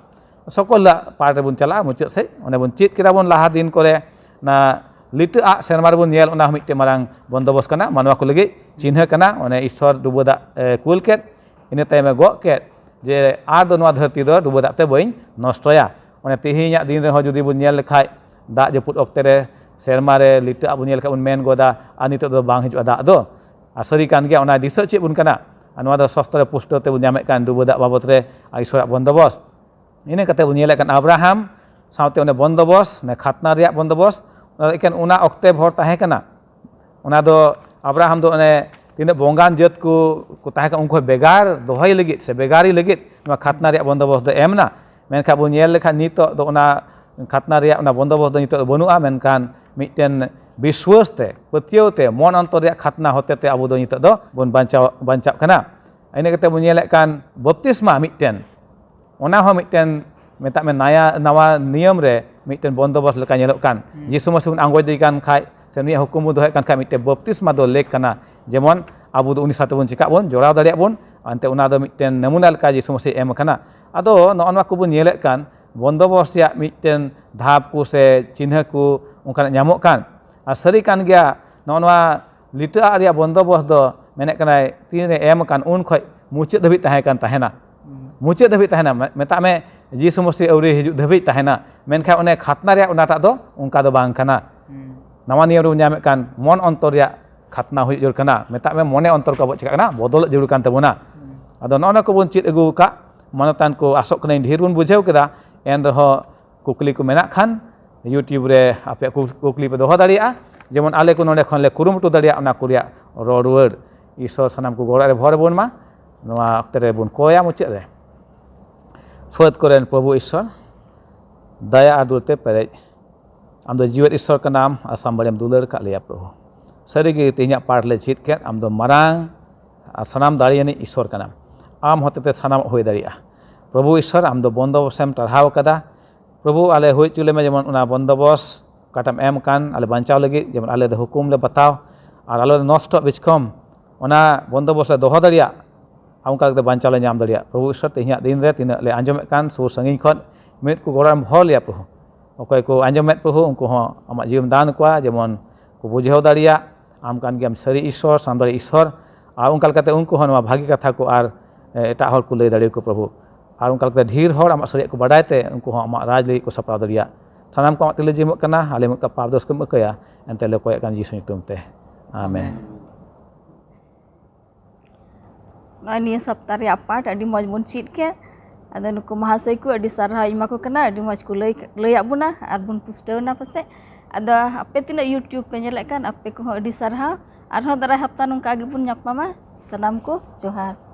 ᱥᱚᱠᱚᱞᱟᱜ ᱯᱟᱴ ᱨᱮᱵᱚᱱ ᱪᱟᱞᱟᱜᱼᱟ, ᱢᱩᱪᱟᱹᱫ ᱥᱮᱫ᱾ ᱚᱸᱰᱮ ᱵᱚᱱ ᱪᱮᱫ ᱠᱮᱫᱟ ᱵᱚᱱ ᱞᱟᱦᱟ ᱫᱤᱱ ᱠᱚᱨᱮ, ᱚᱱᱟ ᱞᱤᱴᱟᱹ ᱟᱜ ᱥᱮᱨᱢᱟ ᱨᱮᱵᱚᱱ ᱧᱮᱞ, ᱚᱱᱟ ᱦᱚᱸ ᱢᱤᱫᱴᱮᱱ ᱢᱟᱨᱟᱝ ᱵᱚᱱᱫᱚᱵᱚᱥ ᱠᱟᱱᱟ, ᱢᱟᱱᱣᱟ ᱠᱚ ᱞᱟᱹᱜᱤᱫ ᱪᱤᱱᱦᱟᱹ ᱠᱟᱱᱟ᱾ ᱚᱱᱮ ᱤᱥᱚᱨ ᱰᱩᱵᱟᱹ ᱫᱟᱜ ᱮ ᱠᱩᱞ ᱠᱮᱫ, ᱤᱱᱟᱹ ᱛᱟᱭᱚᱢᱮ ᱜᱚᱜ ᱠᱮᱫ, ᱡᱮ ᱟᱨ ᱫᱚ ᱱᱚᱣᱟ ᱫᱷᱟᱹᱨᱛᱤ ᱫᱚ ᱰᱩᱵᱟᱹ ᱫᱟᱜ ᱛᱮ ᱵᱟᱹᱧ ᱱᱚᱥᱴᱚᱭᱟ᱾ ᱚᱱᱮ ᱛᱮᱦᱮᱧᱟᱜ ᱫᱤᱱ ᱨᱮᱦᱚᱸ ᱡᱩᱫᱤ ᱵᱚᱱ ᱧᱮᱞ ᱞᱮᱠᱷᱟᱡ, ᱫᱟᱜ ᱡᱟᱹᱯᱩᱫ ᱚᱠᱛᱮ ᱨᱮ ᱥᱮᱨᱢᱟ ᱨᱮ ᱞᱤᱴᱟᱹ ᱟᱜ ᱵᱚᱱ ᱧᱮᱞ ᱞᱮᱠᱷᱟᱡ ᱵᱚᱱ ᱢᱮᱱ ᱜᱚᱫᱟ, "ᱟᱨ ᱱᱤᱛᱚᱜ ᱫᱚ ᱵᱟᱝ ᱦᱤᱡᱩᱜᱼᱟ ᱫᱟᱜ ᱫᱚ?" ᱟᱨ ᱥᱟᱹᱨᱤ ᱠᱟᱱ ᱜᱮᱭᱟ, ᱚᱱᱟ ᱫᱤᱥᱟᱹ ᱪᱮᱫ ᱵᱚᱱ ᱠᱟᱱᱟ? ᱟᱨ ᱱᱚᱣᱟ ᱫᱚ ᱥᱚᱥᱛᱨᱚ ᱯᱩᱥᱴᱟᱹᱣ ᱛᱮᱵᱚᱱ ᱧᱟᱢᱮᱫ ᱠᱟᱱ ᱰᱩᱵᱟᱹ ᱫᱟᱜ ᱵᱟᱵᱚᱛ ᱨᱮ ᱟᱨ ᱤᱥᱚᱨᱟᱜ ᱵᱚᱱᱫᱚᱵᱚᱥ᱾ ᱤᱱᱟᱹ ᱠᱟᱛᱮ ᱵᱚᱱ ᱧᱮᱞᱮᱫ ᱠᱟᱱ ᱟᱵᱨᱟᱦᱟᱢ ᱥᱟᱶᱛᱮ ᱚᱱᱮ ᱵᱚᱱᱫᱚᱵᱚᱥ, ᱚᱱᱮ ᱠᱷᱟᱛᱱᱟ ᱨᱮᱭᱟᱜ ᱵᱚᱱᱫᱚᱵᱚᱥ, ᱚᱱᱟ ᱫᱚ ᱮᱠᱮᱱ ᱚᱱᱟ ᱚᱠᱛᱮ ᱵᱷᱚᱨ ᱛᱟᱦᱮᱸ ᱠᱟᱱᱟ᱾ ᱚᱱᱟ ᱫᱚ ᱟᱵᱨᱟᱦᱟᱢ ᱫᱚ ᱚᱱᱮ ᱛᱤᱱᱟᱹᱜ ᱵᱚᱝᱜᱟᱱ ᱡᱟᱹᱛ ᱠᱚ, ᱠᱚ ᱛᱟᱦᱮᱸ ᱠᱟᱱᱟ, ᱩᱱᱠᱩ ᱵᱷᱮᱜᱟᱨ ᱫᱚᱦᱚᱭ ᱞᱟᱹᱜᱤᱫ ᱥᱮ ᱵᱷᱮᱜᱟᱨᱤ ᱞᱟᱹᱜᱤᱫ ᱱᱚᱣᱟ ᱠᱷᱟᱛᱱᱟ ᱨᱮᱭᱟᱜ ᱵᱚᱱᱫᱚᱵᱚᱥ ᱫᱚ ᱮᱢ ᱮᱱᱟ᱾ ᱢᱮᱱᱠᱷᱟᱱ ᱵᱚᱱ ᱧᱮᱞ ᱞᱮᱠᱷᱟᱱ ᱱᱤᱛᱚᱜ ᱫᱚ ᱚᱱᱟ ᱠᱷᱟᱛᱱᱟ ᱨᱮᱭᱟᱜ ᱚᱱᱟ ᱵᱚᱱᱫᱚᱵᱚᱥ ᱫᱚ ᱱᱤᱛᱚᱜ ᱫᱚ ᱵᱟᱹᱱᱩᱜᱼᱟ, ᱢᱮᱱᱠᱷᱟᱱ ᱢᱤᱫᱴᱮᱱ ᱵᱤᱥᱣᱟᱹᱥ ᱛᱮ, ᱯᱟᱹᱛᱭᱟᱹᱣ ᱛᱮ, ᱢᱚᱱ ᱚᱱᱛᱚᱨ ᱨᱮᱭᱟᱜ ᱠᱷᱟᱛᱱᱟ ᱦᱚᱛᱮ ᱛᱮ ᱟᱵᱚ ᱫᱚ ᱱᱤᱛᱚᱜ ᱫᱚ ᱵᱚᱱ ᱵᱟᱧᱪᱟᱣ, ᱵᱟᱧᱪᱟᱜ ᱠᱟᱱᱟ᱾ ᱤᱱᱟᱹ ᱠᱟᱛᱮ ᱵᱚᱱ ᱧᱮᱞᱮᱫ ᱠᱟᱱ ᱵᱟᱯᱛᱤᱥᱢᱟ ᱢᱤᱫᱴᱮᱱ, ᱚᱱᱟ ᱦᱚᱸ ᱢᱤᱫᱴᱮᱱ ᱢᱮᱛᱟᱜ ᱢᱮ ᱱᱟᱭᱟ, ᱱᱟᱣᱟ ᱱᱤᱭᱚᱢ ᱨᱮ ᱢᱤᱫᱴᱮᱱ ᱵᱚᱱᱫᱚᱵᱚᱥ ᱞᱮᱠᱟ ᱧᱮᱞᱚᱜ ᱠᱟᱱ᱾ ᱦᱩᱸ᱾ ᱡᱤᱥᱩ ᱢᱟᱹᱥᱤ ᱵᱚᱱ ᱟᱸᱜᱚᱪ ᱤᱫᱤᱭ ᱠᱟᱱ ᱠᱷᱟᱡ ᱥᱮ ᱩᱱᱤᱭᱟᱜ ᱦᱩᱠᱩᱢ ᱵᱚᱱ ᱫᱚᱦᱚᱭᱮᱫ ᱠᱟᱱ ᱠᱷᱟᱡ, ᱢᱤᱫᱴᱮᱱ ᱵᱟᱯᱛᱤᱥᱢᱟ ᱫᱚ ᱞᱮᱠ ᱠᱟᱱᱟ, ᱡᱮᱢᱚᱱ ᱟᱵᱚ ᱫᱚ ᱩᱱᱤ ᱥᱟᱶᱛᱮ ᱵᱚᱱ ᱪᱤᱠᱟᱜ ᱵᱚᱱ ᱡᱚᱲᱟᱣ ᱫᱟᱲᱮᱭᱟᱜ ᱵᱚᱱ, ᱮᱱᱛᱮ ᱚᱱᱟ ᱫᱚ ᱢᱤᱫᱴᱮᱱ ᱱᱟᱢᱩᱱᱟ ᱞᱮᱠᱟ ᱡᱤᱥᱩ ᱢᱟᱹᱥᱤ ᱮᱢ ᱟᱠᱟᱱᱟ᱾ ᱟᱫᱚ ᱱᱚᱜᱼᱚ ᱱᱚᱣᱟ ᱠᱚᱵᱚᱱ ᱧᱮᱞᱮᱫ ᱠᱟᱱ ᱵᱚᱱᱫᱚᱵᱚᱥ ᱨᱮᱭᱟᱜ ᱢᱤᱫᱴᱮᱱ ᱫᱷᱟᱯ ᱠᱚ ᱥᱮ ᱪᱤᱱᱦᱟᱹ ᱠᱚ ᱚᱱᱠᱟᱱᱟᱜ ᱧᱟᱢᱚᱜ ᱠᱟᱱ᱾ ᱟᱨ ᱥᱟᱹᱨᱤ ᱠᱟᱱ ᱜᱮᱭᱟ, ᱱᱚᱜᱼᱚ ᱱᱚᱣᱟ ᱞᱤᱴᱟᱹ ᱟᱜ ᱨᱮᱭᱟᱜ ᱵᱚᱱᱫᱚᱵᱚᱥ ᱫᱚ ᱢᱮᱱᱮᱫ ᱠᱟᱱᱟᱭ ᱛᱤᱱᱨᱮ ᱮᱢ ᱟᱠᱟᱱ ᱩᱱ ᱠᱷᱚᱡ ᱢᱩᱪᱟᱹᱫ ᱫᱷᱟᱹᱵᱤᱡ ᱛᱟᱦᱮᱸ ᱠᱟᱱ ᱛᱟᱦᱮᱱᱟ᱾ ᱦᱩᱸ᱾ ᱢᱩᱪᱟᱹᱫ ᱫᱷᱟᱹᱵᱤᱡ ᱛᱟᱦᱮᱱᱟ, ᱢᱮ-, ᱢᱮᱛᱟᱜ ᱢᱮ ᱡᱤᱥᱩ ᱢᱟᱹᱥᱤ ᱟᱹᱣᱨᱤ ᱦᱤᱡᱩᱜ ᱫᱷᱟᱹᱵᱤᱡ ᱛᱟᱦᱮᱱᱟ᱾ ᱢᱮᱱᱠᱷᱟᱱ ᱚᱱᱮ ᱠᱷᱟᱛᱱᱟ ᱨᱮᱭᱟᱜ ᱚᱱᱟᱴᱟᱜ ᱫᱚ ᱚᱱᱠᱟ ᱫᱚ ᱵᱟᱝ ᱠᱟᱱᱟ᱾ ᱱᱟᱣᱟ ᱱᱤᱭᱚᱢ ᱨᱮᱵᱚᱱ ᱧᱟᱢᱮᱫ ᱠᱟᱱ ᱢᱚᱱ ᱚᱱᱛᱚᱨ ᱨᱮᱭᱟᱜ ᱠᱷᱟᱛᱱᱟ ᱦᱩᱭᱩᱜ ᱡᱟᱹᱨᱩᱲ ᱠᱟᱱᱟ᱾ ᱢᱮᱛᱟᱜ ᱢᱮ ᱢᱚᱱᱮ ᱚᱱᱛᱚᱨ ᱠᱚ ᱟᱵᱚᱣᱟᱜ ᱪᱤᱠᱟᱜ ᱠᱟᱱᱟ, ᱵᱚᱫᱚᱞᱚᱜ ᱡᱟᱹᱨᱩᱲ ᱠᱟᱱ ᱛᱟᱵᱚᱱᱟ᱾ ᱟᱫᱚ ᱱᱚᱜᱼᱚ ᱱᱚᱣᱟ ᱠᱚᱵᱚᱱ ᱪᱮᱫ ᱟᱹᱜᱩ ᱟᱠᱟᱫ, ᱢᱟᱱᱚᱛᱟᱱ ᱠᱚ, ᱟᱥᱚᱜ ᱠᱟᱹᱱᱟᱹᱧ ᱰᱷᱮᱨ ᱵᱚᱱ ᱵᱩᱡᱷᱟᱹᱣ ᱠᱮᱫᱟ, ᱮᱱ ᱨᱮᱦᱚᱸ ᱠᱩᱠᱞᱤ ᱠᱚ ᱢᱮᱱᱟᱜ ᱠᱷᱟᱱ YouTube ᱨᱮ ᱟᱯᱮᱭᱟᱜ ᱠᱩ-, ᱠᱩᱠᱞᱤ ᱯᱮ ᱫᱚᱦᱚ ᱫᱟᱲᱮᱭᱟᱜᱼᱟ, ᱡᱮᱢᱚᱱ ᱟᱞᱮ ᱠᱚ ᱱᱚᱰᱮ ᱠᱷᱚᱱ ᱞᱮ ᱠᱩᱨᱩᱢᱩᱴᱩ ᱫᱟᱲᱮᱭᱟᱜᱼᱟ ᱚᱱᱟ ᱠᱚ ᱨᱮᱭᱟᱜ ᱨᱚᱲ ᱨᱩᱣᱟᱹᱲ᱾ ᱤᱥᱚᱨ ᱥᱟᱱᱟᱢ ᱠᱚ ᱜᱚᱲᱚ ᱨᱮ ᱵᱷᱚᱨ ᱵᱚᱱ ᱢᱟ᱾ ᱱᱚᱣᱟ ᱚᱠᱛᱮ ᱨᱮᱵᱚᱱ ᱠᱚᱭᱟ ᱢᱩᱪᱟᱹᱫ ᱨᱮ, ᱯᱷᱟᱹᱫ ᱠᱚᱨᱮᱱ ᱯᱨᱚᱵᱷᱩ ᱤᱥᱚᱨ, ᱫᱟᱭᱟ ᱟᱨ ᱫᱩᱞᱟᱹᱲ ᱛᱮ ᱯᱮᱨᱮᱡ, ᱟᱢ ᱫᱚ ᱡᱤᱣᱮᱫ ᱤᱥᱚᱨ ᱠᱟᱱᱟᱢ ᱟᱨ ᱥᱟᱢᱵᱟᱲᱮᱢ ᱫᱩᱞᱟᱹᱲ ᱟᱠᱟᱫ ᱞᱮᱭᱟ ᱯᱨᱚᱵᱷᱩ᱾ ᱥᱟᱹᱨᱤᱜᱮ ᱛᱮᱦᱮᱧᱟᱜ ᱯᱟᱴ ᱞᱮ ᱪᱮᱫ ᱠᱮᱫ, ᱟᱢ ᱫᱚ ᱢᱟᱨᱟᱝ ᱟᱨ ᱥᱟᱱᱟᱢ ᱫᱟᱲᱮᱭᱟᱱᱤᱡ ᱤᱥᱚᱨ ᱠᱟᱱᱟᱢ᱾ ᱟᱢ ᱦᱚᱛᱮᱛᱮ ᱥᱟᱱᱟᱢᱟᱜ ᱦᱩᱭ ᱫᱟᱲᱮᱭᱟᱜᱼᱟ᱾ ᱯᱨᱚᱵᱷᱩ ᱤᱥᱚᱨ, ᱟᱢ ᱫᱚ ᱵᱚᱱᱫᱚᱵᱚᱥ ᱮᱢ ᱴᱟᱨᱦᱟᱣ ᱟᱠᱟᱫᱟ᱾ ᱯᱨᱚᱵᱷᱩ, ᱟᱞᱮ ᱦᱩᱭ ᱦᱚᱪᱚ ᱞᱮᱢᱮ ᱡᱮᱢᱚᱱ ᱚᱱᱟ ᱵᱚᱱᱫᱚᱵᱚᱥ ᱚᱠᱟᱴᱟᱜ ᱮᱢ ᱟᱠᱟᱱ ᱟᱞᱮ ᱵᱟᱧᱪᱟᱣ ᱞᱟᱹᱜᱤᱫ, ᱡᱮᱢᱚᱱ ᱟᱞᱮ ᱫᱚ ᱦᱩᱠᱩᱢ ᱞᱮ ᱵᱟᱛᱟᱣ ᱟᱨ ᱟᱞᱚ ᱞᱮ ᱱᱚᱥᱴᱚᱜ ᱵᱤᱪᱠᱚᱢ᱾ ᱚᱱᱟ ᱵᱚᱱᱫᱚᱵᱚᱥ ᱞᱮ ᱫᱚᱦᱚ ᱫᱟᱲᱮᱭᱟᱜ, ᱟᱨ ᱚᱱᱠᱟ ᱠᱟᱛᱮ ᱵᱟᱧᱪᱟᱣ ᱞᱮ ᱧᱟᱢ ᱫᱟᱲᱮᱭᱟᱜ᱾ ᱯᱨᱚᱵᱷᱩ ᱤᱥᱚᱨ, ᱛᱮᱦᱮᱧᱟᱜ ᱫᱤᱱ ᱨᱮ ᱛᱤᱱᱟᱹᱜ ᱞᱮ ᱟᱸᱡᱚᱢᱮᱫ ᱠᱟᱱ ᱥᱩᱨ ᱥᱟᱺᱜᱤᱧ ᱠᱷᱚᱱ, ᱢᱤᱫ ᱠᱚ ᱜᱚᱲᱚ ᱮᱢ ᱦᱚᱲ ᱞᱮᱭᱟ ᱯᱨᱚᱵᱷᱩ᱾ ᱚᱠᱚᱭ ᱠᱚ ᱟᱸᱡᱚᱢᱮᱫ ᱯᱨᱚᱵᱷᱩ, ᱩᱱᱠᱩ ᱦᱚᱸ ᱟᱢᱟᱜ ᱡᱤᱣᱤᱢ ᱫᱟᱱ ᱠᱚᱣᱟ, ᱡᱮᱢᱚᱱ ᱠᱚ ᱵᱩᱡᱷᱟᱹᱣ ᱫᱟᱲᱮᱭᱟᱜ ᱟᱢ ᱠᱟᱱ ᱜᱮᱭᱟᱢ ᱥᱟᱹᱨᱤ ᱤᱥᱚᱨ, ᱥᱟᱱᱫᱟᱲᱤ ᱤᱥᱚᱨ᱾ ᱟᱨ ᱚᱱᱠᱟ ᱞᱮᱠᱟᱛᱮ ᱩᱱᱠᱩ ᱦᱚᱸ ᱱᱚᱣᱟ ᱵᱷᱟᱹᱜᱤ ᱠᱟᱛᱷᱟ ᱠᱚ ᱟᱨ, ᱮ, ᱮᱴᱟᱜ ᱦᱚᱲ ᱠᱚ ᱞᱟᱹᱭ ᱫᱟᱲᱮᱭᱟᱠᱚ ᱯᱨᱚᱵᱷᱩ᱾ ᱟᱨ ᱚᱱᱠᱟ ᱞᱮᱠᱟᱛᱮ ᱰᱷᱮᱨ ᱦᱚᱲ ᱟᱢᱟᱜ ᱥᱟᱹᱨᱤᱭᱟᱜ ᱠᱚ ᱵᱟᱰᱟᱭ ᱛᱮ ᱩᱱᱠᱩ ᱦᱚᱸ ᱟᱢᱟᱜ ᱨᱟᱡᱽ ᱞᱟᱹᱜᱤᱫ ᱠᱚ ᱥᱟᱯᱲᱟᱣ ᱫᱟᱲᱮᱭᱟᱜ᱾ ᱥᱟᱱᱟᱢ ᱠᱚ ᱟᱢᱟᱜ ᱛᱤ ᱞᱮ ᱡᱤᱢᱚᱜ ᱠᱟᱱᱟ, ᱟᱞᱮ ᱢᱤᱫᱴᱟᱝ ᱯᱟᱯ ᱫᱳᱥ ᱠᱚᱢ ᱟᱹᱠᱟᱹᱭᱟ, ᱮᱱᱛᱮ ᱞᱮ ᱠᱚᱭᱮᱫ ᱠᱟᱱ ᱡᱤᱥᱩ ᱧᱩᱛᱩᱢ ᱛᱮ᱾ ᱟᱢᱮᱱ᱾ ᱱᱚᱜᱼᱚᱭ ᱱᱤᱭᱟᱹ ᱥᱚᱯᱛᱟ ᱨᱮᱭᱟᱜ ᱯᱟᱴ ᱟᱹᱰᱤ ᱢᱚᱡᱽ ᱵᱚᱱ ᱪᱮᱫ ᱠᱮᱫ᱾ ᱟᱫᱚ ᱱᱩᱠᱩ ᱢᱟᱦᱟᱥᱚᱭ ᱠᱚ ᱟᱹᱰᱤ ᱥᱟᱨᱦᱟᱣ ᱤᱧ ᱮᱢᱟ ᱠᱚ ᱠᱟᱱᱟ, ᱟᱹᱰᱤ ᱢᱚᱡᱽ ᱠᱚ ᱞᱟᱹᱭ, ᱞᱟᱹᱭᱟᱫ ᱵᱚᱱᱟ ᱟᱨ ᱵᱚᱱ ᱯᱩᱥᱴᱟᱹᱣ ᱮᱱᱟ ᱯᱟᱥᱮᱡ᱾ ᱟᱫᱚ ᱟᱯᱮ ᱛᱤᱱᱟᱹᱜ YouTube ᱯᱮ ᱧᱮᱞᱮᱫ ᱠᱟᱱ, ᱟᱯᱮ ᱠᱚᱦᱚᱸ ᱟᱹᱰᱤ ᱥᱟᱨᱦᱟᱣ᱾ ᱟᱨᱦᱚᱸ ᱫᱟᱨᱟᱭ ᱦᱟᱯᱛᱟ ᱱᱚᱝᱠᱟ ᱜᱮᱵᱚᱱ ᱧᱟᱯᱟᱢᱟ᱾ ᱥᱟᱱᱟᱢ ᱠᱚ ᱡᱚᱦᱟᱨ᱾